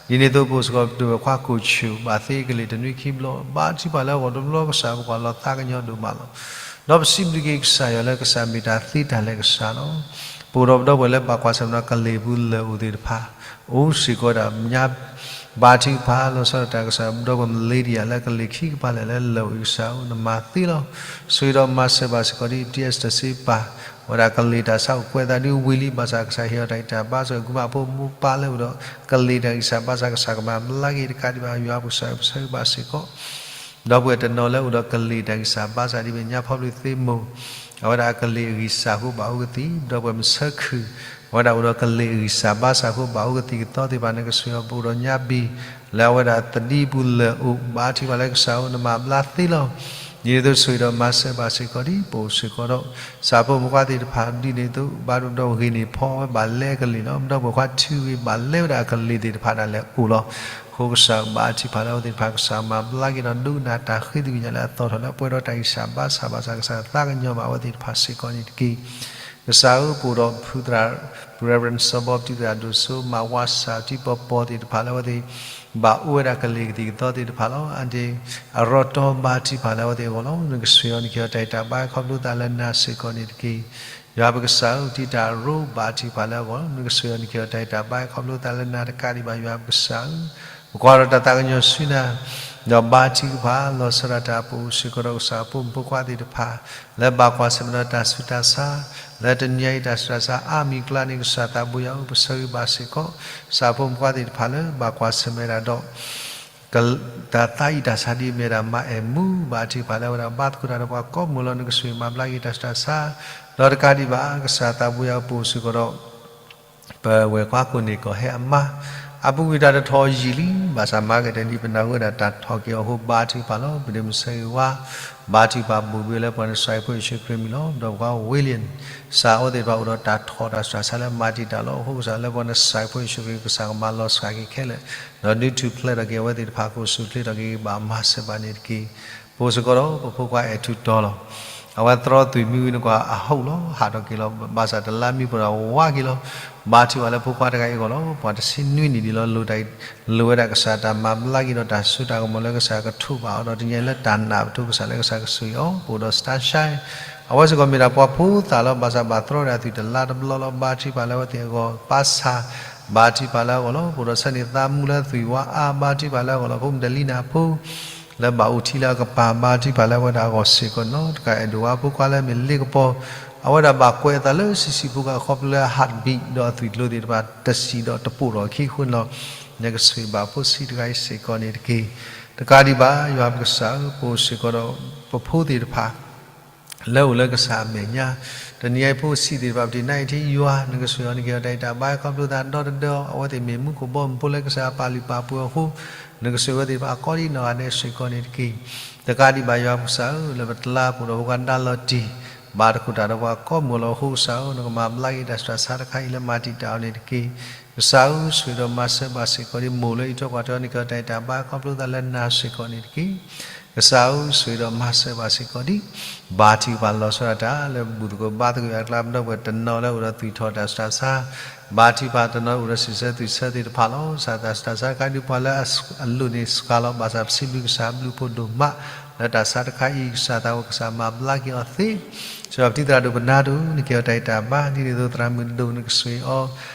လီၤ. ဒ်န့ၣ်အသိးပအိၣ်စ့ၢ်ကီးပဒီပုၢ်ဝဲၢ်ခွါကိၣ်ဆူၣ် ဘၣ်သ့ကလံၤတနွံခံဘျီ, ဘါထုကဖၣ်လၢအဂီၢ်တဘျီကစၢ် ပကွၢ်လီၤသးကညီၤဒိၣ်မးလီၤ. ဒီးပစံးဘျုးက့ၤကစၢ်ယွၤလၢကစၢ်မ့ၢ်တၢ်သ့တၢ်လဲၤကစၢ်လီၤ. ပအိၣ်ဒီးပဒီပုၢ်ဝဲၢ်လၢဘၣ်ကွၢ်ဆၢၣ်မဲာ်ဒီးကလံၤပူၤလၢာ်အိၣ်သ့ၣ်တဖၣ်, အိၣ်စ့ၢ်ကီးဒၣ်ညါ ဘါထုကဖၣ်လီၤဆီဒၣ်တၢ် ကစၢ်ဒီပုၢ်ဝဲၢ် Malaysia လၢကလံၤခံကပၤလဲၣ်လၢလၢာ်အိၣ်အံၤ ကစၢ်ဧၢ နမၤသ့လီၤ. ဆိၣ်ဂ့ၤဒီးမၤစၢၤဘၣ်စ့ၢ်ကီးဒ် ပတံအစတၢၣ်စ့ပာ်ဝဲဒၣ်ကလံၤတၢ်ဆါအိၣ်ကွဲးသးဒ်ဝံၤလံ ဘၣ်ဆၣ်ကစၢ်ဟ့ၣ်အီၤတၢ်ဂံၢ်တၢ်ဘါစ့ၢ်ကီး ကုမၤဖိမူပၢ်လၢအိၣ်ဒီးကလံၤတၢ်ဂံၢ်စၢ်ဘါစၢ် ကစၢ်ကမၤဘျါက့ၤတကးဒံးဘၣ် ယွၤပကစၢ်ဧၢ ပဆၢဂ့ၤဘၣ်စ့ၢ်ကီး ဒီပုၢ်ဝဲၢ်တနီၤလၢအိၣ်ဒီးကလံၤတၢ်ဂံၢ်စၢ်ဘါစၢ်ဒ်မ့ၢ်ညါဖီဘျုးသ့ၣ်မိၢ်, အဝဲဒၣ်အကလံၤအဂံၢ်စၢ်အဃိဘၣ်အိၣ်ကသံၣ်, ဒီပုၢ်ဝဲၢ်မုၢ်ဆၢခုၣ်, အဝဲဒၣ်အိၣ်ဒီးကလံၤအဂံၢ်စၢ်ဘါစၢ်အဃိဘၣ်အိၣ်ကသံၣ်ကသီသ့ၣ်တဖၣ်န့ၣ် ကဆှံအီၤ ပအိၣ်ဒီးညါဘံၣ် လၢအဝဲဒၣ်သဒံပူၤလၢာ်အိၣ် ဘါထုကဖၣ်လၢကစၢ်ဧၢ နမၤဘျါသ့လီၤ. ဒ်န့ၣ်အသိးဆိၣ်ဂ့ၤဒီးမၤစၢၤဘၣ်စ့ၢ်ကီးဒ် ပအိၣ်စ့ၢ်ကီးဒီး ကစၢ်ဖိမုၣ်ဖိခွါသ့ၣ်တဖၣ်ဒ်န့ၣ်အသိး ဘါထုကဖၣ်ဒီးဂ့ၤန့ၢ်ဖီအဝဲဘၣ်လဲအကလံၤလီၤ. ဒီပုၢ်ဝဲၢ်ခွါထုးဂ့ၤဘၣ်လဲဝဲဒၣ်အကလံၤသ့ၣ်တဖၣ်ဒၣ်လဲာ်အိၣ်လီၤ. အဃိကစၢ်ဘါထုကဖၣ်လၢအဝဲသ့ၣ်တဖၣ် ကစၢ်မၤဘျါက့ၤဒီးဒိကနၣ်တၢ်ဃ့သကွံာ်ညါလၢအသီၣ်ထီၣ်လၢအပှဲၤဒီးတၢ်ဂံၢ်စၢ်ဘါစၢ် ဘၣ်ဆၣ်ကစၢ်သးကညီၤဘၣ်အဝဲသ့ၣ်တဖၣ်စ့ၢ်ကီးန့ၣ်တက့ၢ်. ကစၢ်ဧၢ ပအိၣ်ဒီးဖုသရၣ် Reverend စီၤဘီ ပတံၤသရၣ်ဒိၣ်စိ မၤဝါစၢ်တံၤပီၤပီၤသ့ၣ်တဖၣ်လၢအဝဲသ့ၣ် ဘၣ်အိၣ်ဝဲဒၣ်ကလံၤကသံၣ်ကသီသ့ၣ်တဖၣ်လီၤ. အဒ့ၣ် အရီၣ်တီဘါထုကဖၣ်လၢအဝဲသ့ၣ်အဂီၢ်လီၤ. နကဆှံအီၤနက့ၤအီၤတၢ်ဂံၢ်တၢ်ဘါခီဖျိသးလၢနၤစ့ၢ်ကီးန့ၣ်တက့ၢ်. ယွၤပကစၢ်ဧၢ တံၤတၢ်ရိဘါထုကဖၣ်လၢအဂီၢ်လီၤ. နကဆှံအီၤနက့ၤအီၤတၢ်ဂံၢ်တၢ်ဘါခီဖျိသးလၢနၤတကးဒံးဘၣ် ယွၤပကစၢ်ဧၢ ပကွၢ်ဒီးတၢ်သးကညီၤဆူနၤ ဒီးဘါထုကဖၣ်လီၤဆီဒၣ်တၢ် ပအိၣ်စ့ၢ်ကီးဒီးကစၢ်ဖိမုၣ်ဖိခွါသ့ၣ်တဖၣ် လၢဘၣ်ကွၢ်ဆၢၣ်မဲာ်ဒီးတၢ်ဆူးတၢ်ဆါ လၢတနံၤအံၤတၢ်ဆူးတၢ်ဆါအါမံၤကျါန့ၣ် ကစၢ်သးဘိယွၤဧၢ ပဆၢဂ့ၤဘၣ်စ့ၢ်ကီး ကစၢ်ဖိမုၣ်ဖိခွါသ့ၣ်တဖၣ်လၢဘၣ်ကွၢ်ဆၢၣ်မဲာ်ဒၣ်ဒီး တၢ်သးအံၣ်တၢ်ဆါဒ်အမ့ၢ်ဝဲဒၣ်မၤအဲၣ်မူ ဘါထုကဖၣ်လၢအဝဲဒၣ်ဘါသကိးတၢ်ဒီးပှၤကိးမုၢ်လီၤ. နကဆှံမၤဘျါက့ၤတၢ်ဆူးတၢ်ဆါ ဒီးတကးဒံးဘၣ် ကစၢ်သးဘိယွၤဧၢ ပအိၣ်စ့ၢ်ကီးဒီး ပဝဲၢ်ခွါကိးန့ၣ်ကီၢ်ဟဲအမါ အပူၤကွံာ်တၢ်တထီၣ်ယံာ်လံ ဘၣ်ဆၣ်မၤကတၢၢ်ဒ်ပနၢ်ဟူဝဲဒၣ်တၢ်ထီၣ်က့ၤအီၤအဃိ ဘါထုကဖၣ်လီၤ. ပဒ့မုၣ်ဆၢဂ့ၤဝါ ဘါထုကဖၣ်ဘူးဘ့ၣ်လၢပှၤနစၢ်ဖိယ့ၣ်ၡူးခရံာ်မံၤလီၤ. ဒီးပှၤ William စၢ်အဝဲသ့ၣ်တဖၣ်အိၣ်ဒီးတၢ်ထီၣ်တၢ်စူးတၢ်ဆါလၢမၤတံာ်တာ်လီၤ. အဃိကစၢ်လၢပှၤနစၢ်ဖိယ့ၣ်ၡူးခရံာ် ကစၢ်ကမၤလီၤစှၤက့ၤခဲလၢာ် ဒီးဒုးထူၣ်ဖျဲးထီၣ်က့ၤအဝဲသ့ၣ်တဖၣ် ကအိၣ်ဆူၣ်အိၣ်ချ့ထီၣ်က့ၤ ဘၣ်မၤစၢၤဘၣ်န့ၣ်တက့ၢ်. ပအိၣ်စ့ၢ်ကီးဒီးပဖိခွါအဲၣ်ထူၣ်တီၤလီၤ. အဝဲသရီသုးမံဝံၤန့ၣ်ကွၢ်အဟီၣ်လီၤ ဟးထီၣ်က့ၤလီၤ. ဘၣ်ဆၣ်တလါမံပှဲၤဒီးဝါက့ၤလီၤ. ဘါထုကဖၣ်လၢဖိခွါတဂၤအံၤအဂီၢ်လီၤ. ပှၤတဆံနွံနံၣ်ဒံးလီၤ လိၣ်တၢ် လိၣ်ဝဲဒၣ်ကစၢ်တၢ်မၤဘျါက့ၤဒီးတၢ်စိတၢ်ကမီၤလၢကစၢ်ကထိးဘၣ်အီၤဒီး တနံၤအံၤလၢတၢ်နာ်ပထိးကစၢ်လၢကစၢ်ကဆိၣ်ဂ့ၤအီၤ ပအိၣ်ဒီး Starshine အဝဲစ့ၢ်ကီးမ့ၢ်ဒၣ်ပှၤဖိသၣ်လီၤ. ဘၣ်ဆၣ်ဘၣ်သရီဒၣ်သုးတလါတဘျီလီၤ. ဘါထုကဖၣ်လၢအဝဲသ့ၣ်အဂီၢ် ပၢ်ဆၣ် ဘါထုကဖၣ်လၢအဂီၢ်လီၤ. ပအိၣ်ဒီးဆၢန့ၣ်သးမူလၢသွံၣ်ဝါအါ ဘါထုကဖၣ်လၢအဂီၢ်လီၤ. ဖိမုၣ်တလံနၢ်ဖိ လၢဘၣ်အိၣ်ထံလၢအကပၤ ဘါထုကဖၣ်လၢအဝဲဒၣ်အဂီၢ်စ့ၢ်ကီးန့ၣ်လီၤ. တကးအဲၣ်ဒိးဝါဖိခွါလၢမ့ၢ်လ့ကပီၤ အဝဲဒၣ်ဘၣ်ကွဲးအသးလၢဆံးဆံးဖိဃာ်ခီဖျိလၢအ heartbeat ဒီးအသွံၣ်ကျိၤသ့ၣ်တဖၣ် တစံၣ်ဒီးတပိာ်ထီၣ်အခံအဃိန့ၣ်လီၤ. နကဆှံဘၣ်ဖိဆံးတဂၤအံၤစ့ၢ်ကီးန့ၣ်တက့ၢ်. တကးဒံးဘၣ် ယွၤပကစၢ်ဧၢ ပအိၣ်စ့ၢ်ကီးဒီးပဖိသ့ၣ်တဖၣ် လၢအိၣ်လၢကစၢ်အမဲာ်ညါ တနံၤအံၤဖိဆံးသ့ၣ်တဖၣ် ပတံၤနါအံၤထံယွၤ နကဆှံအီၤနက့ၤအီၤတၢ်ဂံၢ်တၢ်ဘါခီဖျိသးဒီတဒၢအီၤ အဝဲသ့ၣ်မ့ၢ်မူခိၣ်ဘီမုၢ်ဖိလၢကစၢ်အပာ်လုၢ်ပာ်ပှ့ၤအဃိ နကဆှံဝဲသ့ၣ်တဖၣ်အကိးဒံးနီၢ်ဂၤဒဲးစ့ၢ်ကီးန့ၣ်တက့ၢ်. တကးဒံးဘၣ်ယွၤပကစၢ်ဧၢ လၢပတလါပူၤဒီးဖိခွါဒါလီၤတံၢ် ဘၣ်တခိၣ်တၢ်ဒီးပှၤကိးမုၢ်လီၤအဃိကစၢ်ဧၢ နကမၤဘျါက့ၤတၢ်ဆူးတၢ်ဆါတခါအံၤလၢမၤတံာ်တာ်အီၤန့ၣ်တက့ၢ်. ကစၢ်ဧၢ ဆှံဒီးမၤစၢၤဘၣ်စ့ၢ်ကီးဒ် မိၢ်လၢအံးထွဲကွၢ်ထွဲအီၤန့ၣ်က့ၤအီၤတၢ်ဂံၢ်တၢ်ဘါခီဖျိသးလၢနၤစ့ၢ်ကီးန့ၣ်တက့ၢ်. ကစၢ်ဧၢ ဆှံဒီးမၤစၢၤဘၣ်စ့ၢ်ကီးဒ် ဘါထုကဖၣ်လီၤဆီဒၣ်တၢ် လၢဘူၣ်သကိးဘါသကိးအကျါ ပဒီပုၢ်ဝဲၢ်တနီၤလၢအိၣ်ဒီးသွံၣ်ထီၣ်တၢ်ဆူးတၢ်ဆါ ဘါထုကဖၣ်တနီၤအိၣ်ဒီးစံးဆၢသွံၣ်ဆၢသ့ၣ်တဖၣ်လီၤ. ကစၢ်တၢ်ဆူးတၢ်ဆါတခါဒုးပှၤလၢအလိၣ်န့ၣ်စှၤလီၤ ဘၣ်ဆၣ်ပစံးဘျုးကစၢ်ဘျုးဖှိၣ်ဒိၣ်မး လၢတၢ်ဆါတခါအံၤ ကစၢ်သးဝဲကစၢ်မၤဘျါက့ၤအီၤသ့ စ့ၢ်ကီးပတံၤသရၣ်ဒိၣ်ပနၢ်ဒိၣ် နက့ၤအီၤတၢ်ဂံၢ်တၢ်ဘါ ဒ်န့ၣ်အသိးသရၣ်မုၣ်ဒိၣ်နကဆှံအီၤ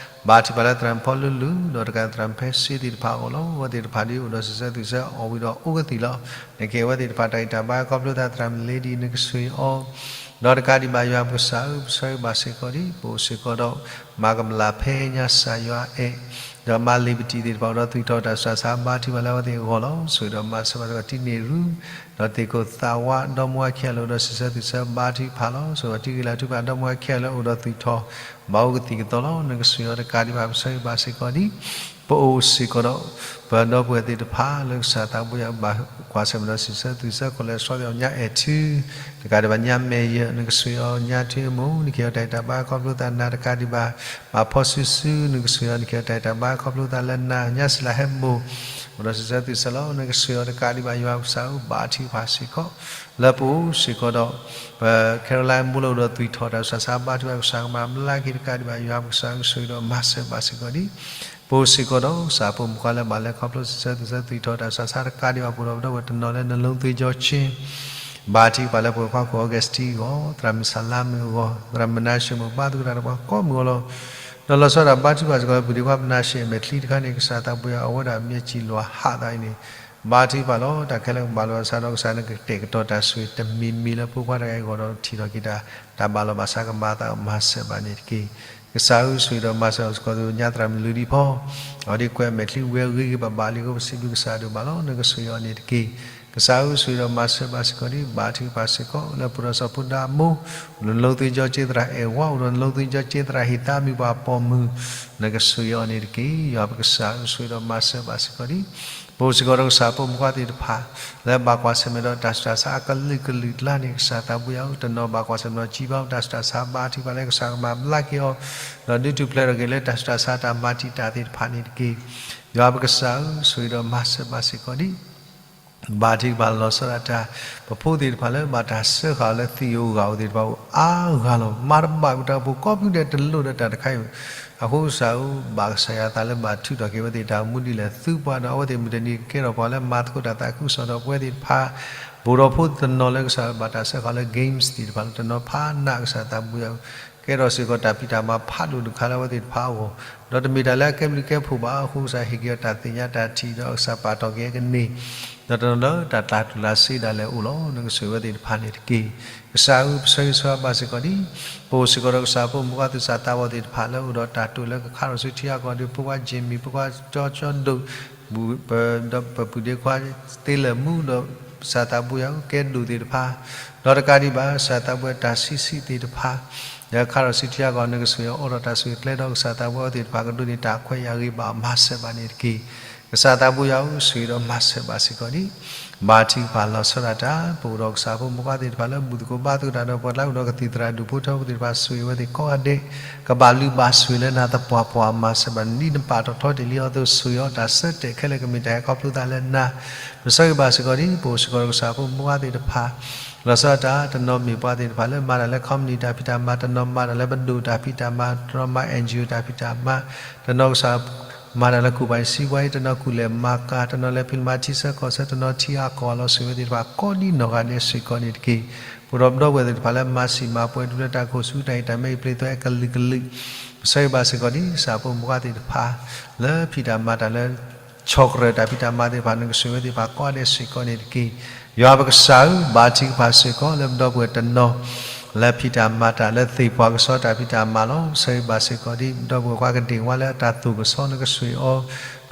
ဘါထုကဖၣ်လၢသရၣ်မုၣ်ဖီလူလူ ဒီးတကးသရၣ်မုၣ်ဖဲစ့သ့ၣ်တဖၣ်အဂီၢ်လီၤ. အဝဲသ့ၣ်တဖၣ်ဒ်အိၣ်ဒီးစံးဆၢသွံၣ်ဆၢအီၤဝံၤဒီးအိၣ်ကသံၣ်လီၤ. နက့ၤအဝဲသ့ၣ်တဖၣ်တၢ်ဂံၢ်တၢ်ဘါခီဖျိသးသရၣ်မုၣ်လ့ဒံ နကဆှံအီၤ ဒီးတကးဒံးဘၣ်ယွၤပကစၢ်ဧၢ ပဆၢဂ့ၤဘၣ်စ့ၢ်ကီးဒ် ပအိၣ်စ့ၢ်ကီးဒီး မၤကမျၢၢ်ဖဲညါကစၢ်ယွၤအဲၣ် ဒီးမၤလံာ်ပတံၢ်သ့ၣ်တဖၣ်အိၣ်ဒီးသွံၣ်ထီၣ်တၢ်ဆူးတၢ်ဆါ ဘါထုကဖၣ်လၢအဝဲသ့ၣ်အဂီၢ်လီၤ. ဆှံဒီးမၤစၢၤဘၣ်စ့ၢ်ကီးတံၤန့ၣ်ရူ ဒီးသ့ၣ်ခိၣ်သးဝါ ဒီမါဝၤခံဂၤလၢအိၣ်ဒီးစံးဆၢသွံၣ်ဆၢ ဘါထုကဖၣ်လီၤ. ဆှံဒီးတံၤဂ့ၤလၤထုကဖၣ် ဒီမါဝၤခံဂၤလၢအိၣ်ဒီးသွံၣ်ထီၣ် ဘၣ်အိၣ်ကသံၣ်ကသီလီၤ. နကဆှံအီၤတကးဒံးဘၣ် ပဆၢဂ့ၤဘၣ်စ့ၢ်ကီးဒ် ပအိၣ်စ့ၢ်ကီးဒီး ပဒီပုၢ်ဝဲၢ်သ့ၣ်တဖၣ်လၢကစၢ်သးဘိယွၤဘၣ်ကွၢ်ဆၢၣ်မဲာ်ဒီးစံးဆၢသုးဆၢ ခီလဲၣ် ဆီသ့ၣ်ညါအဲၣ်ထူ တကးဒံးဘၣ်ညါမဲာ်ယၢၢ် နကဆိၣ်ဂ့ၤအီၤညါထူအမိၢ် နကဟ့ၣ်အီၤတၢ်အဲၣ်တၢ်ဘါခီဖျိသးနၤ တကးဒံးဘၣ် ဘၣ်ဖီစုစု နကဆိၣ်ဂ့ၤအီၤ နကဟ့ၣ်အီၤတၢ်အဲၣ်တၢ်ဘါခီဖျိသးလၢနၤ ညါစံလၤဟဲမိၢ် အိၣ်ဒီးစံးဆၢသုးဆၢလီၤ နကဆိၣ်ဂ့ၤအီၤတကးဒံးဘၣ် ယွၤပကစၢ်ဧၢ ဘၣ်ထံကပၤစ့ၢ်ကီး လၢပအိၣ်စ့ၢ်ကီးဒီး ပ Caroline မိၢ်လၢအိၣ်ဒီးသွံၣ်ထီၣ်တၢ်ဆူးတၢ်ဆါ ဘါထုကဖၣ်ကစၢ်ကမၤဘျါက့ၤတကးဒံးဘၣ် ယွၤပကစၢ်ကဆိၣ်ဂ့ၤဒီးမၤစၢၤဘၣ်စ့ၢ်ကီးဒံး ပအိၣ်စ့ၢ်ကီးဒီးကစၢ်ဖိမုၣ်ခွါလၢဘၣ်လဲၤခီဖျိစံးဆၢသုးဆၢသွံၣ်ထီၣ်တၢ်ဆူးတၢ်ဆါတကးဒံးဘၣ် ပအိၣ်ဒီးပဒီပုၢ်ဝဲၢ်တနီၤလၢ နလိသ့ကၠီက့ ဘါထုကဖၣ်လၢပှၤခွါခိၣ် Augustine အဂီၢ် သရၣ်မုၣ်စၤလါမုၣ်အဂီၢ် သရၣ်မုၣ်မနၤၡ့မိၢ် ဘါသကိးတၢ်ဒီးပှၤကိးမုၢ်အဂီၢ်လီၤ. ဒီးလီၤဆီဒၣ်တၢ်ဘါထုကဖၣ်စ့ၢ်ကီးလၢ ပုၢ်ဒ့ခွါမနၤၡ့အမဲာ်ချံတခါန့ၣ် ကစၢ်သးဘိယွၤအဝဲဒၣ်မ့ၢ်စံၣ်လီၤဟးသးအံၤန့ၣ် ဘါထုကဖၣ်လီၤ. တၢ်ခဲလၢာ်ကဘၣ်လိာ်အသးဒီးကစၢ် နကတဲာ်ကတီၤတၢ်ဆိၣ်ဂ့ၤတမံၤမံၤလၢဖိခွါတဂၤအံၤအဂီၢ်ဒီးထံၣ်ထီၣ်က့ၤတၢ် တၢ်ဘၣ်လီၤဘၣ်စးကမၤအသးမၤစၢၤဘၣ်န့ၣ်တက့ၢ်. ကစၢ်ဧၢ ဆိၣ်ဂ့ၤဒီးမၤစၢၤအီၤစ့ၢ်ကီး သ့ၣ်ညါသရၣ်မုၣ်လုၢ်ဒံးဖီ အဝဲဒၣ်ကွဲးအမဲာ်ချံဝဲဂ့ၤဂ့ၤဘၣ်ဘၣ်လံအဃိ ပစံးဘျုးကစၢ်ဒိၣ်မးလီၤ. နကဆိၣ်ဂ့ၤအီၤန့ၣ်တက့ၢ်. ကစၢ်ဧၢ ဆိၣ်ဂ့ၤဒီးမၤစၢၤဘၣ်စ့ၢ်ကီးဒံး ဘါထုကဖၣ်စ့ၢ်ကီး လၢပှၤဒီးစီၤဖိဒါမိၢ် နလိသ့ကၠီက့သရၣ်အဲၣ်ဝါ အိၣ်ဒီးနလိသ့ကၠီက့သရၣ်ဟ့ၣ်သးမုၢ်ပှၢ်ပိာ်မုၣ် နကဆိၣ်ဂ့ၤအီၤန့ၣ်တက့ၢ်. ယွၤပကစၢ်ဧၢ ဆိၣ်ဂ့ၤဒီးမၤစၢၤဘၣ်စ့ၢ်ကီးဒံး ပအိၣ်စ့ၢ်ကီးဒီးကစၢ်ဖိမုၣ်ခွါသ့ၣ်တဖၣ် လၢဘၣ်ကွၢ်ဆၢၣ်မဲာ်ဒီးတၢ်ဆူးတၢ်ဆါအကလုာ်ကလုာ်အကျါန့ၣ် ကစၢ်သးဘိယွၤဧၢ တနီၤဘၣ်ကွၢ်ဆၢၣ်မဲာ်ဒီးစံးဘၣ်တၢ်ဆူးတၢ်ဆါ ဘါထုကဖၣ်လၢကစၢ်ကမၤဘျါက့ၤအီၤ ဒီးဒုးထူၣ်ဖျဲးထီၣ်က့ၤလၢတၢ်ဆူးတၢ်ဆါတၢ်မၤတံာ်တာ်သ့ၣ်တဖၣ်န့ၣ်တက့ၢ်. ယွၤပကစၢ်ဧၢ ဆိၣ်ဂ့ၤဒီးမၤစၢၤဘၣ်စ့ၢ်ကီးဒံး ဘါထုကဖၣ်လီၤဆီဒၣ်တၢ် ပဖိသ့ၣ်တဖၣ်လၢဘၣ်တၢ်စၢဃာ်အီၤလၢသံၣ်ဧိၤဂၤဧိၤသ့ၣ်တဖၣ်အိၣ်အါဂၤလီၤ. မၤတဘၣ်ကွံာ်တၢ်အိၣ်ဖှိၣ်ကိးဖုဒဲးတလိၣ်ဒီးတၢ်တခါအံၤ အဃိကစၢ်ဧၢ ဘၣ်ကစၢ်ယွၤအသးလၢဘၣ်ထုးထီၣ်က့ၤဝဲသ့ၣ်တၢ်အိၣ်မူဒ်လဲၣ်သုပှၤဒီး အဝဲသ့ၣ်မုၢ်တနံၤကကဲထီၣ်ပှၤလၢမၤသကိးတၢ်သးခုကစီၣ်ဒီးပဝဲသ့ၣ်တဖၣ် ဘူးဒီးဖိတနီၤလၢကစၢ်ဘၣ်တၢ်စၢဃာ်လၢ games သ့ၣ်တဖၣ်လၢတနီၤဖးနးကစၢ်သးဘိယွၤဧၢ ကဲထီၣ်စ့ၢ်ကီးတၢ်ဖံးတၢ်မၤဖးဒိၣ်တခါလၢအဝဲသ့ၣ်တဖၣ်အဂီၢ် ဒီးတမ့ၢ်တၢ်လၢအကဲဘျုးကဲဖှိၣ်ဘၣ်အဃိကစၢ်ဟ့ၣ်က့ၤအီၤတၢ်သ့ၣ်ညါတၢ်ထံၣ်ဒီးကစၢ်ပာ်တီၢ်က့ၤအကန့ၢ် ဒီးတနီၤလၢတၢ်တၤတူၢ်လၢ်စ့ဒၣ်လဲာ်အိၣ်လီၤ. နကဆိၣ်ဂ့ၤဝဲသ့ၣ်တဖၣ်န့ၣ်တက့ၢ်. ကစၢ်ဧၢ ပဆၢဂ့ၤဆၢဝါဘၣ်စ့ၢ်ကီးဒံး ပအိၣ်စ့ၢ်ကီးဒီးကစၢ်ဖိမုၣ်ခွါသူၣ်စၢ်သးဘီၣ်သ့ၣ်တဖၣ်လၢအိၣ်ဒီးတၢ်တိာ်လၢကခါထီၣ်ဆူထံအကီၢ်ဒီး ဖိခွါ Jimmy ဖိခွါကၠီကၠီဒိၣ် ဒီးပပုၢ်ဒ့ခွါသ့လၢာ်မူဒီး ကစၢ်သးဘိယွၤဧၢ ကဲဒိၣ်သ့ၣ်တဖၣ် ဒီးတကးဒံးဘၣ် ကစၢ်သးဘိယွၤတၢ်ဆံးဆံးသ့ၣ်တဖၣ် လၢခါထီၣ်ဆူထံအကီၢ် နကဆိၣ်ဂ့ၤအီၤအိးထီၣ်တၢ်ဆိၣ်ဂ့ၤကျဲဒီးကစၢ်သးဘိယွၤသ့ၣ်တဖၣ်ကဒိးန့ၢ်တၢ်ခွဲးယာ်ဂ့ၤဘၣ် မၤစၢၤဘၣ်န့ၣ်တက့ၢ်. ကစၢ်သးဘိယွၤဧၢ ဆိၣ်ဂ့ၤဒီးမၤစၢၤဘၣ်စ့ၢ်ကီးဒံး ဘါထုကဖၣ်လီၤဆီဒၣ်တၢ် ပအိၣ်ဒီးကစၢ်ဖိမုၣ်ခွါသ့ၣ်တဖၣ်လၢ ဘူၣ်သကိးဘါသကိးတၢ်ဒီးပှၤလၢအိၣ်ဒီးကသံၣ်သရၣ်ဒူၣ်ဖိထၢဖိသ့ၣ်တဖၣ် ဆိၣ်ဂ့ၤဝဲသ့ၣ်ကိးဂၤဒဲး ကဘၣ်လုၢ်ဘၣ်ဆိၣ်ဂ့ၤလၢနၤသပှၢ်ပှၢ် မၤစၢၤဘၣ်နဒ်နပာ်ထီၣ်ထီတ့ၢ်လံအသိး ဆိၣ်ဂ့ၤအီၤတၢ်ဆၢတဲာ်ခဲလၢာ်ကမ့ၢ်တၢ်ဟဲခီဖျိသးလၢနၤ ပဆၢဂ့ၤဘၣ်စ့ၢ်ကီးဒံး ပအိၣ်စ့ၢ်ကီးဒီးကစၢ်ဖိမုၣ်ခွါသ့ၣ်တဖၣ် လီၤဆီဒၣ်တၢ် တနီၤမ့ၢ်ပှၤသ့ၣ်တဖၣ်လၢမၤတၢ်လၢ company တၢ်ဖံးတၢ်မၤ တနီၤမၤတၢ်လၢပဒိၣ်တၢ်ဖံးတၢ်မၤ တနီၤမၤ NGO တၢ်ဖံးတၢ်မၤ တနီၤကစၢ် မၤတၢ်လၢကူၣ်ပှၤစံးပှၤအံၤ တနီၤကူၣ်လဲၤမၤကၤ တနီၤလဲၤဖံးမၤထံဆၢကီၢ်ဆၢ တနီၤထံအကီၢ်လီၤ ဆိၣ်ဂ့ၤဝဲသ့ၣ်တဖၣ် ကိးဒံနီၢ်ဂၤဒဲးစ့ၢ်ကီးန့ၣ်တက့ၢ်. ပအိၣ်ဒီးပဒီပုၢ်ဝဲၢ်သ့ၣ်တဖၣ်လၢမၤစံာ်မၤပှဲၤ တုၤလၢတၢ်ခိၣ်ဆူတၢ်အံၤ တၢ်မ့ၢ်အံၤပျ့ၤသွဲအကလုာ်ကလုာ် ပဆၢဂ့ၤဘၣ်စ့ၢ်ကီးဒံး ကစၢ်ဖိမုၣ်ခွါသ့ၣ်တဖၣ် လၢဖံးတၢ်မၤတၢ်လၢ ဆီၣ်ကရၢၢ်တၢ်ဖံးတၢ်မၤသ့ၣ်တဖၣ် နကဆိၣ်ဂ့ၤဝဲသ့ၣ်တဖၣ်ကိးဂၤဒဲးစ့ၢ်ကီးန့ၣ်တက့ၢ်. ယွၤပကစၢ်ဧၢ ဘါထုကဖၣ်စ့ၢ်ကီးလၢပဒီပုၢ်ဝဲၢ်တနီၤ လၢဖံးတၢ်မၤတၢ်လၢသ့ၣ်ပှၤကဆီတၢ်ဖံးတၢ်မၤလီၤ. ပဆၢဂ့ၤဘၣ်စ့ၢ်ကီးဒံး ပဒီပုၢ်ဝဲၢ်ခွါကဒ့ၣ်ဝါလၢအတၢ်သိၣ်ကဆီ နကဆိၣ်ဂ့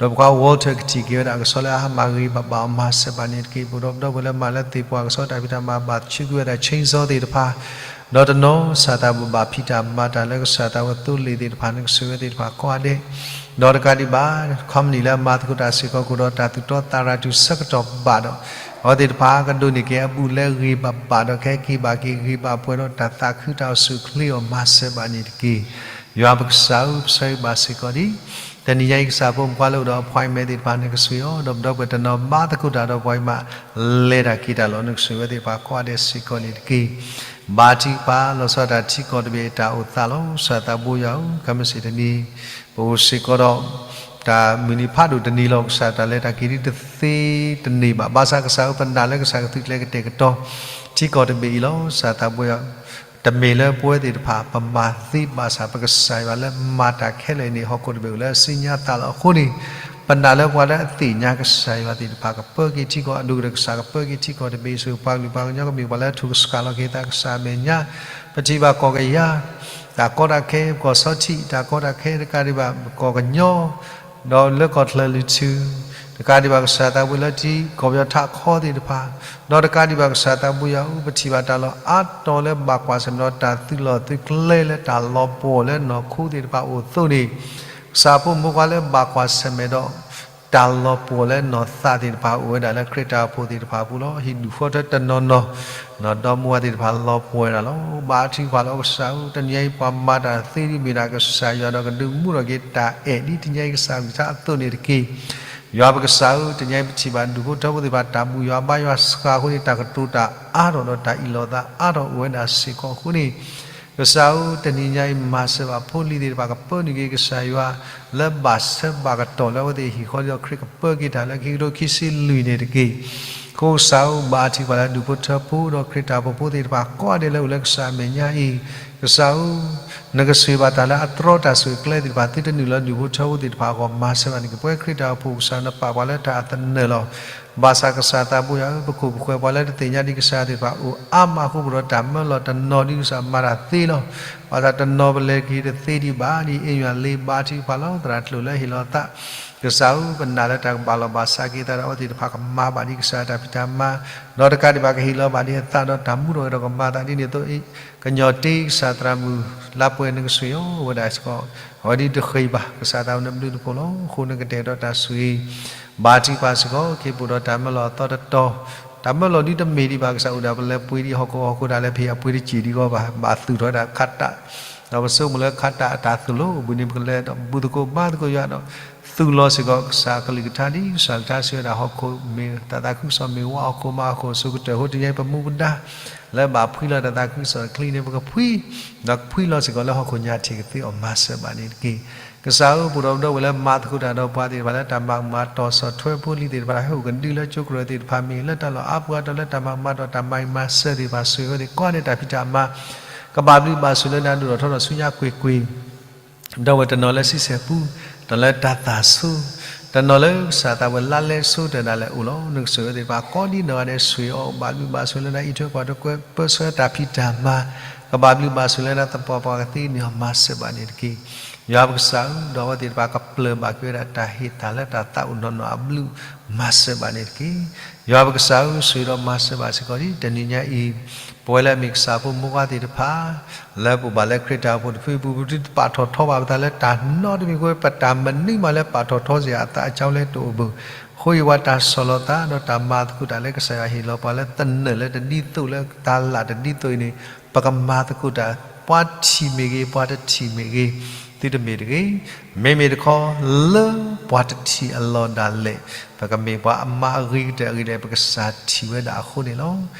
ၤအီၤ ဒီးပှၤခွါ Walter ကထံၣ်က့ၤဝဲဒၣ်အကဆီလၢအဟးမၤဂ့ၤဘၣ်ဘၣ်အီၤ မၤစၢၤဘၣ်န့ၣ်တက့ၢ်. ပအိၣ်ဒီးပဒီပုၢ်ဝဲၢ်လၢမၤလၢသ့ၣ်ပှၤကဆီတၢ်ဖံးတၢ်မၤ ဘၣ်ဆိၣ်ဂ့ၤဝဲဒၣ် chainsaw သ့ၣ်တဖၣ် ဒီးတနီၤ ကစၢ်သးဘိယွၤဘၣ်ဖံးတၢ်မၤတၢ်လၢကစၢ်သးဝဲသိလ့ၣ်သ့ၣ်တဖၣ် နကဆိၣ်ဂ့ၤဝဲသ့ၣ်တဖၣ်ကိးဂၤဒဲး ဒီးတကးဒံးဘၣ် company လၢအမၤသကိးတၢ်စ့ၢ်ကီး ကအိၣ်ဒီးတၢ်သူၣ်တီသးရၤတုၤဆၢကတီၢ်ဘၣ်ဒီး အဝဲသ့ၣ်တဖၣ်ကဒိးန့ၢ်က့ၤအဘူးအလဲဂ့ၤဘၣ်ဘၣ်ဒီး ကဟဲက့ၤဘၣ်က့ၤဂ့ၤဘၣ်ပှဲၤဒီး တၢ်သးခုတၢ်အိၣ်ဆူၣ်အိၣ်ချ့အီၤ မၤစၢၤဘၣ်န့ၣ်တက့ၢ်. ယွၤပကစၢ်ဧၢ ပဆၢဂ့ၤဘၣ်စ့ၢ်ကီးဒံး တနံၤညါအံၤ ကစၢ်ဖိမုၣ်ခွါလၢအိၣ်ဒီး appointment သ့ၣ်တဖၣ် နကဆိၣ်ဂ့ၤအီၤ ဒီးပဒီပုၢ်ဝဲၢ်တနီၤဘါသကိးတၢ်ဒီးပှၤအံၤမး လဲၤတၢ်က့ၤတၢ်လီၤ နကဆိၣ်ဂ့ၤဝဲသ့ၣ်တဖၣ်ကိးဂၤဒဲးစ့ၢ်ကီးန့ၣ်တက့ၢ်. ဘါထုကဖၣ်လီၤဆီဒၣ်တၢ်ထံကီၢ်တဘ့ၣ်အတၢ်အိၣ်သးလီၤ. ကစၢ်သးဘိယွၤဧၢ ခဲမုၢ်ဆ့ၣ်တနံၤ ပအိၣ်စ့ၢ်ကီးဒီး တၢ်မုၢ်နံၤဖးဒိၣ်တနံၤလီၤ. ကစၢ်တၢ်လဲၤတၢ်က့ၤဒ်တသ့တန့ၢ်ဘၣ်. ဘၣ်ဆၣ်ကစၢ်ဧၢ ပနာ်လၢကစၢ်ကသုးကျဲၤကတဲာ်ကတီၤ ထံကီၢ်တဘ့ၣ်အံၤလီၤ. ကစၢ်သးဘိယွၤ တမ့ၢ်လၢပဝဲသ့ၣ်တဖၣ် ပမၤသ့ဘၣ်ဆၣ် ပကစၢ်ယွၤလၢမၤတၢ်ခဲလၢာ်န့ၣ် ဟီၣ်ခိၣ်တဘ့ၣ်အိၣ်လၢအစုညါသးလီၤအဃိန့ၣ် ပနာ်လၢပှၤလၢအသ့ၣ်ညါကစၢ်ယွၤသ့ၣ်တဖၣ် ကပၢက့ၤထံကီၢ်အဒိၣ်ကတၢၢ် ကစၢ်ကပၢက့ၤထံကီၢ်တဘ့ၣ်အံၤ ပှၤကလုာ်ပှၤကညီကမ့ၢ်ပှၤလၢအထုးကဆှၣ်လီၤက့ၤသးကစၢ်အမဲာ်ညါ ပထံၣ်ဘၣ်ကီၢ်ကယၤ တၢ်ကီတၢ်ခဲ ပကီၢ်ဆီထံး တၢ်ကီတၢ်ခဲတကးဒံးဘၣ် ပကီၢ်ကညီ ဒီးလၢကီၢ်ချၢၣ်လွံၢ်ထူၣ် တကးဒံးဘၣ်ကစၢ်သးဘိလၢထံကီၢ်ပယီၤထးခီသ့ၣ်တဖၣ် ဒီးတကးဒံးဘၣ်ကစၢ်သးဘိယွၤဧၢ ပထံၣ်ဘၣ်တၢ်လီၢ်အါတီၤလၢဘၣ်ကွၢ်ဆၢၣ်မဲာ်ဒီးတၢ်သုးလီၢ်သုးကျဲလၢတၢ်လီၤပှီၢ်လၢနီၢ်ခိသ့ၣ်တဖၣ်အိၣ်အသိးန့ၣ် ကစၢ်ဖိမုၣ်ဖိခွါလၢဘၣ်ကွၢ်ဆၢၣ်မဲာ်ဒီး တၢ်လီၤပှီၢ်လၢနီၢ်သးသ့ၣ်တဖၣ်အိၣ်ဝဲဒၣ်လၢခရံာ်တၢ်အိၣ်ဖှိၣ်သ့ၣ်တဖၣ်အပူၤလီၤ. ဟံၣ်ဒူၣ်ဃီထၢတနီၤနီၤ, နီၢ်ဒီမါဝၤသ့ၣ်တဖၣ်လီၤပှီၢ်ဝဲဒၣ်လီၤ. ဘါထုကဖၣ်လၢကစၢ်ဧၢ, တနံၤအံၤပှၤမၤတၢ်သ့ဒ်မ့ၢ်ဒၣ်ကစၢ်ယွၤဒီးကဒုးမူထီၣ်က့ၤတၢ်အဲၣ်ဒ်တနံၤအံၤကစၢ်အကလုၢ်ကထါအသိးန့ၣ်တက့ၢ်. ယွၤပကစၢ်ဧၢ, တနံၤအံၤပထံၣ်ဘၣ်ဒူၣ်ဖိထၢဖိသ့ၣ်တဖၣ် တၢ်ဘူၣ်ယွၤဘါယွၤစှၤအဃိန့ၣ် တၢ်ကတိၤတၢ်အါထီၣ်ဒီးတၢ်အ့ၣ်လိာ်သးအါထီၣ်အိၣ်ဝဲဒၣ်စ့ၢ်ကီးအဃိန့ၣ်, ကစၢ်ဧၢ, တနံၤညါအံၤမၤစၢၤဘၣ်ဖိလံၤသ့ၣ်တဖၣ် ကပၢနုာ်က့ၤကစၢ်ယွၤ လၢဘၣ်ဆၢဘၣ်ကတီၢ်လၢအဝဲသ့ၣ်ဟံၣ်ဃီဒီးခရံာ်ကပၢက့ၤတၢ်လၢခံကထိခံဆံလွံၢ်န့ၣ်တက့ၢ်. အဃိကစၢ်ဧၢ, ဘါထုကဖၣ်လၢဒူၣ်ဖိထၢဖိဒီးခရံာ်တၢ်အိၣ်ဖှိၣ်ဖိသ့ၣ်တဖၣ် ကိးဂၤဒဲးလၢအိၣ်လၢကစၢ်အမဲာ်ညါအံၤ, ကစၢ်ဧၢ, နကဆိၣ်ဂ့ၤဘၣ်တၢ်လၢအတြီတၢ်ဆိၣ်ဂ့ၤကျဲသ့ၣ်တဖၣ် သုတနုာ်လီၤဒူၣ်ဖိထၢဖိသ့ၣ်တဖၣ်အဂီၢ် မၤစၢၤဘၣ်န့ၣ်တက့ၢ်. ပဝဲခရံာ်တၢ်အိၣ်ဖှိၣ်ကစၢ် နပာ်ပှၤလၢတၢ်အသနၢၣ်လီၤ. ဘၣ်ဆၣ်ကစၢ်သးဘိယွၤဧၢ, ပခိၣ်ပဃၢၤပှၤလၢတသ့ၣ်ညါဒံးကစၢ်သ့ၣ်တဖၣ် အိၣ်အါမးအဃိ ပဒိးတၢ်မၢလီၤတနီၤဒံးကစၢ်မၤတၢ်သ့လီၤ. ဘၣ်ဆၣ်တနီၤပလဲၤက့ၤတသ့ဒံးဘၣ်ဒ်အ့ၣ်ယွၤလံ ဘါထုကဖၣ်လီၤသရၣ်ကျိာ်လၢဟ့ၣ်လီၤသး ကစၢ်ဧၢ, ပနာ်လၢတၢ်ကဘၣ်လီၤဘၣ်စးက့ၤသးဒီးအဝဲသ့ၣ်တဖၣ်ကမၤဘၣ်ဒံးကစၢ်တၢ်ဖံးတၢ်မၤ, ဒီးတကးဒံးဘၣ်ကဟ့ၣ်လီၤဘၣ်ဒံးအသးဒီးတၢ်မူထီၣ်ဂဲၤထီၣ်ကမၤသး ဒ်န့ၣ်အသိး ကညီၤတ့ကစၢ်သရၣ်မုၣ်လါပှဲၤ နကဆိၣ်ဂ့ၤအီၤဝဲဒၣ်စ့ၢ်ကီး, အဝဲဒ်တဃ့ဘၣ် ကစၢ်သးဝဲနဘျုးတဖှိၣ်လီၤ. အဃိနကတဲာ်ကတီၤတၢ်ဆိၣ်ဂ့ၤ ဘါထုကဖၣ်စ့ၢ်ကီး ခ့ပူၤဒီးတၢ်မၢလီၤအသီတတီၤ, တၢ်မၢလီၤဒ်တမ့ၢ်ဒံးဘၣ် ကစၢ်အိၣ်ဒၣ်ပလဲၤပှ့ၤဒံးဟီၣ်ခိၣ် ဟီၣ်ခိၣ်ဒၣ်လဲာ်ဖဲအပှ့ၤတစဲးဒံးအဂီၢ်ဘၣ် ဘၣ်သူၣ်ထီၣ်ဝဲဒၣ်ခးတၢ်, ဒီးပဆိကမိၣ်လၢခးတၢ်အတၢ်သိၣ်လိအပူၤန့ၣ် ပကလဲၤဒီးဘူၣ်သကိးဘါသကိးယွၤဒီး သူၣ်လီၤစ့ၢ်ကီးကစၢ်အကလုၢ်ကထါဒ်ကစၢ်ကလုၢ်ကထါစံးဝဲဒၣ် ဟီၣ်ခိၣ်မ့ၢ်တၢ်သးခုကစီၣ် မ့ၢ်ဝါဟီၣ်ခိၣ်မါဟီၣ်ခိၣ် ဆိကတၢၢ်အဃိ တနံၤအံၤပမူပဒါ လၢဘၣ်ဖှံလီၤတၢ်သးခုကစီၣ်အချံန့ၣ် ပကဖှံ, ဒီးဖှံလီၤစ့ၢ်ကီးလၢဟီၣ်ခိၣ်ညါထံးကသ့အီၤ မၤစၢၤဘၣ်န့ၣ်တက့ၢ်. ကစၢ်ဧၢ, ပအိၣ်ဒီးပဒီပုၢ်ဝဲၢ်လၢမၤသကိးတၢ်ဒီးပှၤသ့ၣ်တဖၣ်လၢတၢ်မၤမၤတီၢ်ဆီၣ်ထွဲဖိလံၤသ့ၣ်တဖၣ် ဟဲအိၣ်ကဒုလၢကၠိကရၢသ့ၣ်တဖၣ် မ့ၢ်လၢတၢ်လီၢ်အါပှၤဒီးလၢတၢ်မၤမၤတီၢ်တၢ်မၤအံၤမၤစၢၤသ့ၣ်တဖၣ် ဆိၣ်ဂ့ၤအဝဲသ့ၣ်ကိးဂၤဒဲးတၢ်ဖံးတၢ်မၤ ကဘၣ်ဘျုးဘၣ်ဆိၣ်လၢနၤ ဒိၣ်ထီၣ်ထီထီၣ်ဆူညါကွ့ၢ်ကွ့ၢ် ဒီးဝဲတနီၤလၢဆံဆဲၣ်ပူ, တနီၤလၢတၢ်သၣ်ဆိ, တနီၤလၢကစၢ်သးဝဲလါလဲဆိတၢ်ဒၣ်လဲာ်အိၣ်လီၤ. နကဆိၣ်ဂ့ၤအဝဲသ့ၣ်တဖၣ်ကိးဒ်နီၢ်ဂၤဒဲး ဆိၣ်ဂ့ၤအီၤ ဘၣ်ဘျုးဘၣ်ဆိၣ်လၢနၤ အံးထွဲကွၢ်ထွဲ ပၢဆှၢတၢ်ဖံးတၢ်မၤ, ကဘၣ်ဘျုးဘၣ်ဆိၣ်လၢနၤ သပှၢ်ပှၢ်ကသ့န့ၢ်အီၤ မၤစၢၤဘၣ်န့ၣ်တက့ၢ်. ယွၤပကစၢ်ဧၢ, ဒီးအဝဲသ့ၣ်တဖၣ်ကပျၢ်ဘၣ်က့ၤဝဲဒၣ်တၢ်ဟ့ၣ်သၣ်လၢတၢ်သးအိၣ်နီၢ်နီၢ်အဘျုး မၤစၢၤဘၣ်န့ၣ်တက့ၢ်. ယွၤပကစၢ်ဧၢ, ဆိၣ်ဂ့ၤဒီးမၤစၢၤဘၣ်စ့ၢ်ကီးဒ်တနံၤညါအံၤ ပဝဲလၢအမ့ၢ်ကစၢ်ဖိမုၣ်ဖိခွါသ့ၣ်တဖၣ် လၢပအိၣ်ဘၣ်လၢခရံာ်တၢ်အိၣ်ဖှိၣ်တဖုအပူၤ ပတပာ်ထီၣ်ထီဘၣ်ပသးလၢတၢ်နီတမံၤအဃိ ပတၢ်မနုၤမးလၢပာ်ထီၣ်ထီစ့ၢ်အသးအကၠီလဲတအိၣ်ဘၣ်. အဃိအံၤ ပှၤတၢ်ဆီၣ်လီၤသးဒီးတၢ်မၤသကိးတၢ်လၢကစၢ်ယွၤဟ့ၣ်လီၤပှၤလၢသနၢၣ်လၢတဒ်သိးလၢတၢ်လၢ်တဒ်သိးအံၤန့ၣ် ပကမၤသကိးတၢ် ပှၤထံၣ်မ့ၢ်ဂ့ၤ ပှၤတထံၣ်မ့ၢ်ဂ့ၤ သုတမ့ၢ်တဂ့ၤ. မ့မ့ၢ်တခီ လၢပှၤတထံၣ်အလီၢ်ဒၣ်လဲာ် ပကမ့ၢ်ပှၤအမၤအဂ့ၤကတၢၢ်အဂ့ၤဒဲး ပကစၢ်ထံၣ်ဝဲဒၣ်အဃိန့ၣ်လီၤ.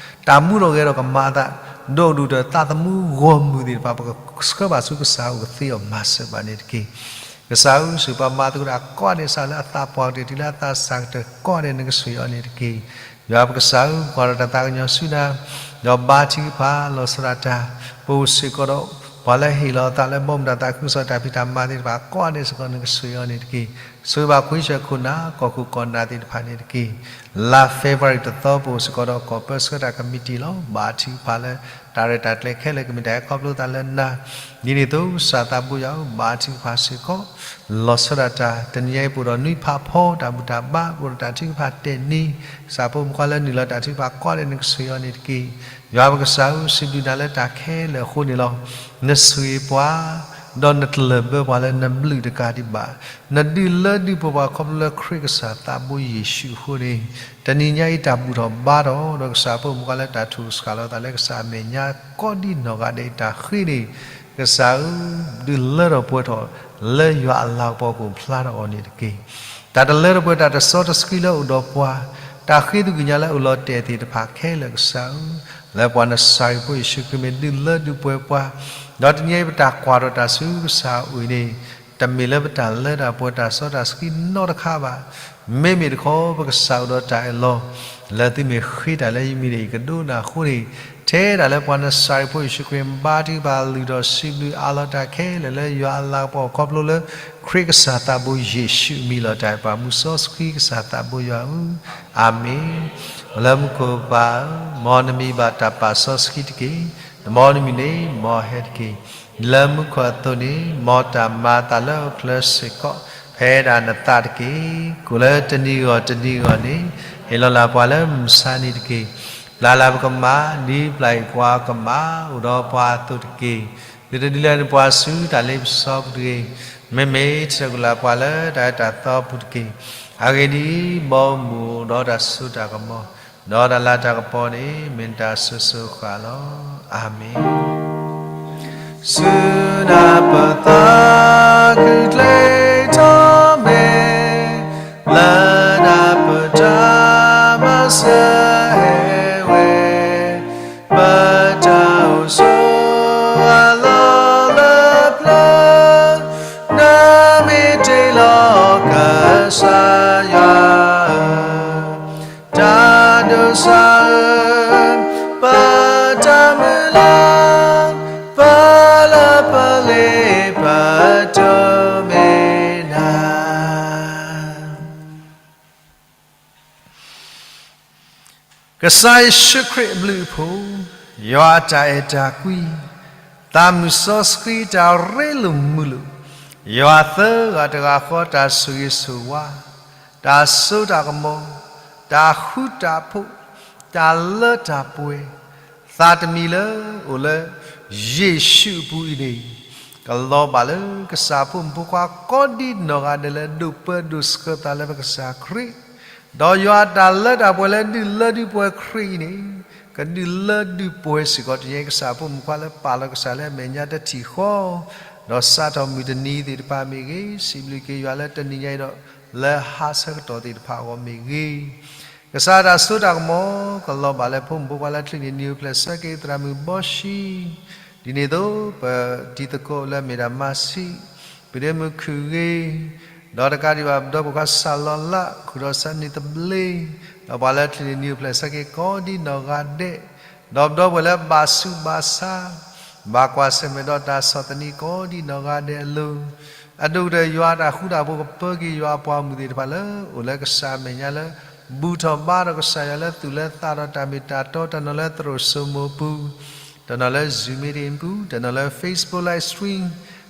တၢ်မူထီၣ်ဂဲၤထီၣ်ကမၤအသး ဒိၣ်ဒိၣ်ဒီးသးသမူဂီၢ်မုၢ်သ့ၣ်တဖၣ် ပကဆှၢဘၣ်ဆူကစၢ်အအိၣ်ကသ့အီၤ မၤစၢၤဘၣ်န့ၣ်တက့ၢ်. ကစၢ်ဧၢ, ဆိၣ်ပှၤမၤသကိးတၢ်ကိးဂၤဒဲး စးလၢအသးပှၢ်ကတၢၢ်တုၤလၢအသးစၢ်ကတၢၢ်ကိးဂၤဒဲး နကဆိၣ်ဂ့ၤအီၤန့ၣ်တက့ၢ်. ယွၤပကစၢ်ဧၢ, ကွၢ်ထီၣ်တၢ်သးကညီၤဆူနၤ ဒီးဘါထုကဖၣ်လီၤဆီဒၣ်တၢ်, ပအိၣ်စ့ၢ်ကီးဒီး ပှၤလၢဟ့ၣ်လီၤအသးလၢဘီမုၢ်တၢ်သးခုကစီၣ်တၢ်ဖံးတၢ်မၤသ့ၣ်တဖၣ်ကိးဂၤဒဲးစ့ၢ်ကီး နကဆိၣ်ဂ့ၤအီၤန့ၣ်တက့ၢ်. ဆိၣ်ဂ့ၤဘၣ်ခွံဆၢခိၣ်နၢ် ကီၢ်ခိၣ်ကီၢ်နၢ်သ့ၣ်တဖၣ်န့ၣ်တက့ၢ်. လါ February တသီ ပအိၣ်စ့ၢ်ကီးဒီးကီၢ်ပၢဆှၢတၢ်ကမံးတံာ်လီၤ. ဘါထုကဖၣ်လၢ တၢ်ရဲၣ်တၢ်ကျဲၤခဲလၢာ်ကမ့ၢ်တၢ်ဟဲခီဖျိသးလၢနၤ, ဒ်န့ၣ်အသိး ကစၢ်သးဘိယွၤဧၢ, ဘါထုကဖၣ်စ့ၢ်ကီး လီၤဆီဒၣ်တၢ်, တနံၤအံၤပအိၣ်ဒီးနွံဖးဖီ တၢ်ဘူၣ်တၢ်ဘါ ပအိၣ်ဒီးတၢ်ထုကဖၣ်တဲာ်နံၤ, ကစၢ်ဖိမုၣ်ဖိခွါလၢနုာ်လီၤတၢ်ထုကဖၣ်ကိးဂၤဒဲး နကဆိၣ်ဂ့ၤအီၤန့ၣ်တက့ၢ်. ယွၤပကစၢ်ဧၢ, စံးဘျုးနၤလၢတၢ်ခဲလၢာ်အဃိန့ၣ်လီၤ. နဆိၣ်ဂ့ၤပှၤ ဒီးနတလၢၤဘၢပှၤလၢနဘျုးတကးဒံးဘၣ်, နဒုးလၢဒုးပှဲၤပှၤခီဖျိလၢခရံာ်ကစၢ်သးဘိယ့ၣ်ၡူးအဃိန့ၣ်, တနံၤညါအံၤတၢ်ဘူၣ်ထီၣ်ဘါထီၣ် ဒီးကစၢ်ဖိမုၣ်ဖိခွါလၢတၢ်ထူၣ်စှၤလီၤသးလၢကစၢ်အမဲာ်ညါ ကိးဒ်နီၢ်ဂၤဒဲးအံၤတၢ်ဃ့န့ၣ်, ကစၢ်ဧၢ, ဒုးလၢထီၣ်ပှဲၤထီၣ် လၢယွၤအလၤကပီၤကအိၣ်ဖျါထီၣ်အီၤန့ၣ်တက့ၢ်. တၢ်တလၢထီၣ်ပှဲၤ တၢ်တစီတဆှံလၢအိၣ်ဒီးပှၤ, တၢ်ဃ့သကွံာ်ကညးလၢအအိၣ်လီၤတဲာ်သ့ၣ်တဖၣ်ခဲလၢာ်ကစၢ်ဧၢ, လၢပှၤနစၢ်ယွၤဖိယ့ၣ်ၡူးခရံာ်မ့ၢ်ဒုးလၢဒုးပှဲၤပှၤ, ဒီးတနံၤအံၤပတၢ်ကွၢ်ထီၣ်တၢ်ဆူကစၢ်အအိၣ်အံၤန့ၣ်, တမ့ၢ်လၢပတၢ်လၢတၢ်ပှဲၤတၢ်စီတၢ်ဆှံနီတခါဘၣ်. မ့မ့ၢ်တခီ ပကစၢ်အိၣ်ဒီးတၢ်အၢၣ်လီၤ လၢသုမ့ၢ်ဃ့တၢ်လၢယမံၤဒီးယကဒိကနၣ်အဃိန့ၣ်, ထဲဒၣ်လၢပှၤနစၢ်ယွၤဖိယ့ၣ်ၡူးခရံာ်ဘါထုကဖၣ်လုၢ်ထီၣ်စံးဘျုးအးလီၤတၢ်ခဲလၢာ်လၢယွၤအလၤကပီၤခီဖျိလၢ ခရံာ်ကစၢ်သးဘိယ့ၣ်ၡူးအမံၤလီၤတၢ်အဲၣ်ပှၤမူစီဆှံကစၢ်သးဘိယွၤဧၢ, အၤမ့ၣ်. လၢမူခိၣ်ပၢ်ဧၢ, မ်နမံၤဘၣ်တၢ်ပာ်စီဆှံတက့ၢ်. မ်နမံၤန့ၣ်မ်ဟဲတက့ၢ်. လၢမူခိၣ်အသိးန့ၣ် မ်တၢ်မၤအသးလၢဟီၣ်ခိၣ်ချၢစ့ၢ်ကီး ဖဲဒၣ်နသးတက့ၢ်. ကိၣ်လၢတနံၤဂီၢ်တနံၤဂီၢ်န့ၣ် ဟ့ၣ်လီၤလၢပှၤလၢမုၢ်ဆါနံၤတက့ၢ်. ပျၢ်လၢပကမၣ် ဒ်ပျၢ်အံၤပှၤကမၣ် အိၣ်ဒီးပှၤအသိးတက့ၢ်. သုတဒုးလဲန့ၢ်ပှၤဆူတၢ်လ့ပစီပူၤတဂ့ၤ. မ့မ့ၢ်ဆဲးကူလၢ်ပှၤလၢတၢ်အၢတၢ်သီအပူၤတက့ၢ်. အဂ့ၢ်ဒ်အံၤ, ဘီမုၢ်ဒီးတၢ်စိတၢ်ကမီၤ, ဒီးတၢ်လၤတၢ်ကပီၤန့ၣ် မ့ၢ်တၢ်စိၤစိၤဃၣ်လီၤ. အၤမ့ၣ်. စူၢ်နၤပသးခုၣ်ကျဲထီၣ်မဲာ်, လၢနၤပတၢ်မၤစၢၤဟဲဝဲ, ပတၢ်အိၣ်ဆိးအလီၢ်လၢပျၢၤ, နမ့ၢ်တ့ၢ်လီၤကစၢ်ယွၤဧၢ, တၢ်ဒိးစၢ်ဧၢ, ပတၢ်မုၢ်လၢ်, ပလၢပလ့ပတိၢ်မ့ၢ်နၤ. ကစၢ်ယ့ၣ်ၡူးခရံာ်အဘျုးအဖှိၣ်, ယွၤအတၢ်အဲၣ်တၢ်ကွံ, သးမုၢ်စီဆှံတၢ်ရ့လိာ်မုာ်လိာ်, ယွၤသၢဂၤတဂၤဃီတၢ်ဆိၣ်ဂ့ၤဆိၣ်ဝါ, တၢ်စိတၢ်ကမီၤ, တၢ်ဃူတၢ်ဖိး, တၢ်လၢတၢ်ပှဲၤ, သးတမံၤလၢအိၣ်လၢယ့ၣ်ၡူးအပူၤအံၤန့ၣ်, ကလီၤဘၣ်လၢကစၢ်ဖိမုၣ်ဖိခွါကိးဒံနီၢ်ဂၤဒဲးလၢဒိၣ်ပၢဒိၣ်ဆှၢသးလၢပကစၢ်ခရံာ်, ဒီးယွၤတၢ်လၢတၢ်ပှဲၤလၢဒုးလၢဒုးပှဲၤခရံာ်အံၤန့ၣ်, ကဒုးလၢဒုးပှဲၤစ့ၢ်ကီးတနံၤအံၤ ကစၢ်ဖိမုၣ်ဖိခွါလၢပာ်လီၤကစၢ်လၢအမဲာ်ညါတထံၣ်ဃီ, ဒီးစးထီၣ်မုၢ်တနံၤသ့ၣ်တဖၣ်မ့ၢ်ဂ့ၤ, စံးဘျုးက့ၤယွၤလၢတနံၤညါအံၤဒီး, လၢဟါဆၢကတီၢ်သ့ၣ်တဖၣ်အဂီၢ်မ့ၢ်ဂ့ၤ, ကစၢ်တၢ်စိတၢ်ကမီၤ ကလီၤဘၣ်လၢဖိမုၣ်ဖိခွါလၢချုးန့ၣ် နံၤအိၣ်ဖျဲၣ်ဆၢက့ၤသရၣ်မုၣ်ဘီၡံ, ဒ်န့ၣ်အသိး ပတံၤသကိးလၢမ့ၢ်ဒၣ်မၤဆံး, ပဒ့မုၣ်ခုၣ်ဂ့ၤ, ဒီးတကးဒံးဘၣ် ပဒီပုၢ်ဝဲၢ်ခွါစၢ်လီၤလး ဃုာ်ဒီးစီၤနံၤသဘျ့, ဒီးပှၤလၢချုးန့ၣ် နံၤအိၣ်ဖျဲၣ်ဆၢက့ၤကိးဒံနီၢ်ဂၤဒဲး, ဒီးပဒီပုၢ်ဝဲၢ်လၢဘၣ်ဆူးဘၣ်ဆါ, ဘၣ်ကွၢ်ဆၢၣ်မဲာ်ဒီးတၢ်ဆီၣ်သနံးကိးဒံနီၢ်ဂၤဒဲးအလိၤ, အဒိၣ်ကတၢၢ်ယွၤတၢ်ဃူတၢ်ဖိးကပၢက့ၤယွၤအပှၤဂီၢ်မုၢ်သ့ၣ်တဖၣ်လၢ အိၣ်လၢကစၢ်အမဲာ်ညါလၢ ဘူၣ်ထီၣ်ဘါထီၣ်ကစၢ်ယွၤလၢသူၣ်လၢသးဒီးတၢ်မ့ၢ်တၢ်တီ တနီၤလၢသရိာ်စိမိၤပူၤ, တနီၤလၢ Zoom meeting ပူၤ, တနီၤလၢ Facebook live stream,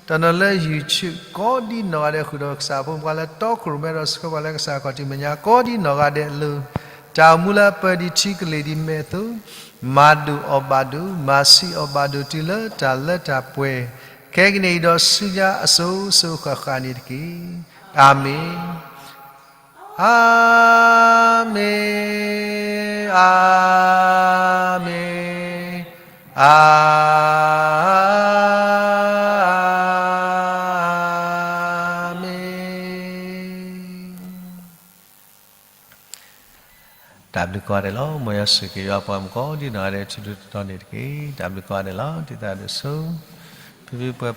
တနီၤလၢ YouTube ကိးဒံနီၢ်ဂၤဒဲး ဃုာ်ဒီးကစၢ်ဖိမုၣ်ဖိခွါလၢတီခိၣ်ရိၣ်မဲဒီးဆှၢပှၤလၢကစၢ်ခီၣ်ထံးမဲာ်ညါကိးဒံနီၢ်ဂၤဒဲးအလိၤ, တၢ်အိၣ်မူလၢအပၢၢ်ဒံးထံကလ့ၢ်ဒံးမဲာ်အသိး, မၤဒိၣ်အီၣ်ဘၣ်ဒိၣ်, မၤဆံးအီၣ်ဘၣ်ဒိၣ်တုၤလၢတၢ်လၢတၢ်ပှဲၤ, ခဲကနံၣ်အံၤဒီးဆူညါအစိၤစိၤဃၣ်ဃၣ်န့ၣ်တက့ၢ်. အၤမ့ၣ်. အၤမ့ၣ်, အၤမ့ၣ်, အၤမ့ၣ်. တၢ်ဘျုးကိးဂၤဒဲးလီၤ. မ်ယွၤဆိၣ်ဂ့ၤက့ၤယွၤပှၤမုၣ်ကိးဒံနီၢ်ဂၤဒဲး ထူထူတီတီန့ၣ်တက့ၢ်. တၢ်ဘျုးကိးဂၤဒဲးလီၤ. တံၤသကိးဒိၣ်စိ, ဖံဖံပှဲၤ